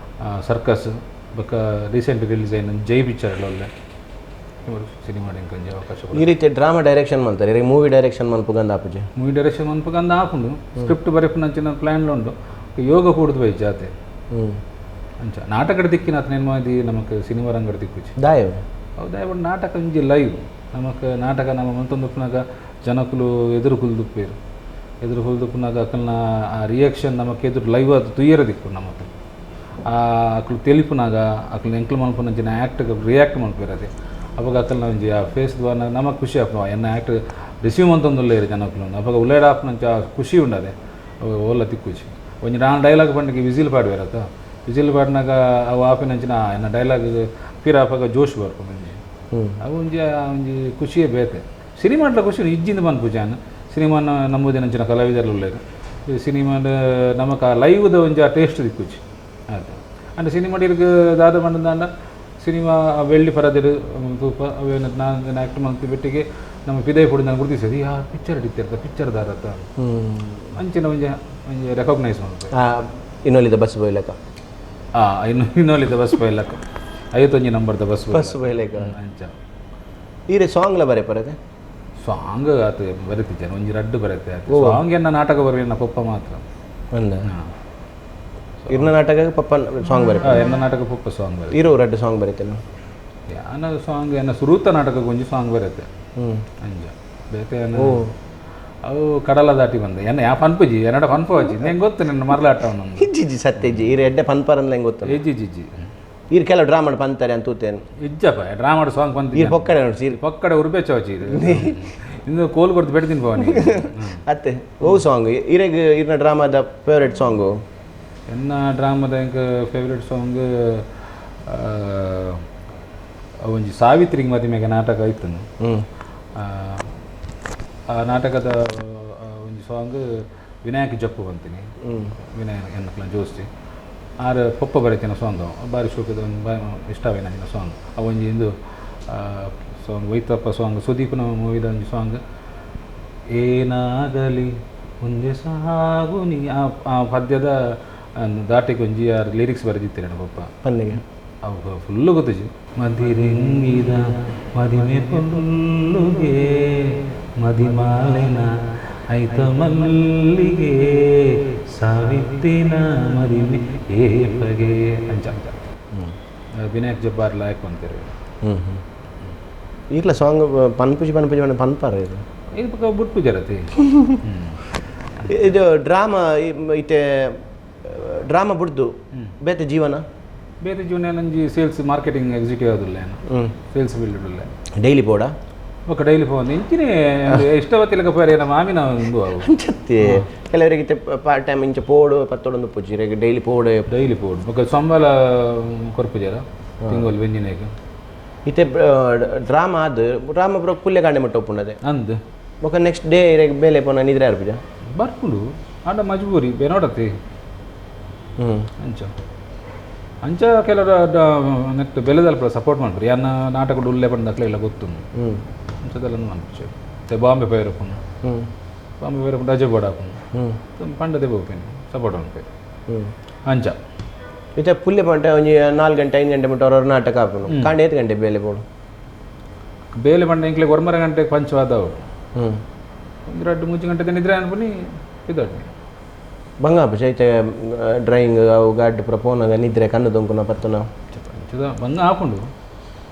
ಸರ್ಕಸ್ ಬೊಕ ರೀಸೆಂಟ್ ರಿಲೀಸ್ ಆಯಿನ ಜೈ ಪಿಕ್ಚರ್ ಒಲ್ಲೆ ಸಿನಿಮಾ ಎಂಕೊಂಜಿ ಅವಕಾಶ.
ಈ ರೀತಿ ಡ್ರಾಮಾ ಡೈರೆಕ್ಷನ್ ಮಲ್ತಾರೆ, ಈ ಮೂವಿ ಡೈರೆಕ್ಷನ್ ಮಲ್ಪುಗಂದ ಆಪುಜಿ?
ಮೂವಿ ಡೈರೆಕ್ಷನ್ ಮನ್ಪುಗಂದ ಆಪುಂಡು, ಸ್ಕ್ರಿಪ್ಟ್ ಬರೆಪುನಂಚಿನ ಪ್ಲ್ಯಾನ್ಲ ಉಂಡು, ಯೋಗ ಕೂಡುದು ಬೈ ಜಾತೆ. ಅಂಚ ನಾಟಕದ ದಿಕ್ಕಿನ ಅತನ ನಮಕ್ ಸಿನಿಮಾ ರಂಗಡ್ ದಿಕ್ಕುಜಿ.
ದಾಯ?
ಹೌದಾ, ಬಟ್ ನಾಟಕ ಒಂಜಿ ಲೈವ್. ನಮಕ್ ನಾಟಕ ನಮ್ಮ ಮಂತೊಂದುಪ್ಪುನಗ ಜನಕುಲು ಎದುರು ಕುಲ್ದುಪ್ಪೇರು, ಎದುರು ಕುಲ್ದುಪ್ಪುನಗ ಅಕಲ್ನ ಆ ರಿಯಾಕ್ಷನ್ ನಮಕ್ ಎದುರು ಲೈವ್ ಅದು ತುಯ್ಯರ ದಿಕ್ಕು ನಮಕ್. ಆ ಅಕ್ಲು ತೆಲಿಪುನಾಗ ಅಕ್ಲು ಎಂಕ್ಲು ಮನ್ಪುನಂಚಿನ ಆ್ಯಕ್ಟ್ ರಿಯಾಕ್ಟ್ ಮನ್ಪೇರು ಅದೇ ಅವಾಗ ಅಕಲ್ನ ಒಂಜಿ ಆ ಫೇಸ್ ನಮಕ್ ಖುಷಿ ಆಪುನ ಎನ್ನ ಆ್ಯಕ್ಟ್ ರಿಸೀವ್ ಮಂತೊಂದುಲ್ಲೇರು ಜನಕುಲು. ಅವಾಗ ಉಲ್ಲೇಡ ಆಪುನಂಚ ಆ ಖುಷಿ ಉಂಡದೆ ಅವಾಗ ಓಲ್ಲ ತಿಕ್ಕುಜಿ. ಒಂಜಿ ನಾನು ಡೈಲಾಗ್ ಪಂಡಿಗೆ ವಿಸಿಲ್ ಪಾಡುವೆರತ್ತ, ವಿಸಿಲ್ ಪಾಡಿನಾಗ ಅವು ಆಪಿನಂಚಿನ ಎನ್ನ ಡೈಲಾಗ್ ಪಿರ ಆಪಗ ಜೋಶ್ ಬರ್ಪುಂಡು ಒಂಜಿ. ಅವು ಒಂಜಿ ಒಂಜಿ ಖುಷಿಯೇ ಬೇತೆ. ಸಿನಿಮಾಟ್ಲ ಖುಷಿ ಇಜ್ಜಿಂದ ಪನ್ಪುಜಿ. ಸಿನಿಮಾನ ನಂಬುದಿನಂಚಿನ ಕಲಾವಿದರು ಉಲ್ಲೇರು. ಈ ಸಿನಿಮಾದ ನಮಕ್ ಆ ಲೈವ್ದ ಒಂಜಿ ಆ ಟೇಸ್ಟ್ ದಿಕ್ಕುಜಿ ಆತ. ಅಂಡ್ ಸಿನಿಮಾ ಇರ್ಗ್ ದಾದ ಪಂಡಂದಾಂಡ ಸಿನಿಮಾ ಬೆಳ್ಳಿ ಪರದೆಡ್ ತೂಪ ಅವೇನು ನಾನು ಆ್ಯಕ್ಟ್ ಮಲ್ತಿ ಬೆಟ್ಟಿಗೆ ನಮ್ಮ ಪಿದೈ ಪುಡಿ ನಾನು ಗುರುತಿಸೋದು ಆ ಪಿಕ್ಚರ್ ಇತ್ತಿರ್ತ ಪಿಕ್ಚರ್ ದಾರತ್ತ ಅಂಚಿನ ಒಂಜಿ ಒಂಜಿ ರೆಕಗ್ನೈಸ್ ಮಲ್ಪೆ.
ಇನ್ನೊಲ್ಲಿದ ಬಸ್ ಬೋಯ್ಲಕ?
ಇನ್ನು ಇನ್ನೊಲ್ಲಿದ ಬಸ್ ಬೈಲಕ್ಕ 51 ನಂಬರ್ದ ಬಸ್.
ಬಸ್ ಬೋಯ್ಲಕ.
ಅಂಚ.
ಈರೆ ಸಾಂಗ್ಲ ಬರೆ ಪರದೆ?
ಸಾಂಗ್ ಆತ ಬರೀತಿದ್ದೇನೆ, ಒಂಜಿ ರಡ್ಡು ಬರುತ್ತೆ ಆತ. ಸಾಂಗ್ ಎನ್ನ ನಾಟಕ ಬರೆಯನ್ನ ಪಪ್ಪ ಮಾತ್ರ.
ಅಂದ ಇರ್ನ ನಾಟಕ ಪಪ್ಪ ಸಾಂಗ್ ಬರೆ?
ಎನ್ನ ನಾಟಕ ಪಪ್ಪ ಸಾಂಗ್ ಬರೆ.
ಇರೋ ರಡ್ಡು ಸಾಂಗ್ ಬರೀತೇನೆ.
ಯಾನ ಸಾಂಗ್ ಎನ್ನ ಸುರೂತ ನಾಟಕಕ್ಕೆ ಒಂಜಿ ಸಾಂಗ್ ಬರುತ್ತೆ. ಅಂಚ ಬೇತೆ ಅವು ಕಡಲ ದಾಟಿ ಬಂದೆ ಎನ್ನ ಯಾ ಪನ್ಪುಜಿ ಎನ್ನಡ ಪನ್ಪುಜಿ ನಂಗೆ ಗೊತ್ತು ನನ್ನ ಮರಲಾಟ ಅವನೊಂದು.
ಇಜ್ಜಿ ಸತ್ಯಜ್ಜಿ ಈರೆ ಎಡ್ಡೆ ಪನ್ಪರಂದ್ ಹೆಂಗೆ ಗೊತ್ತು?
ಇಜ್ಜಿ ಜಿಜ್ಜಿ.
ಈರ್ ಕೆಲವು ಡ್ರಾಮಾ ಪಂತಾರೆ ಅಂತ ತೂತೇನೆ.
ಇಜ್ಜಪ್ಪ ಡ್ರಾಮಾ ಸಾಂಗ್ ಪಂತ.
ಈರ್ ಪೊಕ್ಕಡೆ ನೋಡಿ ಸೀರ್.
ಪೊಕ್ಕಡೆ ಉರ್ಬೆ ಚೌಚಿ ಇದು ಇನ್ನು ಕೋಲ್ ಕೊಡ್ತು ಬೆಡ್ತೀನಿ ಪವನಿ.
ಅತ್ತೆ ಓ ಸಾಂಗ್ ಈರೆಗ್ ಈರ್ನ ಡ್ರಾಮಾದ ಫೇವ್ರೆಟ್ ಸಾಂಗು?
ಎನ್ನ ಡ್ರಾಮಾದ ಎಂಕ್ ಫೇವ್ರೆಟ್ ಸಾಂಗ್ ಒಂಜಿ ಸಾವಿತ್ರಿಗೆ ಮದಿಮೆಗೆ ನಾಟಕ ಇತ್ತು. ಆ ನಾಟಕದ ಒಂಜಿ ಸಾಂಗ್ ವಿನಾಯಕ ಜಪ್ಪು ಅಂತೀನಿ, ವಿನಾಯಕ ಎನ್ನಕ್ಲ ಜೋಸ್ತಿ ಆರ್ ಪೊಪ್ಪ ಬರೀತಿನ ಸಾಂಗ್ ಬಾರಿ ಶೋಕದ ಒಂದು ಬಾರಿ ಇಷ್ಟವೇನ ಸಾಂಗ್. ಅವು ಒಂಜಿ ಇಂದು ಸಾಂಗ್ ವೈತಪ್ಪ ಸಾಂಗ್ ಸುದೀಪ್ನ ಮೂವಿದ ಒಂಜಿ ಸಾಂಗ್ ಏನಾಗಲಿ ಮುಂದೆ ಸಾಗು ನೀ ಆ ಪದ್ಯದ ದಾಟಿಗೆ ಒಂಜಿ ಆರ್ ಲಿರಿಕ್ಸ್ ಬರೆದಿತ್ತಾರೆ ನನ್ನ ಪಪ್ಪ.
ಪನ್ನಿಗೆ
ಅವು ಫುಲ್ಲು ಗೊತ್ತುಜಿ. ಮದಿರೆಂಗಿದ ಮದಿಮೆ ಪೊಲ್ಲುಗೆ ಮದಿಮಾಲಿನ ಐತ ಮಲ್ಲಿಗೆ ಸಾವಿತ್ತಿನ ಮದಿಮೆ ಏಪಗೆ ಅಂಚ ವಿನಾಯಕ್ ಜಬ್ಬಾರ್ ಲಾಯಕ್ ಅಂತಾರೆ.
ಈಗ್ಲ ಸಾಂಗ್ ಪನ್ಪುಜಿ ಪನ್ಪುಜಿ ಪಂಡ ಪನ್ಪಾರ ಇದು
ಇದು ಪಕ್ಕ ಬುಟ್ಪುಜರತಿ.
ಇದು ಡ್ರಾಮಾ ಇತ್ತೆ ಡ್ರಾಮಾ ಬುಡ್ದು ಬೇತೆ ಜೀವನ?
ಬೇತೆ ಜೀವನ ನಂಜಿ sales marketing executive ಆದುಲ್ಲ, sales field ಉಳ್ಳೆ.
Daily ಬೋಡ?
ఒక ಡೈಲಿ ಫೋನ್ ಇಂಚಿನೇ ಇಷ್ಟವತ್ತಿಲಕ ಪೋರೆ ನಮ್ಮ ಮಾಮಿನ ಒಂದು ಅವು.
ಅಂಚತ್ತೆ ಕೆಲವರಿಗೆ ಇತ್ತೆ ಪಾರ್ಟ್ ಟೈಮ್ ಇಂಚ ಪೋಡು ಪತ್ತೊಡೊಂದು ಪೂಜಿ ಡೈಲಿ ಪೋಡು.
ಡೈಲಿ ಪೋಡು ಬೊಕ ಸೋಮವಾರ ಕೊರ್ಪುಜಾರ ತಿಂಗೊಲ್ ಬೆಂಜಿನೇಗ್.
ಇತ್ತೆ ಡ್ರಾಮಾ ಅದು ಡ್ರಾಮಾ ಬ್ರೋ ಪುಲ್ಯ ಕಾಂಡೆ ಮುಟ್ಟ ಒಪ್ಪುಂಡದೆ.
ಅಂದ್
ಬೊಕ ನೆಕ್ಸ್ಟ್ ಡೇ ಇರೆಗ್ ಬೇಲೆ ಪೋನ ನಿದ್ರೆ ಆರ್ಪುಜ?
ಬರ್ಪುಂಡು ಆಂಡ ಮಜ್ಬೂರಿ ಬೇನೋಡತಿ. ಅಂಚ ಅಂಚ ಕೆಲವರು ನೆಟ್ ಬೆಲೆದಲ್ಪ ಸಪೋರ್ಟ್ ಮಾಡ್ತಾರೆ ಯಾನ ನಾಟಕ ಉಲ್ಲೆ ಪಂಡ ಇಲ್ಲ ಗೊತ್ತುಂಡು ಅಂಚದೆಲ್ಲ ಮನ್ಪುಚೆ. ಮತ್ತೆ ಬಾಂಬೆ ಪೈರಪ್ಪನು ಬಾಂಬೆ ಪೈರಪ್ಪನು ರಜೆ ಬೋಡ ಹಾಪುಂಡು ಪಂಡದೆ ಬೋಪೇನು ಸಪೋರ್ಟ್ ಮಾಡ್ಪೇರು ಅಂಚ.
ಇತ್ತೆ ಪುಲ್ಯ ಪಂಟ ಒಂಜಿ 4 ಗಂಟೆ 5 ಗಂಟೆ ಮುಟ್ಟ ಅವ್ರವ್ರ ನಾಟಕ ಹಾಪುನು ಕಾಂಡೆ 8 ಗಂಟೆ ಬೇಲೆ ಬೋಡು?
ಬೇಲೆ ಪಂಡ ಇಂಕ್ಲೆ 1 ಗಂಟೆ ಪಂಚವಾದವು ಒಂದು 2 3 ಗಂಟೆ ನಿದ್ರೆ ಅನ್ಪುನಿ ಇದಾಡ್ನಿ.
ಬಂಗ ಆಪುಜ ಇತ್ತೆ ಡ್ರಾಯಿಂಗ್ ಅವು ಗಾಡ್ ಪೂರ ಪೋನಾಗ ನಿದ್ರೆ ಕಣ್ಣು ದೊಂಕುನ ಪತ್ತುನ?
ಬಂಗ ಆಪುಂಡು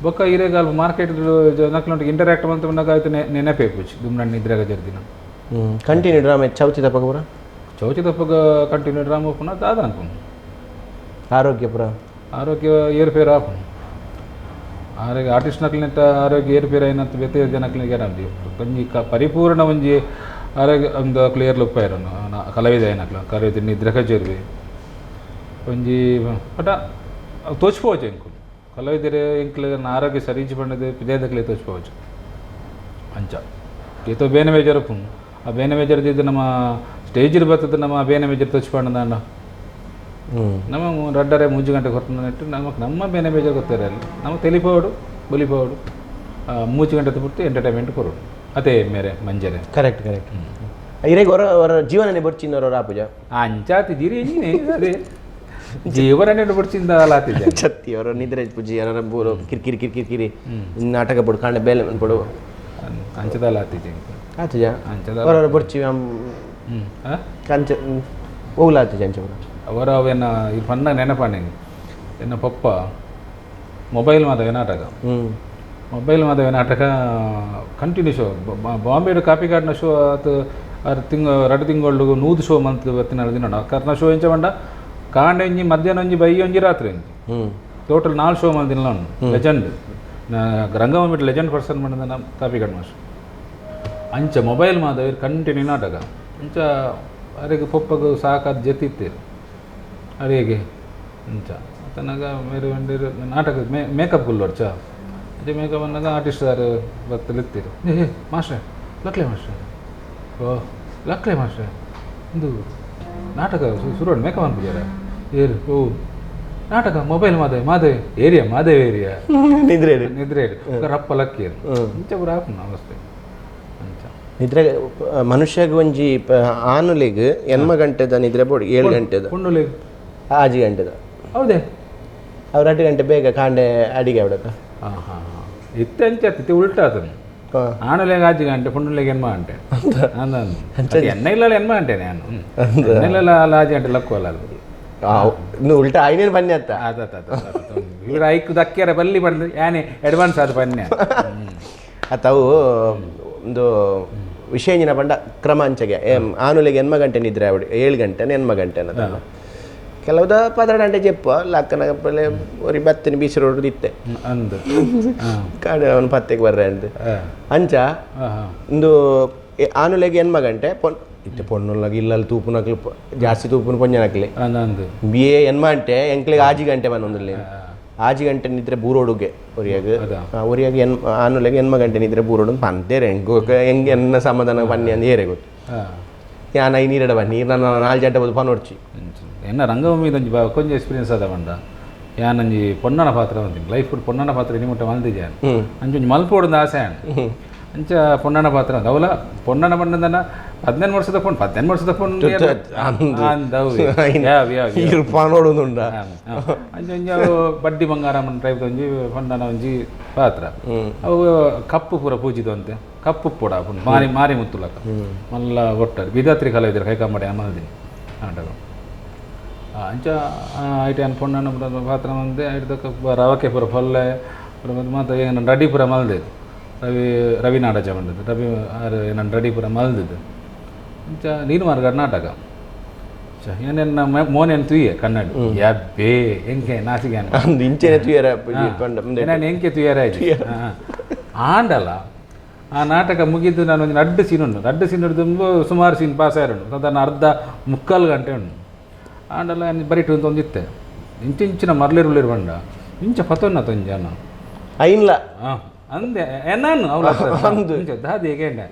ಬೊಕ್ಕ ಇರೆಗಾಲ್ ಮಾರ್ಕೆಟ್ ಜನಕ್ಲೊಟ್ಟಿಗೆ ಇಂಟರಾಕ್ಟ್ ಮಂತುನಾಗ ಆಯ್ತು ನೆನಪೇ ಪೂಜಿ ದುಮ್ನ ನಿದ್ರೆಗ ಜರ್ದಿನ.
ಕಂಟಿನ್ಯೂ ಡ್ರಾಮಾ ಚೌತಿ ತಪ್ಪಗ ಪೂರ?
ಚೌತಿ ತಪ್ಪಗ ಕಂಟಿನ್ಯೂ ಡ್ರಾಮಾ ಪುನಃ ದಾದ ಅನ್ಪುಂಡು.
ಆರೋಗ್ಯ ಪೂರ?
ಆರೋಗ್ಯ ಏರ್ಪೇರು ಆಪುಂಡು. ಆರೋಗ್ಯ ಆರ್ಟಿಸ್ಟ್ ನಕ್ಲಿನಂತ ಆರೋಗ್ಯ ಏರ್ಪೇರು అయినంత ಬೇತೆ ಜನಕ್ಲಿಗೆ ಏನಾಗ್ಲಿ ಒಂಜಿ ಪರಿಪೂರ್ಣ ಒಂಜಿ ಆರೋಗ್ಯ ಒಂದು ಕ್ಲಿಯರ್ ಲುಕ್ ಇರೋನು ಕಲಾವಿದ ಏನಕ್ಲ ಕಲಾವಿದ ನಿದ್ರೆ ಕಚೇರಿ ಒಂಜಿ ಪಟ ತೋಚ್ಪೋవచ్చు ಎಂಕುಲು ಕಲಾವಿದರೆ ಎಂಕ್ಲೆ ಆರೋಗ್ಯ ಸರಿಜಿ ಪಂಡದು ಪಿದೇದಕ್ಲೆ ತೋಚ್ಪೋవచ్చు. ಅಂಚ ಏತೋ ಬೇನೆ ಬೇಜಾರು ಉಪ್ಪುಂಡು. ಆ ಬೇನೆ ಬೇಜಾರು ದಿದ್ದು ನಮ್ಮ ಸ್ಟೇಜಿಡ್ ಬರ್ತದೆ, ನಮ್ಮ ಬೇನೆ ಬೇಜಾರು ತೋಚ್ಪಂಡ ನಮ್ಮ ರಡ್ಡರೆ 3 ಗಂಟೆ ಹೊತ್ತು ನಮಗೆ ನಮ್ಮ ಬೇನೆ ಬೇಜಾರು ಗೊತ್ತಿರಲ್ಲ. ನಮ್ಮ ತೆಲಿಪೋಡು ಬಲಿಪೋಡು 3 ಗಂಟೆ ಪೂರ್ತಿ ಎಂಟರ್ಟೈನ್ಮೆಂಟ್ ಕೊರೋಡು ಅದೇ ಮೇರೆ ಮಂಜರೆ.
Correct correct. ಇರೇಗ ಹೊರ ಹೊರ ಜೀವನನೇ ಬೊಡ್ಚಿಂದವರು ರಾಪುಜ
ಅಂಚಾತಿ ದಿರಿ ಅದೇ ಜೀವನನೇ ಬೊಡ್ಚಿಂದ ಆತಿದ್ದೆ
ಚತ್ತಿ ಅವರ ನಿದ್ರೆ ಪೂಜಿ ಅವರ ಬೋರು ಕಿರಿಕಿರಿ ಕಿರಿಕಿರಿ ಕಿರಿ ನಾಟಕ ಬೋಡು ಕಾಂಡ ಬೇಲೆ ಪಡು
ಅಂಚದಲ್ಲ ಆತಿದ್ದೆ
ಆತುಜ
ಅಂಚದ
ಅವರವರ ಬೊಡ್ಚಿ ಕಂಚ ಹೋಗ್ಲಾತುಜ ಅಂಚ
ಅವರ ಅವೇನ ಈ ಪನ್ನ ನೆನಪಾಣೆ ಎನ್ನ ಪಪ್ಪ ಮೊಬೈಲ್ ಮಾದವೆ ನಾಟಕ ಮೊಬೈಲ್ ಮಾದವೆ ನಾಟಕ ಕಂಟಿನ್ಯೂ ಶೋ ಬಾಂಬೆಡು ಕಾಪಿ ಕಾಡಿನ ಶೋ ಆತು ಆರು ತಿಂಗ 2 ತಿಂಗಳು 100 ಶೋ ಮಂತ್ ಬತ್ತಿನ ದಿನ ಕರ್ನ ಶೋ ಎಂಚ ಬಂಡ ಕಾಂಡ ಒಂಜಿ ಮಧ್ಯಾಹ್ನ ಒಂಜಿ ಬೈ ಒಂಜಿ ರಾತ್ರಿ ಒಂಜಿ ಟೋಟಲ್ 4 ಶೋ ಮಂದಿನ ಲೆಜೆಂಡ್ ರಂಗಭೂಮಿ ಲೆಜೆಂಡ್ ಪರ್ಸನ್ ಮಂಡ ಕಾಪಿ ಕಾಡ್ ಮಾಸ್ಟರ್ ಅಂಚ ಮೊಬೈಲ್ ಮಾದವೆ ಕಂಟಿನ್ಯೂ ನಾಟಕ ಅಂಚ ಅರೆಗೆ ಪೊಪ್ಪಗು ಸಾಕಾದ ಜೆತ್ತಿತ್ತೇರು ಅಡಿಗೆ ಅಂಚ ತನಗ ಮೇರೆ ಒಂಡೇರು ನಾಟಕ ಮೇಕಪ್ ಗುಲ್ಲೊಡ್ಚ ಅಂಚ ಮೇಕಪ್ ಅನ್ನಾಗ ಆರ್ಟಿಸ್ಟ್ ಯಾರು ಬತ್ತಲಿತ್ತೀರು. ಏ ಮಾಸ್ಟ್ರೆ ಲಕ್ಲೆ ಮಾಸ್ಟ್ರೆ, ಓ ಲಕ್ಲೆ ಮಾಸ್ಟ್ರೆ ಒಂದು ನಾಟಕ ಶುರು ಮೇಕಪ್ ಅನ್ಬಿಡ್ಯಾರ ಏರು ಓ ನಾಟಕ mobile Madevi Madevi area Madevi area
ನಿದ್ರೆ
ನಿದ್ರೆ ರಪ್ಪ ಲಕ್ಕಿ ಇಂಚ ಪೂರ ಆಪುನ ಅವಸ್ಥೆ ಅಂಚ
ನಿದ್ರೆ ಮನುಷ್ಯಗ್ ಒಂಜಿ ಆನುಲೆಗ್ 8 ಗಂಟೆದ ನಿದ್ರೆ ಬೋಡು 7 ಗಂಟೆದ
ಪುಂಡುಲೆಗ್
5 ಗಂಟೆದ
ಹೌದೇ
ಅವ್ರು 2 ಗಂಟೆ ಬೇಗ ಕಾಂಡೆ ಅಡಿಗೆ ಅವಡತ್ತ.
ಹಾಂ ಹಾಂ ಹಾಂ ಇತ್ತೆ ಅಂಚೆ ಅತ್ತಿತ್ತೆ ಉಲ್ಟಾ ಅದನ್ನು ಆಣುಲೆಗ್ 5 ಗಂಟೆ ಪುಂಡುಲೆಗ್ 8 ಗಂಟೆ ಎಣ್ಣೆ ಇಲ್ಲ 8 ಗಂಟೆ ನಾನು ಎಣ್ಣೆ ಇಲ್ಲ 5 ಗಂಟೆ ಲಕ್ಕುವಲ್ಲ
ಇನ್ನು ಉಲ್ಟಾ ಐನೇನು ಬನ್ನಿ ಅತ್ತ
ಇವ್ರು ಐಕ್ ದಕ್ಕಿಯರ ಬಲ್ಲಿ ಬಂದು ಯಾನೆ ಅಡ್ವಾನ್ಸ್ ಆದ ಬನ್ನಿ
ಅತ್ತವು ಒಂದು ವಿಷಯ ಬಂಡ ಕ್ರಮ ಅಂಚೆಗೆ ಆನುಲೆಗೆ 8 ಗಂಟೆ ನಿದ್ರೆ ಅವಡಿ 7 ಗಂಟೆ 8 ಗಂಟೆ ಅನ್ನೋದಲ್ಲ ಕೆಲವುದ 12 ಗಂಟೆ ಚೆಪ್ಪ ಲಕ್ಕನ ಒರಿ ಬತ್ತಿನ ಬೀಸಿ ರೋಡ್ ಇತ್ತೆ
ಅಂದು
ಕಾಡು ಅವನು ಪತ್ತೆಗೆ ಬರ್ರೆ ಅಂದು ಅಂಚ ಒಂದು ಆನುಲೆಗೆ 8 ಗಂಟೆ ಪೊನ್ ಇತ್ತೆ ಪೊಣ್ಣುಲಾಗ ಇಲ್ಲಲ್ಲಿ ತೂಪುನಕ್ಲು ಜಾಸ್ತಿ ತೂಪುನ ಪೊಂಜನಕ್ಲೆ ಬಿ ಎ 8 ಗಂಟೆ ಎಂಕ್ಲೆಗೆ 5 ಗಂಟೆ ಬಂದೊಂದಿಲ್ಲ 5 ಗಂಟೆ ನಿದ್ರೆ ಬೂರೋಡುಗೆ ಒರಿಯಾಗ ಒರಿಯಾಗ ಆನುಲೆಗೆ 8 ಗಂಟೆ ನಿದ್ರೆ ಬೂರೋಡು ಪಂತೇರೆ ಹೆಂಗೆ ಎನ್ನ ಸಮಾಧಾನ ಬನ್ನಿ ಅಂದ ಏರೆ ಗೊತ್ತು ಯಾನ್ I ನೀರಡ ಬನ್ನಿ ನೀರು ನನ್ನ 4 ಗಂಟೆ ಬೋದು ಪನೊಡ್ಚಿ
ಎನ್ನ ರಂಗಭೂಮಿ ಒಂಜಿ ಕೊಂಚ ಎಕ್ಸ್ಪೀರಿಯನ್ಸ್ ಆದ ಬಂಡ ಯಾನೊಂಜಿ ಪೊನ್ನನ ಪಾತ್ರ ಬಂತೀನಿ ಲೈಫ್ ಪೊನ್ನನ ಪಾತ್ರ ಇನಿ ಮುಟ್ಟ ಮಲ್ದಿದ್ದೆ ಅಂಚೊಂಜಿ ಮಲ್ಪೋಡು ಆಸೆ ಅಂಚ ಪೊನ್ನನ ಪಾತ್ರ ಅವಲ ಪೊನ್ನನ ಬಣ್ಣದನ 18 ವರ್ಷದ ಫೋನ್ 18 ವರ್ಷದ ಫೋನ್
ಪನೋಡುಂಡ
ಅಂಚೊಂಜಿ ಅವು ಬಡ್ಡಿ ಬಂಗಾರ ಟೈಪ್ ಒಂಜಿ ಪೊನ್ನನ ಒಂಜಿ ಪಾತ್ರ ಅವು ಕಪ್ಪು ಪೂರ ಪೂಜಿದಂತೆ ಕಪ್ಪು ಪೋಡ ಮಾರಿ ಮಾರಿ ಮುತ್ತುಲಕ ಮಲ್ಲ ಒಟ್ಟಾರೆ ಬಿದಾತ್ರಿ ಕಲ ಇದ್ದಾರೆ ಕೈಕಾಂಬಡಿ ಅಮಲ್ದಿನಿ ನಾಟಕ ಅಂಚ ಐಟ ಪೊನ್ನನ ಪಾತ್ರ ಮಂದೆ ಐಟದಕ್ಕ ರವಕೆ ಪೂರ ಫೊಲ್ಲೆ ಮಾತ ಏನು ರೆಡಿ ಪೂರ ಮಲ್ದಿದ್ದು ರವಿ ರವಿ ನಾಡಜ ಬಂದದ್ದು ರವಿ ನನ್ನ ರೆಡಿ ಪೂರ ಮಲ್ದಿದ್ದು ಅಂಚ ನೀನು ಮಾರ್ಗ ನಾಟಕ ಏನೇನು ಮೋನೇನು ತುಯ್ಯೆ ಕನ್ನಡ ಯಾಬೇ ಎಂಕೆ ನಾಸಿಗೆ
ಇಂಚೆನೆ ತುಯ್ಯರ
ನಾನು ಎಂಕೆ ತುಯ್ಯರ ಆಂಡಲ್ಲ ಆ ನಾಟಕ ಮುಗಿದು ನಾನು ಒಂದು ಅಡ್ಡು ಸೀನ್ ಉಂಟು ಅಡ್ಡು ಸೀನ್ ತುಂಬ ಸುಮಾರು ಸೀನ್ ಪಾಸ್ ಆಯ್ರುಂಟು ಸಾಧಾರಣ ಅರ್ಧ 3/4 ಗಂಟೆ ಉಂಟು ಆಂಡಲ್ಲ ಬರೀಟು ಅಂತ ಒಂದಿತ್ತೆ ಇಂಚಿಂಚಿನ ಮರ್ಲಿರುಳಿರು ಬಂಡ ಇಂಚ ಪತೊನ್ನ ತೊಂಜಾನ
ಐನ್ಲ
ಹಾಂ ಅಂದೆ ನಾನು ಅವಳ ದಾದಿ ಹೇಗೆ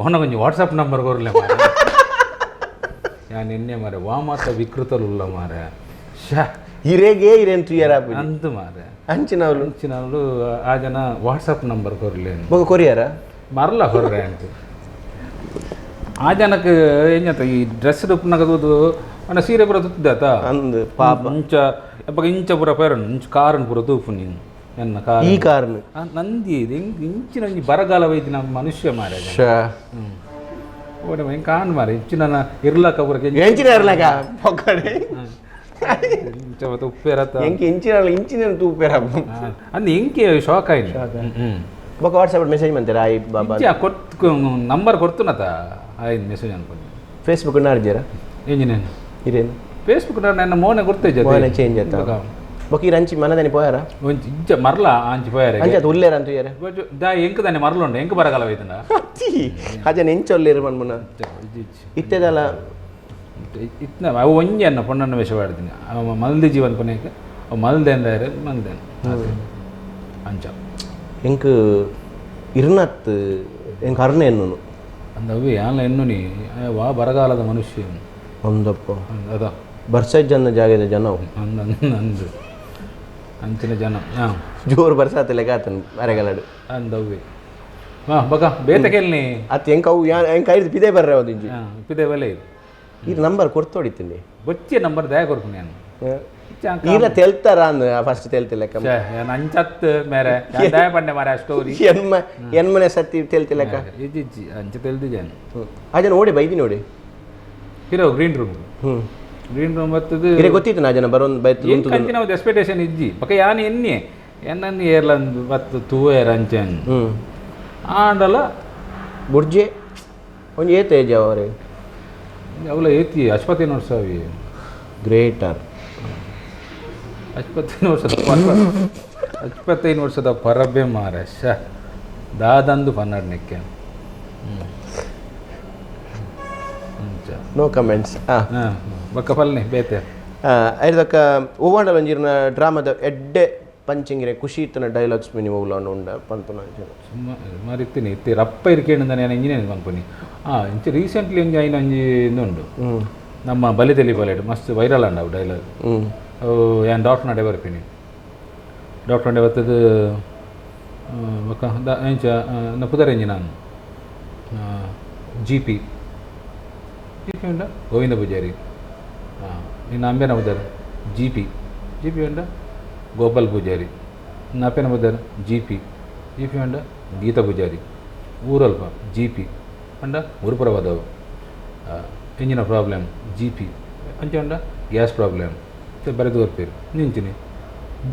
ಓನ ಕೊಂಚ ವಾಟ್ಸಪ್ ನಂಬರ್ ಕೊರಲೆ ನಾನು ನಿನ್ನೆ ಮಾರೆ ವಾಮಾತ ವಿಕೃತಲುಲ್ಲ ಮಾರೆ ಶಾ
ಹಿರೇಗೆ ಹಿರೇನ್ ತುಯ್ಯರ
ಅಂತು ಮಾರೆ
ಅಂಚಿನವಳು
ಅಂಚಿನವಳು ಆ ಜನ ವಾಟ್ಸಪ್ ನಂಬರ್ ಕೊರಲೆ
ಮಗ ಕೊರಿಯರ
ಮರಲ ಕೊರ್ರೆ ಅಂತ ಆ ಜನಕ್ಕೆ ಏನಂತ ಈ ಡ್ರೆಸ್ ಉಪ್ಪುನಗದು ಅಣ್ಣ ಸೀರೆ ಪೂರ ತುತ್ತಿದ್ದಾತ
ಅಂದು ಪಾಪ
ಇಂಚ ಅಪ್ಪ ಇಂಚ ಪೂರ ಪೇರಣ್ಣು ಇಂಚ ಕಾರನ್ ಪೂರ ತೂಪು ನೀನು ನನ್ನ ಕಾರ್
ಈ ಕಾರಣ
ನಂದಿ ಇದು ಇಂಚಿನ ಒಂಜಿ ಬರಗಾಲ ವೈದ್ಯ ನಮ್ಮ ಮನುಷ್ಯ ಮಾರೆ ಓಡೆ ಹೆಂಗೆ ಕಾಣ್ ಮಾರೆ ಇಂಚಿನ ಇರ್ಲಕ್ಕ ಪೂರ
ಎಂಚಿನ ಇರ್ಲಕ್ಕ ಪೊಕ್ಕಡೆ
ಇಂಚ ಮತ್ತೆ ಉಪ್ಪೇರತ್ತ
ಎಂಕೆ ಇಂಚಿನ ಇಂಚಿನ ತೂಪೇರ
ಅಂದ್ ಎಂಕೆ ಶಾಕ್ ಆಯ್ತು
ಬೊಕ ವಾಟ್ಸಪ್ ಮೆಸೇಜ್ ಮಂತೀರ ಆಯ್ ಬಾಬಾ
ಕೊಟ್ಟು ನಂಬರ್ ಕೊಡ್ತುನತ ಆಯ್ತು ಮೆಸೇಜ್ ಅನ್ಕೊಂಡು
ಫೇಸ್ಬುಕ್ ನಾರ್ಜೀರ
ಎಂಜಿನೇನು
ಇರೇನು
ಫೇಸ್ಬುಕ್ ನನ್ನ ಮೋನೆ ಗುರ್ತೇಜ
ಮೋನೆ ಚೇಂಜ್ ಆಯ್ತಾ ಬೊಕ ಈ ರಂಚಿ ಮನದನಿ ಪೋಯಾರ
ಒಂಜಿ ಇಂಚ ಮರ್ಲ ಅಂಚಿ ಪೋಯಾರ
ಅಂಚ ಅದು ಉಲ್ಲೇರ ಅಂತ ಯಾರ
ದಾ ಎಂಕ್ ದಾನೆ ಮರ್ಲುಂಡು ಎಂಕ್ ಬರಗಾಲ ಹೋಯ್ತನ
ಅಜನ ಎಂಚ ಉಲ್ಲೇರು ಮನ್ಮುನ ಇತ್ತೆದಲ್ಲ
ಇತ್ನ ಅವು ಒಂಜಿ ಅನ್ನ ಪೊಣ್ಣನ ವೇಷ ಪಾಡ್ತೀನಿ ಅವ ಮಲ್ದಿ ಜೀವನ್ ಪೊನೇಕ ಅವು ಮಲ್ದೆ ಅಂದಾರೆ ಮಲ್ದೇನು ಅಂಚ
ಎಂಕ್ ಇರ್ನತ್ ಎಂಕ್ ಅರ್ನೆ ಎನ್ನುನು
ಅಂದವು ಯಾನ್ಲ ಎನ್ನುನಿ ವಾ ಬರಗಾಲದ ಮನುಷ್ಯ
ಒಂದಪ್ಪ
ಅದ
ಬರ್ಸ ಜನ ಜಾಗದ ಜನ
ಅಂದ ಅಂದು ಅಂಚಿನ ಜನ ಹಾಂ
ಜೋರು ಬರ್ಸಾತ ಲೆಕ್ಕ ಆತನು ಅರೆಗಲಡು
ಅಂದವ್ವೆ ಹಾಂ ಬಗ ಬೇತ ಕೇಳ್ನಿ
ಅತ್ ಎಂಕ್ ಅವು ಯಾ ಎಂಕ್ ಐದು ಪಿದೆ ಬರ್ರೆ ಅವದಿಂಜಿ
ಹಾಂ ಪಿದೆ ಬಲೆ ಇದು
ಈ ನಂಬರ್ ಕೊಡ್ತೋಡಿತೀನಿ
ಬೊಚ್ಚೆ ನಂಬರ್ ದಯ ಕೊರ್ಪು ನಾನು
ಈರ ತೆಲ್ತಾರ ಅಂದ್ ಫಸ್ಟ್ ತೆಲ್ತಿಲ್ಲಕ್ಕ
ಅಂಚತ್ ಮೇರೆ ದಯ ಪಂಡೆ ಮಾರೆ ಸ್ಟೋರಿ
ಎನ್ಮ ಎನ್ಮನೆ ಸತ್ತಿ ತೆಲ್ತಿಲ್ಲಕ್ಕ
ಇಜ್ಜಿ ಅಂಚ ತೆಲ್ದಿಜಾನು
ಆ ಜನ ಓಡಿ ಬೈದಿ ನೋಡಿ
hero green room green room ಬರ್ತದೆ
ಇರೆ ಗೊತ್ತಿತ್ತು ನಾ ಜನ ಬರೋನ್ ಬೈತು
ಏನ್ ಕಂಚಿನ ಒಂದು ಎಕ್ಸ್ಪೆಕ್ಟೇಷನ್ ಇಜ್ಜಿ ಬಕ ಯಾನ್ ಎನ್ನಿ ಎನ್ನನ್ನು ಏರ್ಲಂದು ಬತ್ತು ತೂವೇರ್ ಅಂಚನ್ ಆಂಡಲ
ಬುರ್ಜೆ ಒಂಜಿ ಏತ್ ಏಜ್ ಅವರೇ
ಅವಲ ಏತಿ ಅಶ್ವತಿ ನೋಡ್ಸಾವಿ
ಗ್ರೇಟ್ ಆರ್
ಅಶ್ವತ್ತೈದು ವರ್ಷದ ಪರ ಅಶ್ವತ್ತೈದು ವರ್ಷದ ಪರಬೆ ಮಾರ ಶ ದಾದಂದು ಪನ್ನಡ್ನಕ್ಕೆ
ನೋ ಕಮೆಂಟ್ಸ್ ಹಾಂ
ಹಾಂ ಬಕ್ಕ ಪಲ್ನೆ ಬೇತೆ
ಐದಕ್ಕ ಹೂವಾಂಡಲ ಒಂಜಿರ್ನ ಡ್ರಾಮಾದ ಎಡ್ಡೆ ಪಂಚಿಂಗಿರೆ ಖುಷಿ ಇತ್ತನ ಡೈಲಾಗ್ಸ್ ಮಿನಿ ಹೋಗ್ಲ ಉಂಡ ಪನ್ಪುನ
ಸುಮಾರು ಇತ್ತೀನಿ ಇತ್ತಿ ರಪ್ಪ ಇರ್ಕೇಂಡ ನಾನು ಇಂಜಿನಿಯರಿಂಗ್ ಕಂಪನಿ ಹಾಂ ಇಂಚ ರೀಸೆಂಟ್ಲಿ ಒಂಜಿ ಐನ ಒಂಜಿ ಉಂಡು ನಮ್ಮ ಬಲಿತೆಲಿ ಬಲೆಡ್ ಮಸ್ತ್ ವೈರಲ್ ಅಂಡ ಅವು ಡೈಲಾಗ್ ಅವು ಏನು ಡಾಕ್ಟರ್ ನಡೆ ಬರ್ತೀನಿ ಡಾಕ್ಟರ್ ನಡೆ ಬರ್ತದ ಬೊಕ್ಕ the ಎಂಚ ನ ಪುದರೆಂಜಿ ನಾನು G P G P ಉಂಡ ಗೋವಿಂದ ಪೂಜಾರಿ ಹಾಂ ನಿನ್ನ ಅಂಬೇನ ಪುದರ್ G P G P ಉಂಡ ಗೋಪಾಲ್ ಪೂಜಾರಿ ನಿನ್ನ ಅಪ್ಪನ ಪುದರ್ G P G P ಉಂಡ ಗೀತಾ ಪೂಜಾರಿ ಊರಲ್ಪ ಜಿ ಪಿ ಅಂಡ ಊರುಪುರವಾದವು ಇಂಜಿನ problem G P ಅಂಚ ಉಂಡ ಗ್ಯಾಸ್ ಪ್ರಾಬ್ಲಮ್ ಬರೆದು ಬರ್ಪೇರು ನಿಂಚಿನಿ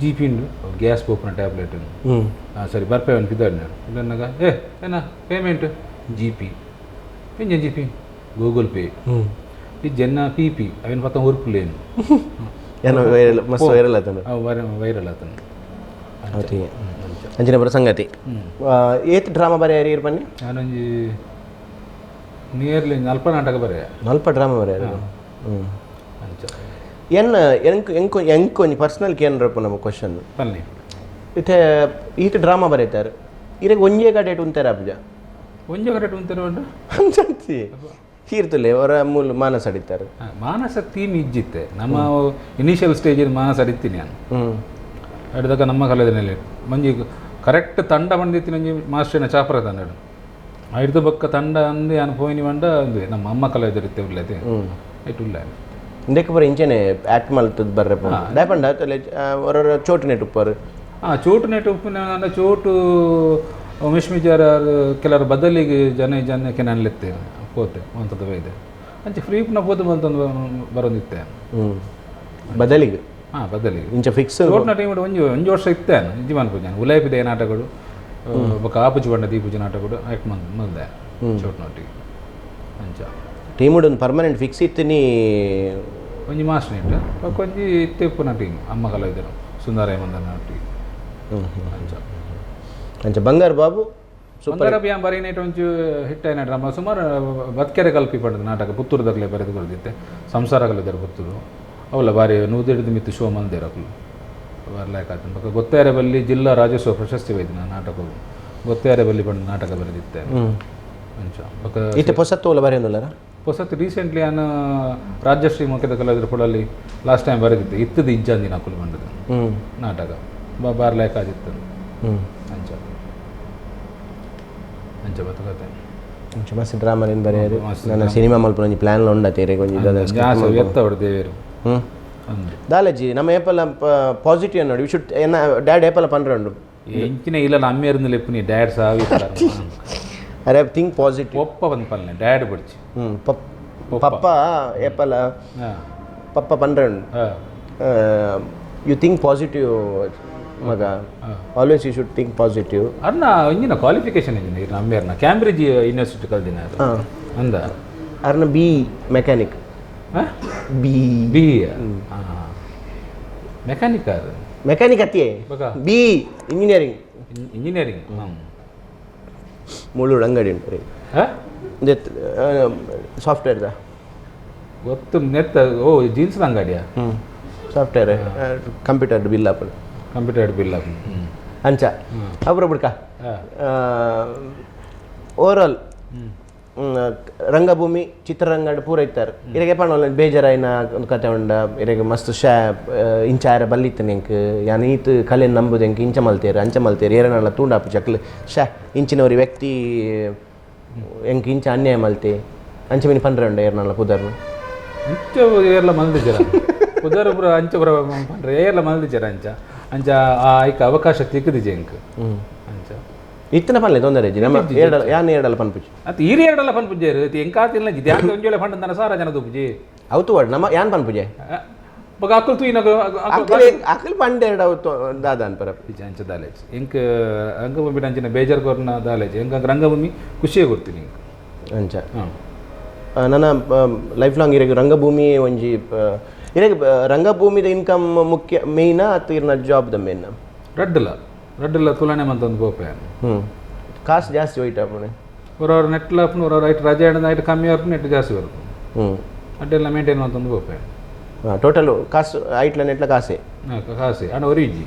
ಜಿ ಪಿ ಉಂಡು ಗ್ಯಾಸ್ ಪೋಪುನ ಟ್ಯಾಬ್ಲೆಟ್ ಹಾಂ ಸರಿ ಬರ್ಪೆ ಒಂದು ಪಿದಾಡ್ ನಾನು ಇದನ್ನಾಗ ಏ ಏನ payment G P ಎಂಜ G P Google pay ಈ ಜನ ಪಿ ಪಿ ಅವೇನು ಪತ್ತ ಉರ್ಪುಲೇನು
ಏನೋ ವೈರಲ್ ಮಸ್ತ್ ವೈರಲ್ ಆತನ
ಅವು ವೈರಲ್ ಆತನ
ಅಂಚಿನ ಬರೋ ಸಂಗತಿ ಏತ್ ಡ್ರಾಮಾ ಬರೆಯಾರಿ ಇರ್ ಬನ್ನಿ
ನಾನೊಂಜಿ ನಿಯರ್ಲಿ ಅಲ್ಪ ನಾಟಕ ಬರೆಯ
ಅಲ್ಪ ಡ್ರಾಮಾ ಬರೆಯಾರ
ಅಂಚ
ಎನ್ನ ಎಂಕ್ ಎಂಕ್ ಎಂಕ್ ಒಂಜಿ ಪರ್ಸನಲ್ ಕೇನ್ರಪ್ಪ ನಮ್ಮ ಕ್ವಶನ್
ಪಲ್ನಿ
ಇತ್ತೆ ಈತ ಡ್ರಾಮಾ ಬರೀತಾರೆ ಇರೆಗ್ ಒಂಜೇ ಕಡೆಟ್ ಉಂತಾರ ಅಬ್ಜ
ಒಂಜಿ ಕರೆಕ್ಟ್ ಉಂತಾರೆ ಉಂಟು
ಅಂಚಂತಿ ಹೀರ್ತುಲೆ ಅವರ ಮೂಲ ಮಾನಸ ಅಡಿತಾರೆ
ಮಾನಸ ಥೀಮ್ ಇಜ್ಜಿತ್ತೆ ನಮ್ಮ ಇನಿಷಿಯಲ್ ಸ್ಟೇಜ್ ಮಾನಸ ಅಡಿತೀನಿ ನಾನು ಅಡಿದಾಗ ನಮ್ಮ ಕಾಲೇಜಿನಲ್ಲಿ ಮಂಜಿ ಕರೆಕ್ಟ್ ತಂಡ ಬಂದಿತ್ತಿ ನಂಜಿ ಮಾಸ್ಟರ್ನ ಚಾಪರ ತಂಡ ಐದು ಬಕ್ಕ ತಂಡ ಅಂದು ನಾನು ಪೋಯಿನಿ ಬಂಡ ಅಂದ್ವಿ ನಮ್ಮ ಅಮ್ಮ ಕಲಾವಿದರಿತ್ತೆ ಉಳ್ಳತೆ ಇಟ್ಟು ಉಳ್ಳ
ಇಂದಕ್ಕೆ ಬರ ಇಂಚೆನೆ ಆಕ್ಟ್ ಮಲ್ತದ್ ಬರ್ರೆ ದಾಯಪಂಡ ಹೊರ ಚೋಟು ನೆಟುಪ್ಪರು
ಹಾಂ ಚೋಟು ನೆಟ್ಟು ಉಪ್ಪಿನ ಚೋಟು ಉಮೇಶ್ ಮಿಜಾರ್ ಕೆಲವರು ಬದಲಿಗೆ ಜನ ಜನಕ್ಕೆ ನಾನು ಲೆತ್ತೇನೆ ಪೋತೆ ಅಂತದ್ದು ಬೈದೆ ಅಂಚೆ ಫ್ರೀ ಪುನಃ ಪೋತೆ ಬಂತಂದು ಬರೋದಿತ್ತೆ
ಬದಲಿಗೆ
ಹಾಂ ಬದಲಿಗೆ
ಇಂಚ ಫಿಕ್ಸ್
ಚೋಟ್ನ ಟೀಮ್ ಒಂಜಿ ಒಂಜಿ ವರ್ಷ ಇತ್ತೆ ಜೀವನ ಪೂಜೆ ಉಲಾಯಿಪಿದೆ ನಾಟಕಗಳು ಬೊಕ್ಕ ಆಪುಜಿ ಬಣ್ಣ ದೀಪುಜಿ ನಾಟಕಗಳು ಆಕ್ಟ್ ಮಂದೆ ಚೋಟ್ನೊಟ್ಟಿಗೆ ಅಂಚ
ಟೀಮ್ ಒಂದು ಪರ್ಮನೆಂಟ್ ಫಿಕ್ಸ್ ಇತ್ತು ನೀ
ಒಂಜಿ ಮಾಸ್ಟರ್ ಇಟ್ಟು ಬೊಕ್ಕ ಒಂಜಿ ಇತ್ತೆ ಉಪ್ಪುನ ಟೀಮ್ ಅಮ್ಮ ಕಲಾವಿದರು ಸುಂದರ ಮಂದನ ಒಟ್ಟಿಗೆ ಅಂಚ
ಅಂಚ ಬಂಗಾರ ಬಾಬು
ಬಂಗಾರ ಬಿಯಾನ್ ಬರೀ ನೈಟ್ ಒಂಚು ಹಿಟ್ ಆಯ್ನ ಡ್ರಾಮಾ ಸುಮಾರು ಬತ್ಕೆರೆ ಕಲ್ಪಿ ಪಡೆದ ನಾಟಕ ಪುತ್ತೂರುದಾಗಲೇ ಬರೆದು ಕೊಡ್ದಿತ್ತೆ ಸಂಸಾರ ಕಲಿದಾರೆ ಪುತ್ತೂರು ಅವಲ್ಲ ಬಾರಿ ನೂದೆಡ್ದು ಮಿತ್ತು ಶೋ ಮಂದಿರ ಅಕುಲು ಬರ್ಲಾಕಾಯ್ತು ಬೊಕ್ಕ ಗೊತ್ತಾರೆ ಬಲ್ಲಿ ಜಿಲ್ಲಾ ರಾಜ್ಯೋತ್ಸವ ಪ್ರಶಸ್ತಿ ಬೈದು ನಾನು ನಾಟಕವು ಗೊತ್ತಾರೆ ಬಲ್ಲಿ ಪಂಡ ನಾಟಕ ಬರೆದಿತ್ತೆ ಅಂಚ ಬೊಕ್ಕ
ಇತ್ತೆ ಪೊಸತ್ತೋಲ ಬರೆಯೊಂದುಲ್ಲರ
ಹೊಸತು ರೀಸೆಂಟ್ಲಿ ನಾನು ರಾಜ್ಯಶ್ರೀ ಮುಖ್ಯದ ಕಲಾವಿದರ ಕೊಡಲಿ ಲಾಸ್ಟ್ ಟೈಮ್ ಬರೆದಿದ್ದೆ ಇತ್ತದ ಇಜ್ಜಂದಿನ ಅಕುಲು ಬಂದದ್ದು ನಾಟಕ ಬಾರ್ಲಾಕಾದಿತ್ತು ಅಂಚ ಅಂಚ ಬತ್ತಕತೆ
ಅಂಚ ಮಸ್ತ್ ಡ್ರಾಮಾ ಏನು ಬರೆಯರು ನನ್ನ ಸಿನಿಮಾ ಮಲ್ಪ ಒಂಜಿ ಪ್ಲಾನ್ ಉಂಡ ತೇರೆ ಒಂಜಿ
ಜಾಸ್ತಿ ವ್ಯರ್ಥ ಹೊಡೆದು ದೇವೇರು ಅಂದು
ದಾಲಜಿ ನಮ್ಮ ಏಪಲ ಪಾಸಿಟಿವ್ ನೋಡಿ we should ಏನ ಡ್ಯಾಡ್ ಏಪಲ ಪನ್ರೆ ಉಂಡು
ಎಂಚಿನ ಇಲ್ಲ ಅಮ್ಮೇರಿಂದ ಲೆಪ್ಪು ಡ್ಯಾಡ್ ಸಾವಿ
ಅರೆ ಥಿಂಕ್ ಪಾಸಿಟಿವ್
ಒಪ್ಪ ಬಂದು ಪಲ್ಲೆ ಡ್ಯಾಡ್ ಬಡ್ಚಿ
ಪಪ್ಪ ಏಪಲ
ಹಾಂ
ಪಪ್ಪ ಪನ್ರೆ ಉಂಡು
ಹಾಂ
you think positive ಮಗ always you should think positive
ಅರ್ನ ಇಂಜಿನ qualification engine ಇರ್ನ ಅಮ್ಮೇರ್ನ Cambridge university ಕಲ್ದಿನ ಅಂದ
ಅರ್ನ ಬಿ ಮೆಕ್ಯಾನಿಕ್
ಹಾಂ
B
B mechanic
mechanic ಅತ್ತಿಯೇ
ಬಗ.
B engineering
engineering ಹಾಂ
ಮುಳ್ಳು ಅಂಗಡಿ ಉಂಟು ರೀ
ಹಾಂ
ಸಾಫ್ಟ್ವೇರ್ದ
ಗೊತ್ತು ನೆತ್ತ ಓ ಜೀನ್ಸ್ ಅಂಗಡಿಯಾ
software computer bill ಆಪುಂಡು
ಕಂಪ್ಯೂಟರ್ ಬಿಲ್
ಅಂಚ ಅಬ್ರ ಬುಡ್ಕ Overall ರಂಗಭೂಮಿ ಚಿತ್ರರಂಗಡ್ ಪೂರ ಇತ್ತಾರೆ. ಇರೆಗೆ ಪಂಡ ಬೇಜಾರಾಯಿನ ಒಂದು ಕತೆ ಉಂಡ ಇರೆಗೆ ಮಸ್ತ್ ಶಾ ಇಂಚ ಆರ ಬಲ್ಲಿತ್ತನೆ ಎಂಕ್ ಯಾನ್ ಈತ್ ಕಲೆನ್ ನಂಬುದು ಎಂಕ್ ಇಂಚ ಮಲ್ತೇರು ಅಂಚ ಮಲ್ತೇರು ಏರನಲ್ಲ ತೂಂಡಾಪು ಚಕ್ಲು ಶಾ ಇಂಚಿನವರಿ ವ್ಯಕ್ತಿ ಎಂಕ್ ಇಂಚ ಅನ್ಯಾಯ ಮಲ್ತೆ ಅಂಚ ಮೀನು ಪಂಡ್ರೆ ಉಂಡ ಏರ್ನಲ್ಲ ಪುದರ್ನು
ಅಂಚ ಏರ್ಲ ಮಲ್ದಿಜರ ಪುದರ್ ಪೂರ ಅಂಚ ಪೂರ ಪಂಡ್ರೆ ಏರ್ಲ ಮಲ್ದಿಜರ ಅಂಚ ಅಂಚ ಆ ಐಕ್ ಅವಕಾಶ ತಿಕ್ಕದಿಜೆ ಎಂಕ್ ಅಂಚ
ಇತ್ತನ ಪನ್ಲೆ ತೊಂದರೆ ಇಜ್ಜಿ ನಮ್ಮ ಏಡಲ ಯಾನ್ ಏಡಲ ಪನ್ಪುಜಿ.
ಅತ್ ಈರ್ ಏಡಲ ಪನ್ಪುಜೇರು ಎಂಕಾತಿಲ್ಲ ಜಿದ್ಯಾಂತ ಒಂಜೊಳೆ ಪಂಡ ನನ್ನ ಸಾರ ಜನ ದೂಪುಜಿ.
ಅವತು ವಾಡ್ ನಮ್ಮ ಯಾನ್ ಪನ್ಪುಜೆ.
ಬೊಕ ಅಕ್ಕುಲು ತೂಯಿನಗ
ಅಕಲ್ ಅಕಲ್ ಪಂಡೆ ಎರಡು ಅವತ್ತು ದಾದ ಅನ್ಪರ.
ಅಂಚ ದಾಲೇಜ್ ಎಂಕ್ ರಂಗಭೂಮಿ ಅಂಚಿನ ಬೇಜಾರು ಕೊರ್ನ ದಾಲೇಜ್ ಎಂಕ್ ರಂಗಭೂಮಿ ಖುಷಿಯೇ ಕೊಡ್ತೀನಿ ಎಂಕ್.
ಅಂಚ ನನ್ನ ಲೈಫ್ ಲಾಂಗ್ ಇರೆಗ್ ರಂಗಭೂಮಿ ಒಂಜಿ ಇರೆಗ್ ರಂಗಭೂಮಿದ ಇನ್ಕಮ್ ಮುಖ್ಯ ಮೇಯ್ನಾ ಅತ್ತು ಇರ್ನ ಜಾಬ್ದ ಮೇಯ್ನ?
ರಡ್ಡಲ ರಡ್ಡಲ ತುಲನೆ ಮಂತೊಂದು ಪೋಪೆ.
ಕಾಸು ಜಾಸ್ತಿ ಹೋಯ್ತು ಅಪ್ಪಣೆ.
ಹೊರವ್ರ ನೆಟ್ಲ ಅಪ್ಪನು ಹೊರವ್ರ ಐಟ್ ರಜೆ ಹಿಡಿದು ಐಟ್ ಕಮ್ಮಿ ಆಪು ನೆಟ್ ಜಾಸ್ತಿ ಬರುತ್ತೆ. ಅಡ್ಡೆಲ್ಲ ಮೇಂಟೈನ್ ಮಂತೊಂದು ಪೋಪೆ.
ಟೋಟಲ್ ಕಾಸು ಐಟ್ಲ ನೆಟ್ಲ ಕಾಸೆ?
ಕಾಸೆ ಅಣ್ಣ ಒರಿ ಇಜ್ಜಿ.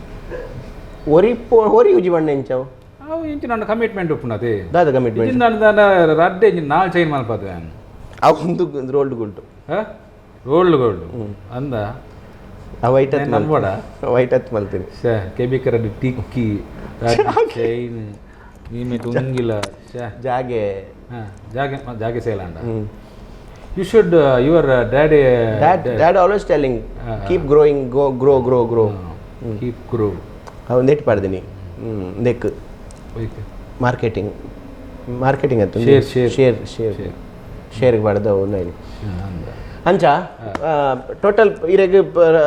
ಒರಿ ಒರಿ ಉಜ್ಜಿ ಬಣ್ಣ ಎಂಚವು?
ಅವು ಇಂಚ ನನ್ನ ಕಮಿಟ್ಮೆಂಟ್ ಉಪ್ಪುನತೆ.
ದಾದ ಕಮಿಟ್ಮೆಂಟ್?
ನನ್ನ ರಡ್ಡೆ ಇಂಚ ನಾಲ್ ಚೈನ್ ಮಲ್ಪದ.
ಅವು ಒಂದು ರೋಲ್ಡ್ ಗುಂಟು.
ರೋಲ್ಡ್ ಗೋಲ್ಡ್ ಅಂದ
ವೈಟ್ ಹತ್
ನಂಬೋಡ
ವೈಟ್ ಹತ್ ಮಲ್ತೀನಿ.
ಶೇ ಕೆಬಿಕರಡ್ ಟಿಕ್ಕಿ ಚೈನ್ ನೀಮೆಟ್ ಉಂಗಿಲ ಶೇ
ಜಾಗೆ
ಜಾಗೆ ಜಾಗೆ ಸೇಲಾಂಡ. You should your daddy
dad always telling keep growing, go grow grow grow.
Keep grow.
ಅವು ನೆಟ್ ಪಾಡ್ದಿನಿ neck marketing marketing ಅಂತ
share share
share share ಶೇರ್ಗೆ ಪಾಡ್ದು ಅವು ನೈನ್ ಅಂಚ ಟೋಟಲ್ ಇರೆಗ್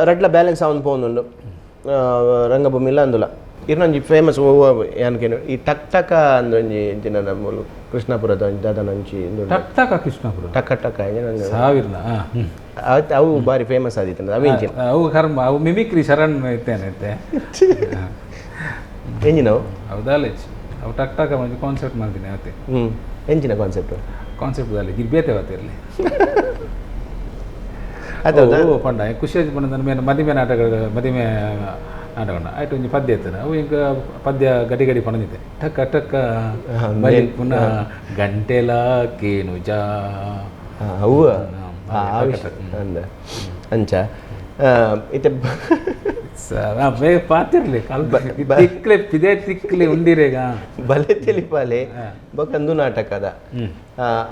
ರಡ್ಲ ಬ್ಯಾಲೆನ್ಸ್ ಅವನ್ ಪೋಂದುಂಡು ರಂಗಭೂಮಿ ಇಲ್ಲ ಅಂದುಲ. ಇರ್ನೊಂಜಿ ಫೇಮಸ್ ಯಾನ್ಕೇನು ಈ ಟಕ್ ಟಕ ಅಂದೊಂಜಿ ದಿನ ಮೂಲು ಕೃಷ್ಣಾಪುರದ ಒಂಜಿ ದಾದನೊಂಜಿ
ಟಕ್ ಟಕ ಕೃಷ್ಣಾಪುರ
ಟಕ ಟಕ
ಸಾವಿರ
ಅವು ಬಾರಿ ಫೇಮಸ್ ಆದಿತ್ತು ಅವು ಇಂಚಿನ
ಅವು ಕರ್ಮ ಅವು ಮಿಮಿಕ್ರಿ ಶರಣ್ ಇತ್ತೇನೆ ಇತ್ತೆ
ಎಂಜಿನ ಅವು
ಅವು ದಾಲೇಜ್ ಅವು ಟಕ್ ಟಕ ಒಂಜಿ ಕಾನ್ಸೆಪ್ಟ್ ಮಾಡ್ತೀನಿ ಅತ್ತೆ.
ಎಂಜಿನ ಕಾನ್ಸೆಪ್ಟ್?
ಕಾನ್ಸೆಪ್ಟ್ ದಾಲೇಜ್ ಇದು ಬೇತೆ ಇರಲಿ
ಅದು
ಪಂಡ ಖುಷಿ ಆಗಿ ಪಂಡ ಮೇಲೆ ಮದಿಮೆ ನಾಟಕ ಮದಿಮೆ ನಾಟಕ ಆಯ್ತು ಒಂಜಿ ಪದ್ಯ ಇತ್ತದ ಅವು ಇಂಕ ಪದ್ಯ ಗಡಿ ಗಡಿ ಪಣದಿತ್ತೆ ಟಕ್ಕ ಟಕ್ಕ ಬಲಿ ಪುನಃ ಗಂಟೆಲ ಕೇನು ಜಾ
ಅವು ಅಂದ ಅಂಚ ಇತ್ತೆ
ಬೇಗ ಪಾತಿರ್ಲಿ ತಿಕ್ಲೆ ಪಿದೆ ತಿಕ್ಲೆ ಉಂಡಿರೇಗ
ಬಲೆ ತಿಳಿಪಾಲೆ ಬೊಕಂದು ನಾಟಕದ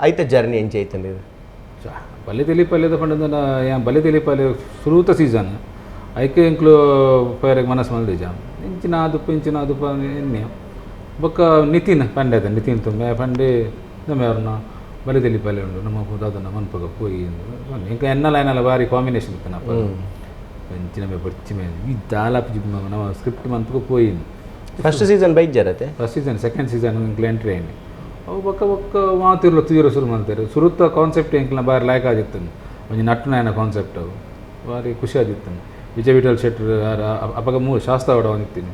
ಐತ ಜರ್ನಿ ಎಂಚ ಐತಂడి.
ಬಲೆ ತಿಳಿಪಾಲೆದ ಪಂಡ ಬಲೆ ತಿಳಿಪಾಲೆ ಸುರೂತ ಸೀಸನ್ ಐಕೆ ಎಂಕ್ಲು ಪೇರೆಗ್ ಮನಸ್ಸು ಮಲ್ದಿಜ ಇಂಚಿನ ಆದುಪ್ಪ ಇಂಚಿನ ಆದುಪ್ಪ ಎನ್ನೆ ಬೊಕ್ಕ ನಿತಿನ್ ಪಂಡೆ ಅದ ನಿತಿನ್ ತುಂಬೆ ಪಂಡೆ ನಮ್ಮ ಅವ್ರನ್ನ ಬಲೆ ತಿಳಿಪಾಲೆ ಉಂಡು ನಮ್ಮ ದಾದನ ಮನ್ಪಗ ಪೋಯಿ ಇಂಕ ಎನ್ನಲ ಎನ್ನಲ ಬಾರಿ ಕಾಂಬಿನೇಷನ್ ಇತ್ತನಪ್ಪ ಇಂಚಿನ ಮೇ ಬಡ್ಚಿ ಮೇ ಈ ದಾಲಾಪಿ ನಮ್ಮ ಸ್ಕ್ರಿಪ್ಟ್ ಮಂತ್ಗ ಪೋಯಿ.
ಫಸ್ಟ್ ಸೀಸನ್ ಬೈಜರತೆ?
First season second season ಎಂಕ್ಲು entry ಅಯ್ನಿ ಅವು ಬೊಕ್ಕ ಬೊಕ್ಕ ಮಾತಿರ್ಲ ತೀರ ಶುರು ಮಾಡ್ತಾರೆ. ಸುರುತ್ತ ಕಾನ್ಸೆಪ್ಟ್ ಎಂಕ್ಲ ಬಾರಿ ಲಾಯ್ಕ್ ಆಗಿತ್ತು ಒಂಜಿ ನಟ್ಟುನಾಯನ ಕಾನ್ಸೆಪ್ಟ್ ಅವು ಬಾರಿ ಖುಷಿ ಆಗಿತ್ತು. ವಿಜಯ ವಿಠಲ್ ಶೆಟ್ಟರ್ ಆರ್ ಅಪಗ ಮೂ ಶಾಸ್ತ್ರ ಅವಡ ಒಂದಿತ್ತೀನಿ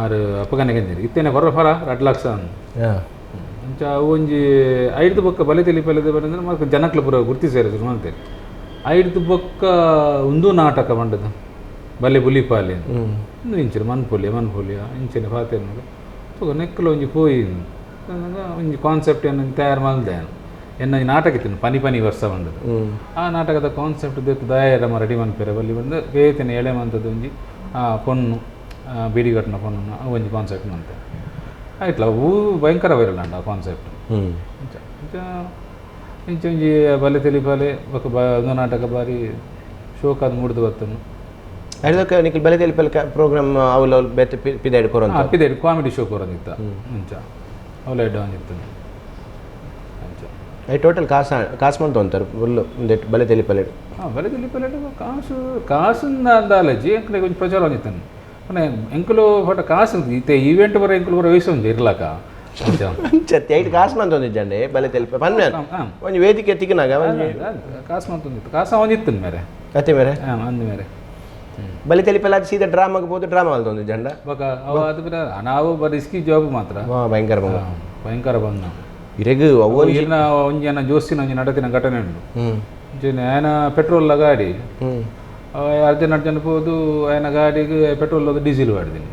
ಆರು ಅಪಗನೆ ಗೆಂದಿರಿ ಇತ್ತೇನೆ ಹೊರ ಹೊರ 2 ಲಕ್ಷ ಅಂಚ ಅವು ಒಂಜಿ ಐಡ್ದು ಬೊಕ್ಕ ಬಲೆ ತಿಳಿಪಲೆದ ಬಂದ್ರೆ ಮತ್ತೆ ಜನಕ್ಲು ಪೂರ ಗುರ್ತಿసేರು ಶುರು ಮಾಡ್ತಾರೆ. ಐಡ್ದು ಬೊಕ್ಕ ಒಂದು ನಾಟಕ ಮಂಡದ ಬಲೆ ಬುಲಿಪಾಲೆ ಇಂದು ಇಂಚಿನ ಮನ್ಪುಲಿಯ ಮನ್ಪುಲಿಯ ಇಂಚಿನ ಪಾತೆರ್ನ ತೂಕ ನೆಕ್ಕಲು ಒಂಜಿ ಪೋಯಿ ಒಂಜಿ ಕಾನ್ಸೆಪ್ಟ್ ಏನು ತಯಾರು ಮಲ್ದೆ ಎನ್ನ ನಾಟಕ ಇತ್ತು ಪನಿ ಪನಿ ವರ್ಷ ಬಂದದ್ದು. ಆ ನಾಟಕದ ಕಾನ್ಸೆಪ್ಟ್ ದೆತ್ತು ದಾಯರಮ ರೆಡಿ ಮನ್ಪೆರೆ ಬಲ್ಲಿ ಬಂದು ಬೇತನೆ ಎಳೆ ಮಂತದ್ದು ಒಂಜಿ ಆ ಪೊಣ್ಣು ಬೀಡಿಗಟ್ಟಿನ ಪೊಣ್ಣು ಅವು ಒಂಜಿ ಕಾನ್ಸೆಪ್ಟ್ ಮಂತೆ ಆಯ್ತಲ್ಲ ಅವು ಭಯಂಕರ ವೈರಲ್ ಅಂಡ ಆ ಕಾನ್ಸೆಪ್ಟ್. ಅಂಚ ಅಂಚ ಇಂಚ ಒಂಜಿ ಬಲೆ ತಿಳಿಪಾಲೆ ಬೊಕ್ಕ ಒಂದು ನಾಟಕ ಬಾರಿ ಶೋಕಾದ ಮೂಡ್ದು ಬತ್ತನು.
ಅದಕ್ಕೆ ನಿಖಲ್ ಬಲೆ ತಿಳಿಪಾಲೆ ಪ್ರೋಗ್ರಾಮ್ ಅವಲ ಬೇತೆ ಪಿದಾಯ್ಡು ಕೊರಂತ
ಪಿದಾಯ್ಡು ಕಾಮಿಡಿ ಶೋ ಕೊರಂದಿತ್ತ ಅಂಚ ಅವಲ ಎಡ್ಡ ಒಂಜಿತ್ತು ಅಂಚ
I total ಕಾಸು ಕಾಸು ಮಂತ ಅಂತಾರೆ ಫುಲ್ಲು ಬಲೆ ತಿಳಿಪಾಲೆ.
ಹಾಂ ಬಲೆ ತಿಳಿಪಾಲೆ ಕಾಸು ಕಾಸು ಅಂದಾಲಜಿ ಎಂಕ್ಲೆ కొంచెం ಪ್ರಚಾರ ಒಂಜಿತ್ತನು মানে ಎಂಕುಲು ಫಟ ಕಾಸು ಇತ್ತೆ ಈವೆಂಟ್ ಬರ ಎಂಕುಲು ಬರ ವಯಸ್ಸು ಒಂಜಿ ಇರ್ಲಕ
ಅಂಚತ್ತೆ ಐಟ್ ಕಾಸು ಮಂತ ಒಂದಿಜ್ಜಂಡೆ ಬಲೆ ತಿಳಿಪ ಪನ್ನೆ ಒಂಜಿ ವೇದಿಕೆ ತಿಕ್ಕನಾಗ ಒಂಜಿ
ಕಾಸು ಮಂತ ಒಂದಿತ್ತು ಕಾಸು ಒಂಜಿತ್ತು ಮೇರೆ
ಅತ್ತೆ ಮೇರೆ
ಹಾಂ ಅಂದ ಮೇರೆ
ಬಲೆ ತಿಳಿಪಲ್ಲ ಅದು ಸೀದಾ ಡ್ರಾಮಾಗೆ ಪೋದು ಡ್ರಾಮಾ ಅಲ್ದ ಒಂದು ಜಂಡ
ಬೊಕ ಅವ ಅದು ಬಿರ ನಾವು ಬರ ರಿಸ್ಕಿ ಜಾಬ್ ಮಾತ್ರ
ಭಯಂಕರ ಬಂಗ
ಭಯಂಕರ ಬಂದ
ಇರೆಗ್ ಅವು
ಇರ್ನ ಒಂಜಿ ಅನ್ನ ಜೋಸ್ತಿನ ಒಂಜಿ ನಡತಿನ ಘಟನೆ ಉಂಟು. ಆಯನ ಪೆಟ್ರೋಲ್ ಗಾಡಿ ಅರ್ಜೆಂಟ್ ಅರ್ಜೆಂಟ್ ಪೋದು ಆಯನ ಗಾಡಿಗೆ ಪೆಟ್ರೋಲ್ ಡೀಸೆಲ್ ವಾಡಿದ್ದೀನಿ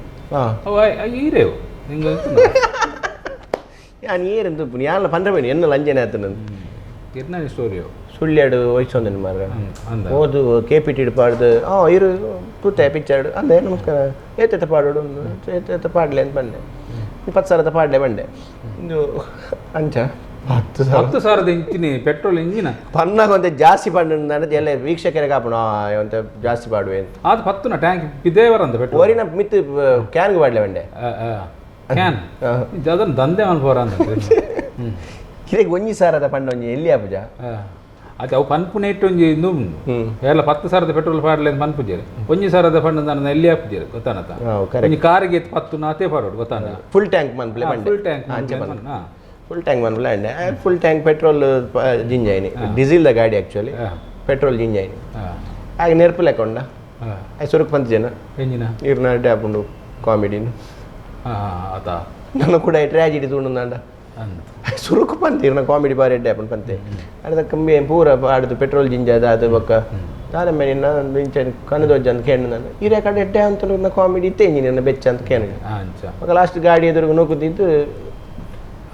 ಅವ ಈರೇವು ಹಿಂಗೆ
ಯಾನ್ ಏರೆಂದು ಯಾನ್ಲ ಪಂಡ್ರೆ ಬೇಣಿ ಎನ್ನ ಲಂಜನೆ ಆತನ
ಎನ್ನ ಸ್ಟೋರಿಯೋ
ಸುಳ್ಯಾಡು ವಯಸ್ಸೊಂದಿನ ಮಾರ್ರೆ
ಅಂದ
ಓದು K P T ಪಾಡ್ದು ಇರು ತೂತೆ ಪಿಕ್ಚರ್ ಅಂದೆ ನಮಸ್ಕಾರ ಏತೆತ್ತ ಪಾಡೋಡು ಏತೆತ್ತ ಪಾಡ್ಲೆ ಅಂತ ಬಂದೆ 10,000 ಪಾಡ್ಲೆ ಬಂಡೆ ಇದು ಅಂಚ 10,000
10,000 ಇಂಚಿನ ಪೆಟ್ರೋಲ್ ಇಂಜಿನ
ಪನ್ನಾಗ ಒಂತೆ ಜಾಸ್ತಿ ಪಾಡು ಎಲ್ಲ ವೀಕ್ಷಕರಿಗೆ ಕಾಪಣ ಒಂತೆ ಜಾಸ್ತಿ ಪಾಡುವೆ
ಅದು ಪತ್ತುನ ಟ್ಯಾಂಕ್ ಬಿದೇವರ ಅಂದ ಪೆಟ್ರೋಲ್
ಒರಿನ ಮಿತ್ ಕ್ಯಾನ್ಗೆ ಪಾಡ್ಲೆ ಬಂಡೆ
can ಅದನ್ನು ದಂಧೆ ಮನ್ಪೋರ ಅಂತ
ಕಿರೆಗೆ ಒಂಜಿ ಸಾರದ ಪಂಡ ಒಂಜಿ ಎಲ್ಲಿ ಆಪುಜ
ಅದು ಅವು ಪನ್ಪುನ ಇಟ್ಟು ಒಂಜಿ ಇಂದು ಎಲ್ಲ 10,000 ಪೆಟ್ರೋಲ್ ಪಾಡ್ಲೆ ಅಂತ ಪನ್ಪುಜೇರು ಒಂಜಿ ಸಾವಿರದ ಪಂಡ ನಾನು ಎಲ್ಲಿ ಆಪುಜೇರು ಗೊತ್ತಾನತ ಒಂಜಿ ಕಾರಿಗೆ ಪತ್ತು ನಾತೆ ಪಾಡೋಡು ಗೊತ್ತಾನ
ಫುಲ್ ಟ್ಯಾಂಕ್ ಮನ್ಪ್ಲೆ ಬಂಡೆ
ಫುಲ್ ಟ್ಯಾಂಕ್
ಅಂಚೆ ಫುಲ್ ಟ್ಯಾಂಕ್ ಮನ್ಪ್ಲೆ ಅಂಡೆ full tank petrol ಜಿಂಜಾಯಿನಿ diesel the ಗಾಡಿ ಆಕ್ಚುಲಿ ಪೆಟ್ರೋಲ್ ಜಿಂಜಾಯಿನಿ ಆಗ ನೆರ್ಪು ಲೆಕ್ಕೊಂಡ ಸುರುಕ್ ಪಂತ ಜನ
ಎಂಜಿನ
ಇರ್ನ ಅಡ್ಡೆ ಆಪುಂಡು ಕಾಮಿಡಿನ
ಆತ
ನನ್ನ ಕೂಡ ಟ್ರಾಜಿಡಿ ತೂಂಡ ಸುರುಕು ಪಂತೆ ಇರ್ನ ಕಾಮಿಡಿ ಬಾರಿ ಎಡ್ಡೆ ಆಪುಂಡು ಪಂತೆ ಅರ್ಧ ಕಮ್ಮಿ ಪೂರ ಆಡುದು ಪೆಟ್ರೋಲ್ ಜಿಂಜಾದ ಅದು ಬೊಕ್ಕ ದಾದ ಮೇಲೆ ಇಂಚ ಕಣ್ಣದೊಜ್ಜ ಅಂತ ಕೇಳು ನಾನು ಇರೇ ಕಡೆ ಎಡ್ಡೆ ಅಂತ ಕಾಮಿಡಿ ಇತ್ತೆ ಇಂಜಿನ ಬೆಚ್ಚ ಅಂತ ಕೇಳು ಬೊಕ್ಕ ಲಾಸ್ಟ್ ಗಾಡಿ ಎದುರು ನೂಕುತ್ತಿದ್ದು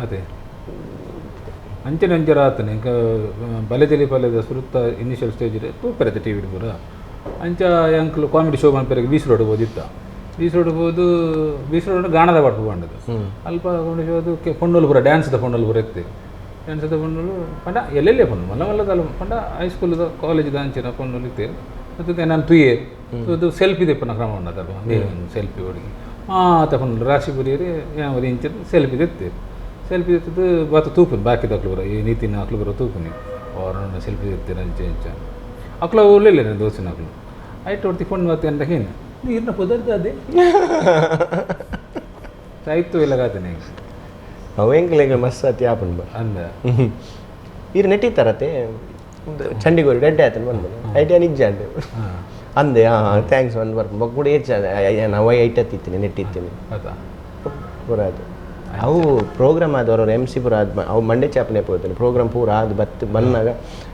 ಅದೇ ಅಂಚನೆ ಅಂಚೆ ಆತನೆ ಇಂಕ ಬಲೆ ತೆಲಿ ಪಲ್ಯದ ಸುರುತ್ತ ಇನಿಷಿಯಲ್ ಸ್ಟೇಜ್ ತೂಪೆರತೆ ಟಿ ವಿ ಪೂರ ಅಂಚ ಅಂಕ್ಲು ಕಾಮಿಡಿ ಶೋ ಮನ್ಪೆರೆಗ್ ಬೀಸ್ ರೋಡ್ ಹೋದಿತ್ತ ಬೀಸ್ ರೋಡ್ ಹೋದು ಬೀಸ್ ರೋಡ್ ಗಾಣದ ಪಾಡ್ಪು ಪಂಡದು ಅಲ್ಪ ಕಾಮಿಡಿ ಶೋ ಅದು ಪೊಣ್ಣುಲು ಪೂರ ಡ್ಯಾನ್ಸ್ದ ಪೊಣ್ಣುಲು ಪೂರ ಇತ್ತೆ ಡ್ಯಾನ್ಸ್ದ ಪೊಣ್ಣುಲು ಪಂಡ ಎಲ್ಲೆಲ್ಲೇ ಪೊಣ್ಣು ಮಲ್ಲ ಮಲ್ಲದಲ್ಲ ಪಂಡ ಹೈಸ್ಕೂಲ್ದ ಕಾಲೇಜ್ದ ಅಂಚಿನ ಪೊಣ್ಣುಲು ಇತ್ತೆ ಮತ್ತು ನಾನು ತುಯೆ ಅದು ಸೆಲ್ಫಿ ದೆಪ್ಪನ ಕ್ರಮ ಉಂಡದಲ್ಪ ಸೆಲ್ಫಿ ಹುಡುಗಿ ಮಾತ ಪೊಣ್ಣುಲು ರಾಶಿ ಪುರಿಯರಿ ಯಾವ ಇಂಚಿನ ಸೆಲ್ಫಿ ದೆತ್ತೆ ಸೆಲ್ಫಿ ಎತ್ತದು ಬಾತ ತೂಪುನಿ ಬಾಕಿದ ಅಕ್ಲು ಬರ ಈ ನೀತಿನ ಅಕ್ಲು ಬರೋ ತೂಪುನಿ ಅವ್ರನ್ನ ಸೆಲ್ಫಿ ಎತ್ತೀರ ಅಂಚೆ ಇಂಚ ಅಕ್ಲ ಊರ್ಲಿಲ್ಲ ನನ್ನ ದೋಸಿನ ಅಕ್ಲು ಐಟ್ ಹೊಡ್ತಿ ಫೋನ್ ಮತ್ತೆ ಅಂತ ಏನು ನೀರಿನ ಪುದರ್ದ ಅದೇ ಆಯ್ತು ಇಲ್ಲ ಗಾತನೆ
ಅವು ಎಂಕ್ಲೆಗ್ ಮಸ್ತ್ ಅತಿ ಆಪುಂಡು
ಅಂದ
ಇರು ನೆಟ್ಟಿತ್ತಾರತೆ ಚಂಡಿಗೋರಿ ರೆಡ್ಡೆ ಆತನ ಬಂದು ಐಟಿಯ ನಿಜ ಅಂದೆ ಅಂದೆ ಹಾಂ thanks ಒಂದು ಬರ್ಪ ಬೊಕ್ಕ ಕೂಡ ಹೆಚ್ಚು ನಾವು ಐಟ್ ಹತ್ತಿತ್ತೀನಿ ನೆಟ್ಟಿತ್ತೀನಿ ಪೂರ ಅದು ಅವು ಪ್ರೋಗ್ರಾಮ್ ಆದವರು ಎಮ್ ಸಿ ಪೂರ ಆದ ಅವು ಮಂಡೆ ಚಾಪನೆ ಪೋತಾನೆ ಪ್ರೋಗ್ರಾಮ್ ಪೂರ ಆದ್ ಬತ್ತು ಬಂದಾಗ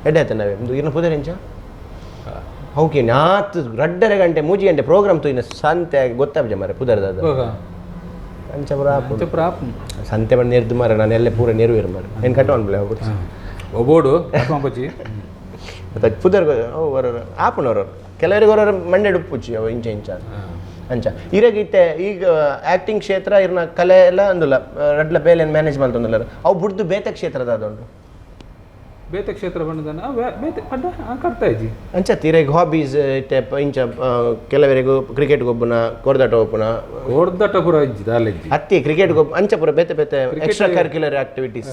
ಎಡ್ಡೆ ಆಯ್ತು ನಾವೇ ಇನ್ನು ಪುದರೆಂಚ ಓಕೆ ನಾತ್ ರಡ್ಡರೆ ಗಂಟೆ ಮೂಜಿ ಗಂಟೆ ಪ್ರೋಗ್ರಾಮ್ ತೂಯಿನ ಸಂತೆ ಗೊತ್ತಾಪಜ ಮಾರೆ ಪುದರ್ದ ಅಂಚ ಪೂರ ಸಂತೆ ಬಂದು ನೆರ್ದು ಮಾರ ನಾನು ಎಲ್ಲ ಪೂರ ನೆರವೇರು ಮಾರ ಏನು ಕಟ್ಟೋನ್ ಬಿಡ
ಒಬೋಡು ಪಚ್ಚಿ
ಮತ್ತೆ ಪುದರ್ ಅವು ಆಪುನವರು ಕೆಲವರಿಗೆ ಅವರ ಮಂಡೆ ಉಪ್ಪುಚ್ಚಿ ಅವು ಇಂಚ ಇಂಚ ಅಂಚ ಇರಾಗ ಇತ್ತೆ ಈಗ ಆ್ಯಕ್ಟಿಂಗ್ ಕ್ಷೇತ್ರ ಇರ್ನ ಕಲೆ ಎಲ್ಲ ಅಂದುಲ್ಲ ರಡ್ಲ ಬೇಲೆ ಮ್ಯಾನೇಜ್ ಮಾಡ್ತಂದಿಲ್ಲ ಅವು ಬುಡ್ದು ಬೇತೆ ಕ್ಷೇತ್ರದ ಅದೊಂದು
ಬೇತೆ ಕ್ಷೇತ್ರ ಬಂದನ ಬೇತೆ ಪಂಡ ಕರ್ತಾ ಇಜ್ಜಿ
ಅಂಚ ತೀರಾಗ ಹಾಬೀಸ್ ಇತ್ತೆ ಇಂಚ ಕೆಲವರಿಗೂ ಕ್ರಿಕೆಟ್ ಗೊಬ್ಬನ ಕೊರ್ದಾಟ ಒಪ್ಪುನ
ಕೊರ್ದಾಟ ಪೂರ ಇಜ್ಜಿ ದಾಲೆಜ್ಜಿ
ಅತ್ತಿ ಕ್ರಿಕೆಟ್ ಗೊಬ್ಬ ಅಂಚ ಪೂರ ಬೇತೆ ಬೇತೆ extra curricular activities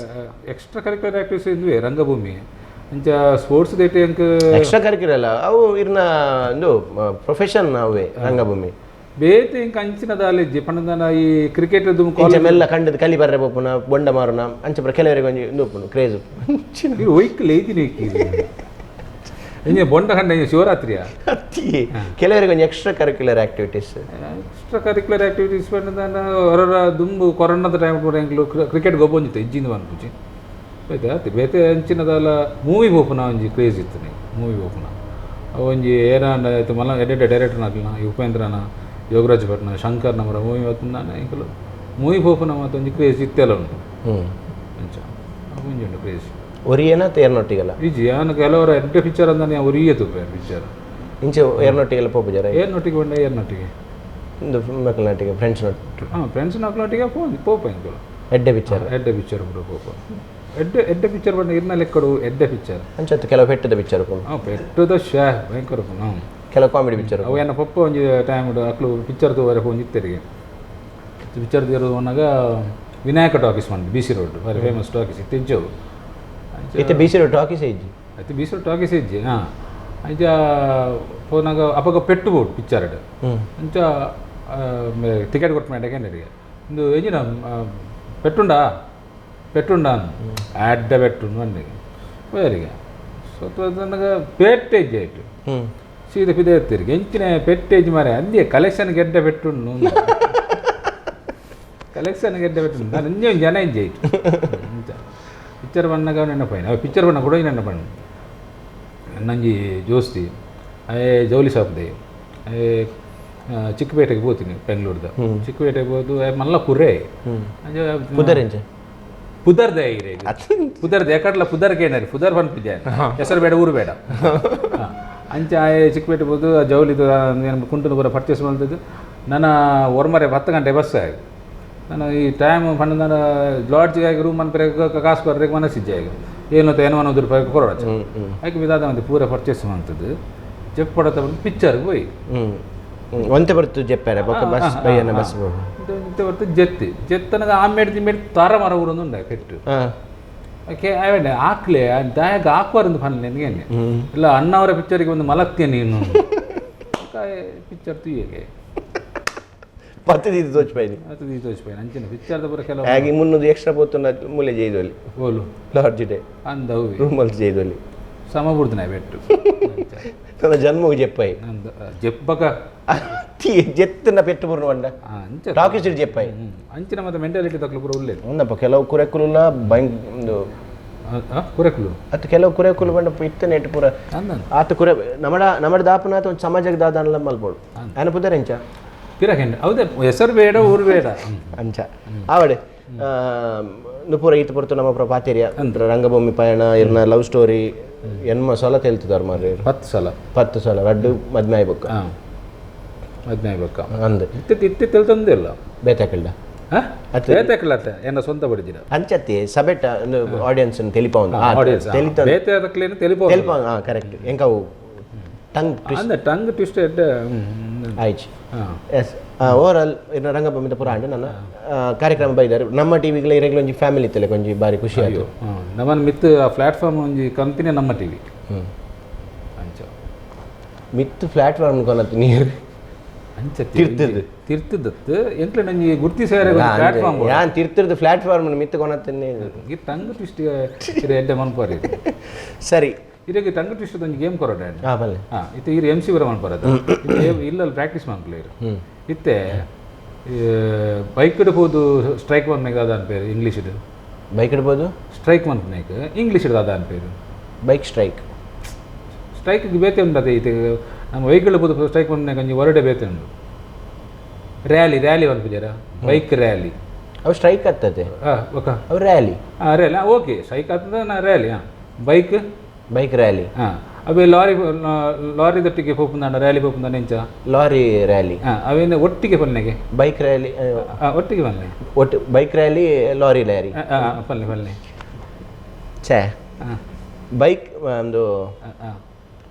extra curricular activities ಇದ್ವಿ ರಂಗಭೂಮಿ ಅಂಚ ಸ್ಪೋರ್ಟ್ಸ್ ದೇಟೆ ಅಂಕ
ಎಕ್ಸ್ಟ್ರಾ ಕರಿಕ್ಯುಲರ್ ಅಲ್ಲ ಅವು ಇರ್ನ ಒಂದು ಪ್ರೊಫೆಷನ್ ಅವೇ ರಂಗಭೂಮಿ
ಬೇತೆ ಇಂಕ ಅಂಚಿನ ದಾಲೆಜ್ಜಿ ಪಂಡದಾನ ಈ ಕ್ರಿಕೆಟ್
ಇಂಚ ಮೆಲ್ಲ ಕಂಡದ ಕಲಿ ಬರ್ರೆ ಪೋಪುನ ಬೊಂಡ ಮಾರುನ ಅಂಚ ಪೂರ ಕೆಲವರಿಗೆ ಒಂಜಿ ಇಂದು ಉಪ್ಪುನು ಕ್ರೇಜ್
ಒಯ್ಕ್ ಲೇದಿನ ಇಂಜೆ ಬೊಂಡ ಕಂಡ ಇಂಜೆ ಶಿವರಾತ್ರಿಯ
ಅತ್ತಿ ಕೆಲವರಿಗೆ ಒಂಜಿ extra curricular activities
extra curricular activities ಪಂಡದಾನ ಹೊರರ ದುಂಬು ಕೊರೋನಾದ ಟೈಮ್ ಕೂಡ ಎಂಕ್ಲು ಕ್ರಿಕೆಟ್ ಗೊಬ್ಬೊಂಜಿತ್ತು ಇಜ್ಜಿಂದ ಪನ್ಪುಜಿ ಬೇತೆ ಆತು ಬೇತೆ ಅಂಚಿನದಲ್ಲ ಮೂವಿ ಪೋಪುನ ಒಂಜಿ ಕ್ರೇಜ್ ಇತ್ತು ಮೂವಿ ಪೋಪುನ ಒಂಜಿ ಏನಾಂಡ ಆಯ್ತು ಮಲ್ಲ ಎಡೆಡ್ ಡೈರೆಕ್ಟರ್ನ ಆಗ್ಲಿನ ಈ ಉಪೇಂದ್ರನ ಯೋಗರಾಜ್ ಭಟ್ನ ಶಂಕರ್ ನಮರ ಮೂವಿ ಹೊತ್ತುಂದಾನೆ ಎಂಕುಲು ಮೂವಿ ಪೋಪುನ ಮತ್ತು ಒಂಜಿ ಕ್ರೇಜ್ ಇತ್ತೆಲ್ಲ ಉಂಟು ಅಂಚ ಒಂಜಿ ಉಂಟು ಕ್ರೇಜ್
ಒರಿಯೇನ ಏರ್ನೊಟ್ಟಿಗೆಲ್ಲ
ಇಜ್ಜಿ ಯಾನ್ ಕೆಲವರ ಎಡ್ಡೆ ಪಿಕ್ಚರ್ ಅಂದಾನೆ ಒರಿಯೇ ತೂಪೆ ಪಿಕ್ಚರ್
ಇಂಚೆ ಏರ್ನೊಟ್ಟಿಗೆಲ್ಲ ಪೋಪುಜಾರ
ಏರ್ನೊಟ್ಟಿಗೆ ಬಂಡ ಏರ್ನೊಟ್ಟಿಗೆ
ಇಂದು ಮಕ್ಕಳನಾಟಿಗೆ ಫ್ರೆಂಡ್ಸ್ ನೊಟ್ಟು
ಹಾಂ ಫ್ರೆಂಡ್ಸ್ ನೊಟ್ಟಿಗೆ ಫೋನ್ ಪೋಪ ಎಂಕುಲು
ಎಡ್ಡೆ ಪಿಕ್ಚರ್
ಎಡ್ಡೆ ಪಿಕ್ಚರ್ ಬಿಡು ಪೋಪ ಎಡ್ಡೆ ಎಡ್ಡೆ ಪಿಕ್ಚರ್ ಬಂಡ ಇರ್ನ ಲೆಕ್ಕಡು ಎಡ್ಡೆ ಪಿಕ್ಚರ್
ಅಂಚತ್ತು ಕೆಲವು ಪೆಟ್ಟದ ಪಿಕ್ಚರ್
ಹಾಂ ಪೆಟ್ಟದ ಶ್ಯಾ ಭಯಂಕರ ಹಾಂ
ಕೆಲವು ಕಾಮಿಡಿ ಪಿಕ್ಚರ್
ಅವು ಏನ ಪಪ್ಪ ಒಂಜಿ ಟೈಮ್ ಅಕ್ಲು ಪಿಕ್ಚರ್ ತೂವರೆ ಒಂಜಿ ಇತ್ತೆರಿಗೆ ಪಿಕ್ಚರ್ ತೀರುವನಾಗ ವಿನಾಯಕ ಟಾಕೀಸ್ ಮಂಡಿ B C road very famous talkies ಇತ್ತೆಂಚವು
ಇತ್ತೆ B C road talkies ಇಜ್ಜಿ
అయితే B C road talkies ಇಜ್ಜಿ ಹಾಂ ಅಂಚ ಪೋನಾಗ ಅಪಗ ಪೆಟ್ಟು ಬೋಡು ಪಿಕ್ಚರ್ ಅಂಚ ಟಿಕೆಟ್ ಕೊಟ್ಟು ಮೇಡಕ್ಕೆ ಇಂದು ಎಂಜಿನ ಪೆಟ್ಟುಂಡಾ ಪೆಟ್ಟುಂಡಾ ಅಡ್ಡ ಪೆಟ್ಟುಂಡು ಮಂಡಿಗೆ ಹೋಯರಿಗೆ ಸೊ ಪೆಟ್ಟೆ ಇಜ್ಜಿ ಆಯ್ತು ಸೀದಾ ಪಿದೆ ಎತ್ತಿರಿಗೆ ಎಂಚಿನ ಪೆಟ್ಟೇಜ್ ಮಾರೆ ಅಂದೇ ಕಲೆಕ್ಷನ್ ಗೆಡ್ಡೆ ಪೆಟ್ಟುಂಡು ಕಲೆಕ್ಷನ್ ಗೆಡ್ಡೆ ಪೆಟ್ಟು ನಾನು ಇಂಜೆ ಜನ ಇಂಜೆ ಆಯ್ತು ಪಿಕ್ಚರ್ ಬಣ್ಣಗ ನೆನಪಾಯಿನ ಅವು ಪಿಕ್ಚರ್ ಬಣ್ಣ ಕೂಡ ನೆನಪಣ್ಣು ನಂಜಿ ಜೋಸ್ತಿ ಅಯ್ಯೇ ಜೌಲಿ ಶಾಪ್ದೆ ಅಯ್ಯೇ ಚಿಕ್ಕಪೇಟೆಗೆ ಹೋಗ್ತೀನಿ ಬೆಂಗಳೂರ್ದ ಚಿಕ್ಕಪೇಟೆಗೆ ಹೋದು ಮಲ್ಲ ಕುರೆ
ಪುದರೆಂಚ
ಪುದರ್ದೆ ಇರೆ ಪುದರ್ದೆ ಎಕಡ್ಲ ಪುದರ್ಗೆ ಏನಾರಿ ಪುದರ್ ಪನ್ಪಿದ್ದೆ ಹೆಸರು ಬೇಡ ಊರು ಬೇಡ. ಅಂಚೆ ಆಯೆ ಚಿಕ್ಕಪೇಟೆ ಹೋದು ಜೌಲಿದು ಕುಂಟುನ ಪೂರ ಪರ್ಚೇಸ್ ಮಾಡ್ತಿದ್ದು. ನನ್ನ ಒರ್ಮರೆ 10 ಗಂಟೆ ಬಸ್ ಆಗಿ ನಾನು ಈ ಟೈಮ್ ಪಂಡ ನಾನು ಲಾಡ್ಜ್ಗೆ ಆಗಿ ರೂಮ್ ಅನ್ಪರೆ ಕಾಸು ಕೊರ್ರೆಗೆ ಮನಸ್ಸಿಜ್ಜೆ ಆಗಿ ಏನು ಏನೋ 1 ರೂಪಾಯಿ ಕೊರೋಡ ಆಯ್ಕೆ ಬಿದಾದ ಒಂದು ಪೂರ ಪರ್ಚೇಸ್ ಮಾಡ್ತದ್ದು ಜಪ್ಪಡತ ಪಿಕ್ಚರ್ಗೆ ಹೋಯ್
ಒಂತೆ ಬರ್ತು ಜೆಪ್ಪಾರೆ ಬೊಕ್ಕ ಬಸ್ ಬಯ್ಯನ ಬಸ್
ಇಂತೆ ಬರ್ತು ಜೆತ್ತಿ ಜೆತ್ತನಗ ಆಮೇಡ್ ತಿಂಬೇಡ್ ತರ ಮರ ಊರೊಂದು ಉಂಡ ಪೆಟ್ಟು ಓಕೆ ಆವೇಂಡೆ ಆಕ್ಲೆ ದಾಯಾಗ ಹಾಕುವಾರಂದು ಫನ್ ನಿನಗೇನೆ ಇಲ್ಲ ಅಣ್ಣವರ ಪಿಕ್ಚರಿಗೆ ಒಂದು ಮಲಕ್ತಿಯ ನೀನು ಪಿಕ್ಚರ್ ತುಯ್ಯಗೆ
ಪತ್ತು ತೋಚ್ಪಾಯಿ
ಅದು ತೋಚ್ಪಾಯಿ ಅಂಚಿನ ಪಿಕ್ಚರ್ದ ಪೂರ ಕೆಲವು
ಆಗಿ 300 ಎಕ್ಸ್ಟ್ರಾ ಪೋತುನ ಮೂಲೆ ಜೈದೊಲಿ
ಓಲು
ಲಾಡ್ಜ್ ಡೇ
ಅಂದ ಹೂವಿ
ರೂಮಲ್ಲಿ ಜೈದೊಲಿ
ಸಮ ಬುಡ್ದನ ಬೆಟ್ಟು
ನನ್ನ ಜನ್ಮಗೆ ಜೆಪ್ಪಾಯಿ
ನಂದು ಜೆಪ್ಪಕ
ಜೆತ್ತನ ಪೆಟ್ಟು ಪೂರ್ಣ ಬಂಡ
ಅಂಚ
ಟಾಕೀಸ್ ಜೆಪ್ಪಾಯಿ
ಅಂಚಿನ ಮತ್ತೆ ಮೆಂಟಾಲಿಟಿ ತಕ್ಲು ಪೂರ ಉಳ್ಳೇದು
ಒಂದಪ್ಪ ಕೆಲವು ಕುರೆಕುಲ ಭಯಂಕ ಒಂದು
ಕುರೆಕುಲು
ಅದು ಕೆಲವು ಕುರೆಕುಲು ಬಂಡ ಇತ್ತನೆ ಇಟ್ಟು ಪೂರ ಆತ ಕುರೆ ನಮಡ ನಮಡ ದಾಪನಾತ ಒಂದು ಸಮಾಜಕ್ಕೆ ದಾದಾನಲ್ಲ ಮಲ್ಬೋಡು ಆನ ಪುದರ್ ಎಂಚ
ಪಿರಕೆಂಡ ಹೌದೇ ಹೆಸರು ಬೇಡ ಊರು ಬೇಡ
ಅಂಚ ಆವಡೆ ನುಪುರ ಈತ ಪೊರ್ತು ನಮ್ಮ ಪ್ರಭಾತೇರಿಯ ರಂಗಭೂಮಿ ಪಯಣ ಇರ್ನ ಲವ್ ಸ್ಟೋರಿ ಎನ್ಮ ಸಲ ತೆಲ್ತಿದಾರ ಮಾರ್ರೆ
10 ಸಲ
10 ಸಲ ರಡ್ಡು ಮದ್ಮೆ ಆಯ್ಬಕ್ಕ
ಮದ್ಮೆ ಆಯ್ಬಕ್ಕ
ಅಂದ್
ಇತ್ತೆ ಇತ್ತೆ ತೆಲ್ತಂದಿಲ್ಲ
ಬೇತಾಕಲ್ಡ
ಬೇತಾಕಲ್ಲ ಎನ್ನ ಸ್ವಂತ ಬಡಿದಿರ
ಅಂಚತ್ತಿ ಸಬೆಟ್ಟ ಆಡಿಯನ್ಸ್ ತೆಲಿಪ
ಆಡಿಯನ್ಸ್ ಬೇತಾಕಲೇನು ತೆಲಿಪ
ತೆಲಿಪ ಕರೆಕ್ಟ್ ಎಂಕವು ಟಂಗ್ ಟ್ವಿಸ್ಟ್
ಅಂದ ಟಂಗ್ ಟ್ವಿಸ್ಟ್
ಆಯ್ತು S over all ಇನ್ನು ರಂಗಭೂಮಿದ ಪುರ ಆಂಡ್ ನನ್ನ ಕಾರ್ಯಕ್ರಮ ಬೈದಾರೆ ನಮ್ಮ ಟಿವಿಗಳ ಇರೆಗ್ಲ ಒಂಜಿ ಫ್ಯಾಮಿಲಿ ಇತ್ತಲ್ಲ ಒಂಜಿ ಬಾರಿ ಖುಷಿ ಆಯ್ತು.
ನಮ್ಮನ್ನು ಮಿತ್ ಆ ಪ್ಲಾಟ್ಫಾರ್ಮ್ ಒಂಜಿ ಕಂಪನಿ ನಮ್ಮ ಟಿವಿ ಅಂಚ
ಮಿತ್ ಪ್ಲಾಟ್ಫಾರ್ಮ್ ಕೊನತ್ತು ನೀರು
ಅಂಚ
ತಿರ್ತದ್ದು.
ತಿರ್ತದತ್ತು ಎಂಕ್ಲೆ ನಂಜಿ ಗುರ್ತಿ ಸೇರೆ ಪ್ಲಾಟ್ಫಾರ್ಮ್
ಯಾನ್ ತಿರ್ತದ ಪ್ಲಾಟ್ಫಾರ್ಮ್ ಮಿತ್ ಕೊನತ್ತು
ಈ ಟಂಗ್ ಟ್ವಿಸ್ಟ್ ಇದು ಎಡ್ಡೆ ಮನ್ಪಾರಿ
ಸರಿ
ಇರಗೆ ಟಂಗ್ ಟ್ವಿಸ್ಟ್ ಒಂಜಿ ಗೇಮ್ ಕೊರಡ
ಹಾಂ ಬಲ್ಲೆ
ಹಾಂ ಇತ್ತೆ ಇರು ಎಮ್ ಸಿ ಬರ ಮನ್ಪಾರದ ಇಲ್ಲಲ್ಲಿ ಪ್ರಾಕ್ಟೀಸ್ ಮನ್ಪಲೆ ಇರು ಇತ್ತೆ ಬೈಕ್ ಇಡ್ಬೋದು ಸ್ಟ್ರೈಕ್ ಮನ್ಮೇಗ ಅದ ಅನ್ಪೇರು ಇಂಗ್ಲೀಷ್ ಇದು
ಬೈಕ್ ಇಡ್ಬೋದು
ಸ್ಟ್ರೈಕ್ ಮನ್ಪನೇಕ ಇಂಗ್ಲೀಷ್ ಅದ ಅನ್ಪೇರು
bike strike
strike ಬೇತೆ ಉಂಟು ಅದೇ ಇದು ನಮ್ಮ ವೆಹಿಕಲ್ ಬೋದು ಸ್ಟ್ರೈಕ್ ಮನ್ಮೇಕ ಒಂಜಿ ಹೊರಡೆ ಬೇತೆ ಉಂಟು ರ್ಯಾಲಿ ರ್ಯಾಲಿ ಮನ್ಪುಜಾರ ಬೈಕ್ ರ್ಯಾಲಿ
ಅವು ಸ್ಟ್ರೈಕ್ ಆಗ್ತದೆ
ಹಾಂ ಓಕೆ
ಅವು ರ್ಯಾಲಿ
ಹಾಂ rally okay strike ಆಗ್ತದೆ ನಾ ರ್ಯಾಲಿ ಹಾಂ bike
bike rally
ಹಾಂ ಅವೇ ಲಾರಿ ಲಾರಿ ದೊಟ್ಟಿಗೆ ಪೋಪುಂದಾಂಡ ರ್ಯಾಲಿ ಪೋಪುಂದಾಂಡ ಎಂಚ
ಲಾರಿ ರ್ಯಾಲಿ
ಹಾಂ ಅವೇನು ಒಟ್ಟಿಗೆ ಪನ್ನೆಗೆ
ಬೈಕ್ ರ್ಯಾಲಿ
ಒಟ್ಟಿಗೆ ಪನ್ನೆ
ಒಟ್ಟು bike rally lorry lorry
ಹಾಂ ಪಲ್ಲೆ ಪಲ್ಲೆ
ಛೇ
ಹಾಂ
ಬೈಕ್ ಒಂದು
ಹಾಂ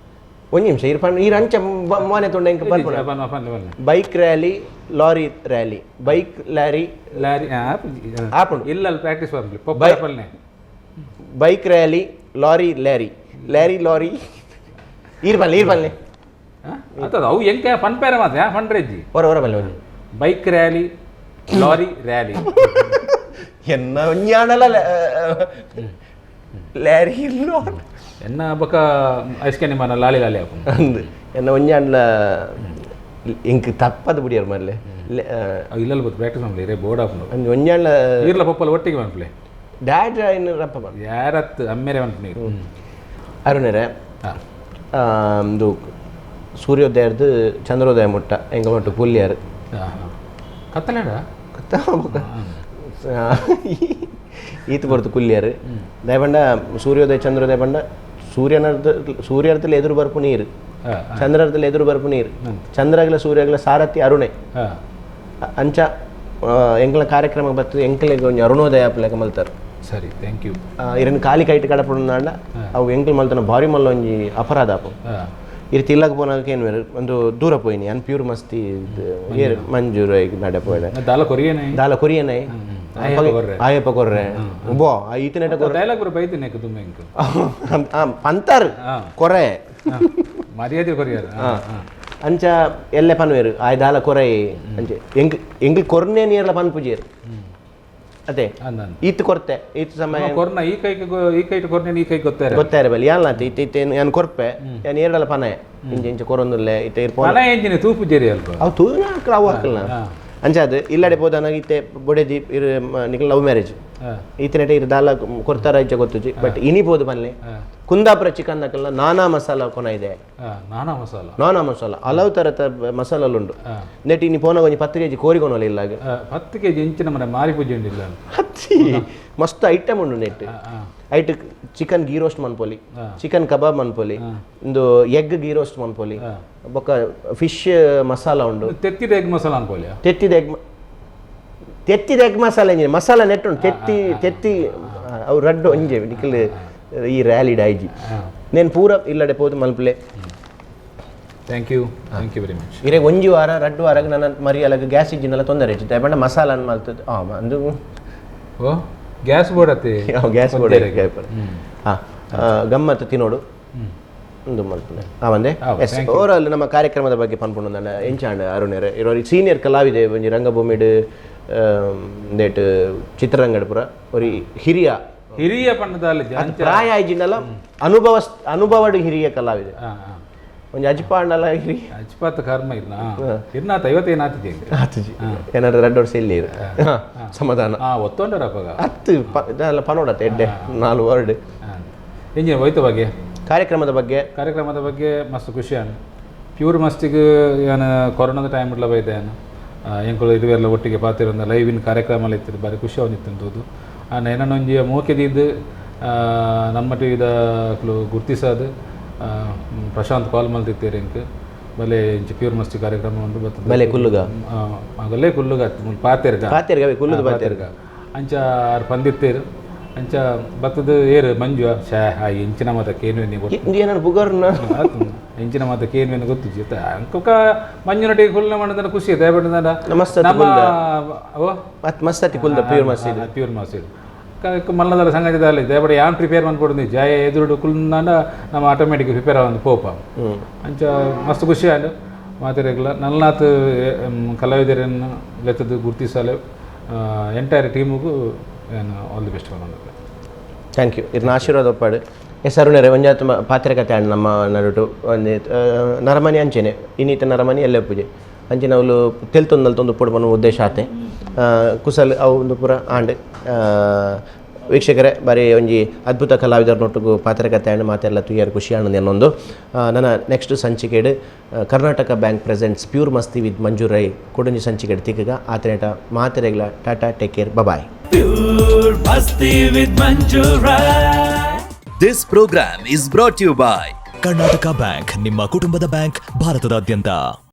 ಒಂದು ನಿಮಿಷ ಇರ್ಫಾನ್ ಈ ರಂಚ ಮೋನೆ ತುಂಡ ಇಂಕ ಬರ್ಪುಣ
ಪನ್ನೆ ಪನ್ನೆ ಪನ್ನೆ
bike rally lorry rally bike lorry
lorry
ಆಪುಂಡು.
ಇಲ್ಲ ಅಲ್ಲಿ ಪ್ರಾಕ್ಟೀಸ್ ಪನ್ಲೆ ಪೊಪ್ಪ ಪಲ್ಲೆ
bike rally lorry lorry lorry lorry ಈರ್ ಬಲ್ಲೆ ಈರ್ ಬಲ್ಲೆ
ಅದು ಅವು ಎಂಕ ಫನ್ ಪೇರ ಮಾತ್ರ ಫನ್ ರೇಜಿ
ಹೊರ ಹೊರ ಬಲ್ಲೆ ಒಂಜಿ
bike rally lorry rally
ಎನ್ನ ಒಂಜಾಣಲ ಲ್ಯಾರಿ ಲಾರಿ
ಎನ್ನ ಬಕ ಐಸ್ಕೆ ನಿಮ್ಮ ಲಾಲಿ ಲಾಲಿ ಹಾಕು
ಅಂದ್ ಎನ್ನ ಒಂಜಾಂಡ್ಲ ಇಂಕ್ ತಪ್ಪದ ಬುಡಿಯರ್ ಮರ್ಲೆ
ಇಲ್ಲಲ್ಲಿ ಗೊತ್ತು ಪ್ರಾಕ್ಟೀಸ್ ಮಾಡಲಿ ರೇ ಬೋರ್ಡ್ ಹಾಕೊಂಡು
ಒಂಜಾಂಡ್ಲ
ಈರ್ಲ ಪಪ್ಪಲ ಒಟ್ಟಿಗೆ ಮನ್ಪ್ಲೆ
ಡ್ಯಾಡ್ ಇನ್ನು ರಪ್ಪ ಬಾ
ಯಾರತ್ತು ಅಮ್ಮೇರೆ ಮನ್ಪು ನೀರು
ಅರುಣರೇ
ಹಾಂ
ಒಂದು ಸೂರ್ಯೋದಯರ್ದು ಚಂದ್ರೋದಯ ಮುಟ್ಟ ಎಂಗ ಮಟ್ಟು ಪುಲ್ಯಾರು
ಕತ್ತಲೇಡ
ಈತ ಬರ್ತು ಕುಲ್ಯಾರು ದಯಬಂಡ ಸೂರ್ಯೋದಯ ಚಂದ್ರೋದಯ ಬಂಡ ಸೂರ್ಯನರ್ಧ ಸೂರ್ಯರ್ಥಲ್ಲಿ ಎದುರು ಬರ್ಪು ನೀರು ಚಂದ್ರರ್ಥಲ್ಲಿ ಎದುರು ಬರ್ಪು ನೀರು ಚಂದ್ರಗ್ಲ ಸೂರ್ಯಗ್ಲ ಸಾರಥಿ ಅರುಣೆ
ಹಾಂ
ಅಂಚ ಎಂಕಲ ಕಾರ್ಯಕ್ರಮ ಬರ್ತದೆ ಎಂಕಲಿಗೆ ಒಂಜಿ ಅರುಣೋದಯ ಲೆಕ್ಕ ಮಲ್ತಾರೆ
ಸರಿ thank you
ಇರನ್ ಖಾಲಿ ಕೈಟ್ ಕಡಪುಂಡ ಅವು ಎಂಕಲ್ ಮಲ್ತನ ಭಾರಿ ಮಲ್ಲ ಒಂಜಿ ಅಪರಾಧ ಅಪ್ಪು
ಹಾಂ
ಇರ್ ತಿಲ್ಲಕ್ ಪೋನಾಗ ಏನು ಬೇರೆ ಒಂದು ದೂರ ಪೋಯಿನಿ ಅನ್ ಪ್ಯೂರ್ ಮಸ್ತಿ ಏರ್ ಮಂಜೂರು ಈಗ ನಡೆ ಪೋಯ್ಲೆ
ದಾಲ ಕೊರಿಯೇನೆ
ದಾಲ ಕೊರಿಯನೆ
ಆಯಪ್ಪ ಕೊರ್ರೆ.
ಆಯಪ್ಪ ಕೊರ್ರೆ ಬೋ ಈತನೆಟ ಕೊರ್ರೆ
ಡೈಲಾಗ್ ಬರ ಬೈತೀನಿ ಯಾಕೆ ತುಂಬ ಇಂಕ
ಪಂತಾರ್ ಕೊರೆ
ಮರ್ಯಾದೆ ಕೊರಿಯರ್
ಅಂಚ ಎಲ್ಲೆ ಪನ್ವೇರು ಆಯ್ ದಾಲ ಕೊರೈ ಅಂಚೆ ಎಂಕ್ ಎಂಕ್ ಕೊರ್ನೆ ನೀರ್ಲ ಪನ್ಪುಜೇರು ಅದೇ
ಅಂದ
ಈತ್ ಕೊರ್ತೆ ಈತ್ ಸಮಯ
ಕೊರ್ನ ಈ ಕೈಗೆ ಈ ಕೈಟ್ ಕೊರ್ನೆ ಈ ಕೈ ಗೊತ್ತಾರೆ
ಗೊತ್ತಾರೆ ಬಲ್ಲಿ ಯಾನ್ ಇತ್ತೆ ಇತ್ತೆ ಯಾನ್ ಕೊರ್ಪೆ ಯಾನ್ ಏರಡಲ ಪನಯ ಇಂಚ ಇಂಚ ಕೊರೊಂದುಲ್ಲೆ ಇತ್ತೆ ಇರ್ ಪೋನ
ಪನ ಎಂಜಿನ ತೂಪು ಜೇರಿ ಅಲ್ಪ
ಅವು ತೂನ ಹಾಕಲ ಅವು ಹಾಕಲ್ಲ ಅಂಚ ಅದು ಇಲ್ಲಡೆ ಪೋದಾನಾಗ ಇತ್ತೆ ಬೊಡೆದಿ ಇರ್ ನಿಖಲ್ ಲವ್ ಮ್ಯಾರೇಜ್ ಈತನೆಟ ಇರ್ ದಾಲ ಕೊರ್ತಾರ ಇಜ್ಜ ಗೊತ್ತುಜಿ, ಬಟ್ ಇನಿ ಪೋದು ಪನ್ಲೆ. ಕುಂದಾಪುರ ಚಿಕನ್ ದಕಲ್ನ ನಾನಾ ಮಸಾಲ ಕೊನ ಇದೆ.
ನಾನಾ ಮಸಾಲ.
ನಾನಾ ಮಸಾಲ, ಹಲವು ತರತ ಮಸಾಲಲು ಉಂಡು. ನೆಟ್ ಇನಿ ಪೋನ ಒಂಜಿ 10 ಕೆಜಿ ಕೋರಿ ಕೊನೊಲಿ ಇಲ್ಲಾಗ.
10 ಕೆಜಿ ಇಂಚಿನ ಮನೆ ಮಾರಿ ಪೂಜೆ ಉಂಡಿಲ್ಲ.
ಹತ್ತಿ ಮಸ್ತ್ ಐಟಮ್ ಉಂಡು ನೆಟ್. ಐಟ್ ಚಿಕನ್ ಗೀ ರೋಸ್ಟ್ ಮನ್ಪೊಲಿ, ಚಿಕನ್ ಕಬಾಬ್ ಮನ್ಪೊಲಿ, ಇಂದು ಎಗ್ ಗೀ ರೋಸ್ಟ್ ಮನ್ಪೊಲಿ, ಬೊಕ್ಕ ಫಿಶ್ ಮಸಾಲ ಉಂಡು.
ತೆತ್ತಿದ ಎಗ್ ಮಸಾಲ ಅನ್ಕೋಲಿಯಾ?
ತೆತ್ತಿದ ಎಗ್, ತೆತ್ತಿದ ಎಗ್ ಮಸಾಲ ಇಂಜಿನ ಮಸಾಲ ನೆಟ್ ಉಂಡು. ತೆತ್ತಿ ತೆತ್ತಿ ಅವು ರಡ್ಡು ಒಂಜೆ. ನಿಕಲ್ ಈ ರ್ಯಾಲಿ ಡೈಜಿ ನೇನು ಪೂರ ಇಲ್ಲಡೆ ಪೋದು ಮಲ್ಪಲೆ.
Thank you, thank you very much.
ಇರೆಗ್ ಒಂಜಿ ವಾರ ರಡ್ಡು ವಾರಗ್ ನನ್ನ ಮರಿಯಲಗ್ ಗ್ಯಾಸ್ ಇಜ್ಜಿನೆಲ್ಲ ತೊಂದರೆ ಇಜ್ಜಿ ಪಂಡ ಮಸಾಲ ಮಲ್ತದ್ದು ಅಂದು.
ಓ, ಗ್ಯಾಸ್ ಬೋರ್ಡ್ ಅತ್ತೆ.
Gas board. ಹಾಂ, ಗಮ್ಮತ್ತು ತಿನ್ನೋಡು ಉಂದು ಮಲ್ಪುನೆ. ಹಾಂ, ಒಂದೇ. ಎಸ್, ಓವರ್ ಆಲ್ ನಮ್ಮ ಕಾರ್ಯಕ್ರಮದ ಬಗ್ಗೆ ಪನ್ಪುಂಡು ನನ್ನ ಎಂಚಾಂಡ್ ಅರುಣೇರೆ? ಇರೋರಿ ಸೀನಿಯರ್ ಕಲಾವಿದೆ, ಒಂಜಿ ರಂಗಭೂಮಿಡ್ ಉಂದೇಟ್ ಚಿತ್ರರಂಗಡ್ ಪೂರ ಒರಿ ಹಿರಿಯ.
ಹಿರಿಯ ಪಣ್ಣದಲ್ಲಿ.
ಪ್ರಾಯ ಆಯ್ಜಿಂಡಲ ಅನುಭವ, ಅನುಭವಡ್ ಹಿರಿಯ ಕಲಾವಿದೆ. ಒಂಜಿ ಅಜ್ಪಾಂಡಲ ಹಿರಿಯ.
ಅಜ್ಪಾತ್ ಕರ್ಮ ಇರ್ನ ಇರ್ನಾತ 55 ಆತಿದೆ.
ಆತುಜಿ ಏನಾದ್ರು ರಡ್ಡು ವರ್ಷ ಇಲ್ಲಿ ಇರು. ಸಮಾಧಾನ.
ಒತ್ತೊಂಡರ ಅಪ್ಪಗ.
ಹತ್ತು ಇದೆಲ್ಲ ಪನೋಡತ್ತೆ ಎಡ್ಡೆ ನಾಲ್ ವರ್ಡ್.
ಇಂಜಿನ ಹೋಯ್ತ ಬಗ್ಗೆ.
ಕಾರ್ಯಕ್ರಮದ ಬಗ್ಗೆ.
ಕಾರ್ಯಕ್ರಮದ ಬಗ್ಗೆ ಮಸ್ತ್ ಖುಷಿ ಆನ್. ಪ್ಯೂರ್ ಮಸ್ತಿಗೆ ಏನು ಕೊರೋನಾದ ಟೈಮ್ ಇಡ್ಲ ಬೈದೆ ಏನು ಎಂಕುಲು ಇದುವೆಲ್ಲ ಒಟ್ಟಿಗೆ ಪಾತಿರಂದ ಲೈವಿನ ಕಾರ್ಯಕ್ರಮ ಎಲ್ಲ ಇತ್ತು, ಬಾರಿ ಖುಷಿ ಅವನಿತ್ತು ತೂದು. ಆಂಡ ಏನನ್ನ ಒಂಜಿ ಮೋಕೆದಿದ್ದು ನಮ್ಮ ಟಿವಿದ ಅಕ್ಲು ಗುರ್ತಿಸಾದ್ ಪ್ರಶಾಂತ್ ಕಾಲ್ ಮಲ್ತಿತ್ತೇರು ಎಂಕ್, ಬಲೆ ಇಂಚ ಪ್ಯೂರ್ ಮಸ್ತಿ ಕಾರ್ಯಕ್ರಮ ಉಂಡು ಬರ್ತದೆ.
ಬಲೆ ಕುಲ್ಲುಗ.
ಮಗಲೇ ಕುಲ್ಲುಗ ಮುಲ್ಪ ಪಾತೆರ್ಗ.
ಪಾತೆರ್ಗ, ಅವೇ ಕುಲ್ಲುದು.
ಪಾತೆರ್ಗ. ಅಂಚ ಆರ್ ಪಂದಿತ್ತೇರು. ಅಂಚ ಬತ್ತದ ಏರು ಮಂಜು ಶಾ ಹಾಯ್ ಇಂಚಿನ ಮಾತ ಕೇನುವೆ ಗೊತ್ತು.
ಇಂದು ಏನಾರು ಬುಗರ್ನ.
ಆತು, ಎಂಚಿನ ಮಾತ ಕೇನುವೆ ಗೊತ್ತಿಜ್ಜಿ ಅಂಕೊಕ ಮಂಜುನಟಿಗೆ ಕುಲ್ಲ ಮಾಡಿದ್ರೆ ಖುಷಿ ಇದೆ ಬಟ್.
ನಮಸ್ತೆ.
ನಮ್ಮ ಓ
ಮತ್ ಮಸ್ತ್ ಅತಿ ಕುಲ್ದ ಪ್ಯೂರ್ ಮಸ್ತಿ.
ಪ್ಯೂರ್ ಮಸ್ತಿ ಮಲ್ಲದಲ್ಲ ಸಂಗತಿದಲ್ಲಿ ದಯಪಡ ಯಾನ್ ಪ್ರಿಪೇರ್ ಮಾಡ್ಕೊಡ್ದು ಜಯ ಎದುರುಡು ಕುಲ್ನಾಂಡ ನಮ್ಮ ಆಟೋಮೆಟಿಕ್ ಪ್ರಿಪೇರ್ ಆವೊಂದು ಪೋಪ. ಅಂಚ ಮಸ್ತ್ ಖುಷಿ ಆಂಡ್. ಮಾತೆರೆಗ್ಲ ನಲ್ನಾತ್ ಕಲಾವಿದರನ್ನು ಲೆತ್ತದು ಗುರ್ತಿಸಾಲೆ ಎಂಟೈರ್ ಟೀಮುಗು ಆಲ್ the best ಪನೊಂದು.
Thank you, ಇರ್ನ ಆಶೀರ್ವಾದ ಒಪ್ಪಾಡು. ಎಸ್ ಅರುಣರೇ, ಒಂಜಾತ್ ಪಾತ್ರಕತೆ ಆಂಡ್ ನಮ್ಮ ನಡುಟು. ಒಂಜಿ ನರಮನಿ ಅಂಚೆನೆ ಇನ್ನಿತ ನರಮನಿ ಎಲ್ಲೆ ಪೂಜೆ ಅಂಚಿನ ಅವ್ಲು ತೆಲ್ತೊಂದು ನಲ್ತೊಂದು ಉಪ್ಪುಡು ಪನ್ನುವ ಉದ್ದೇಶ ಆತೆ. ಕುಸಲ್ ಅವು ಒಂದು ಪೂರ ಆಂಡ್. ವೀಕ್ಷಕರೇ, ಬಾರಿ ಒಂಜಿ ಅದ್ಭುತ ಕಲಾವಿದರನೊಟ್ಟಿಗೂ ಪಾತ್ರಕತೆ ಆಂಡ್. ಮಾತೆಲ್ಲ ತುಯ್ಯರ್ ಖುಷಿ ಆನಂದ ಅನ್ನೊಂದು. ನನ್ನ ನೆಕ್ಸ್ಟ್ ಸಂಚಿಕೆಡ್ Karnataka bank presents pure masti with Manju Rai ಕೊಡೊಂಜಿ ಸಂಚಿಕೆಡ್ ತಿಕ್ಕಗ. ಆತನೇಟ ಮಾತೆರೆಗ್ಲ tata, take care, bye.
Pure Masti with Manju Rai. This program is brought to you by
Karnataka bank, ನಿಮ್ಮ ಕುಟುಂಬದ ಬ್ಯಾಂಕ್, ಭಾರತದಾದ್ಯಂತ.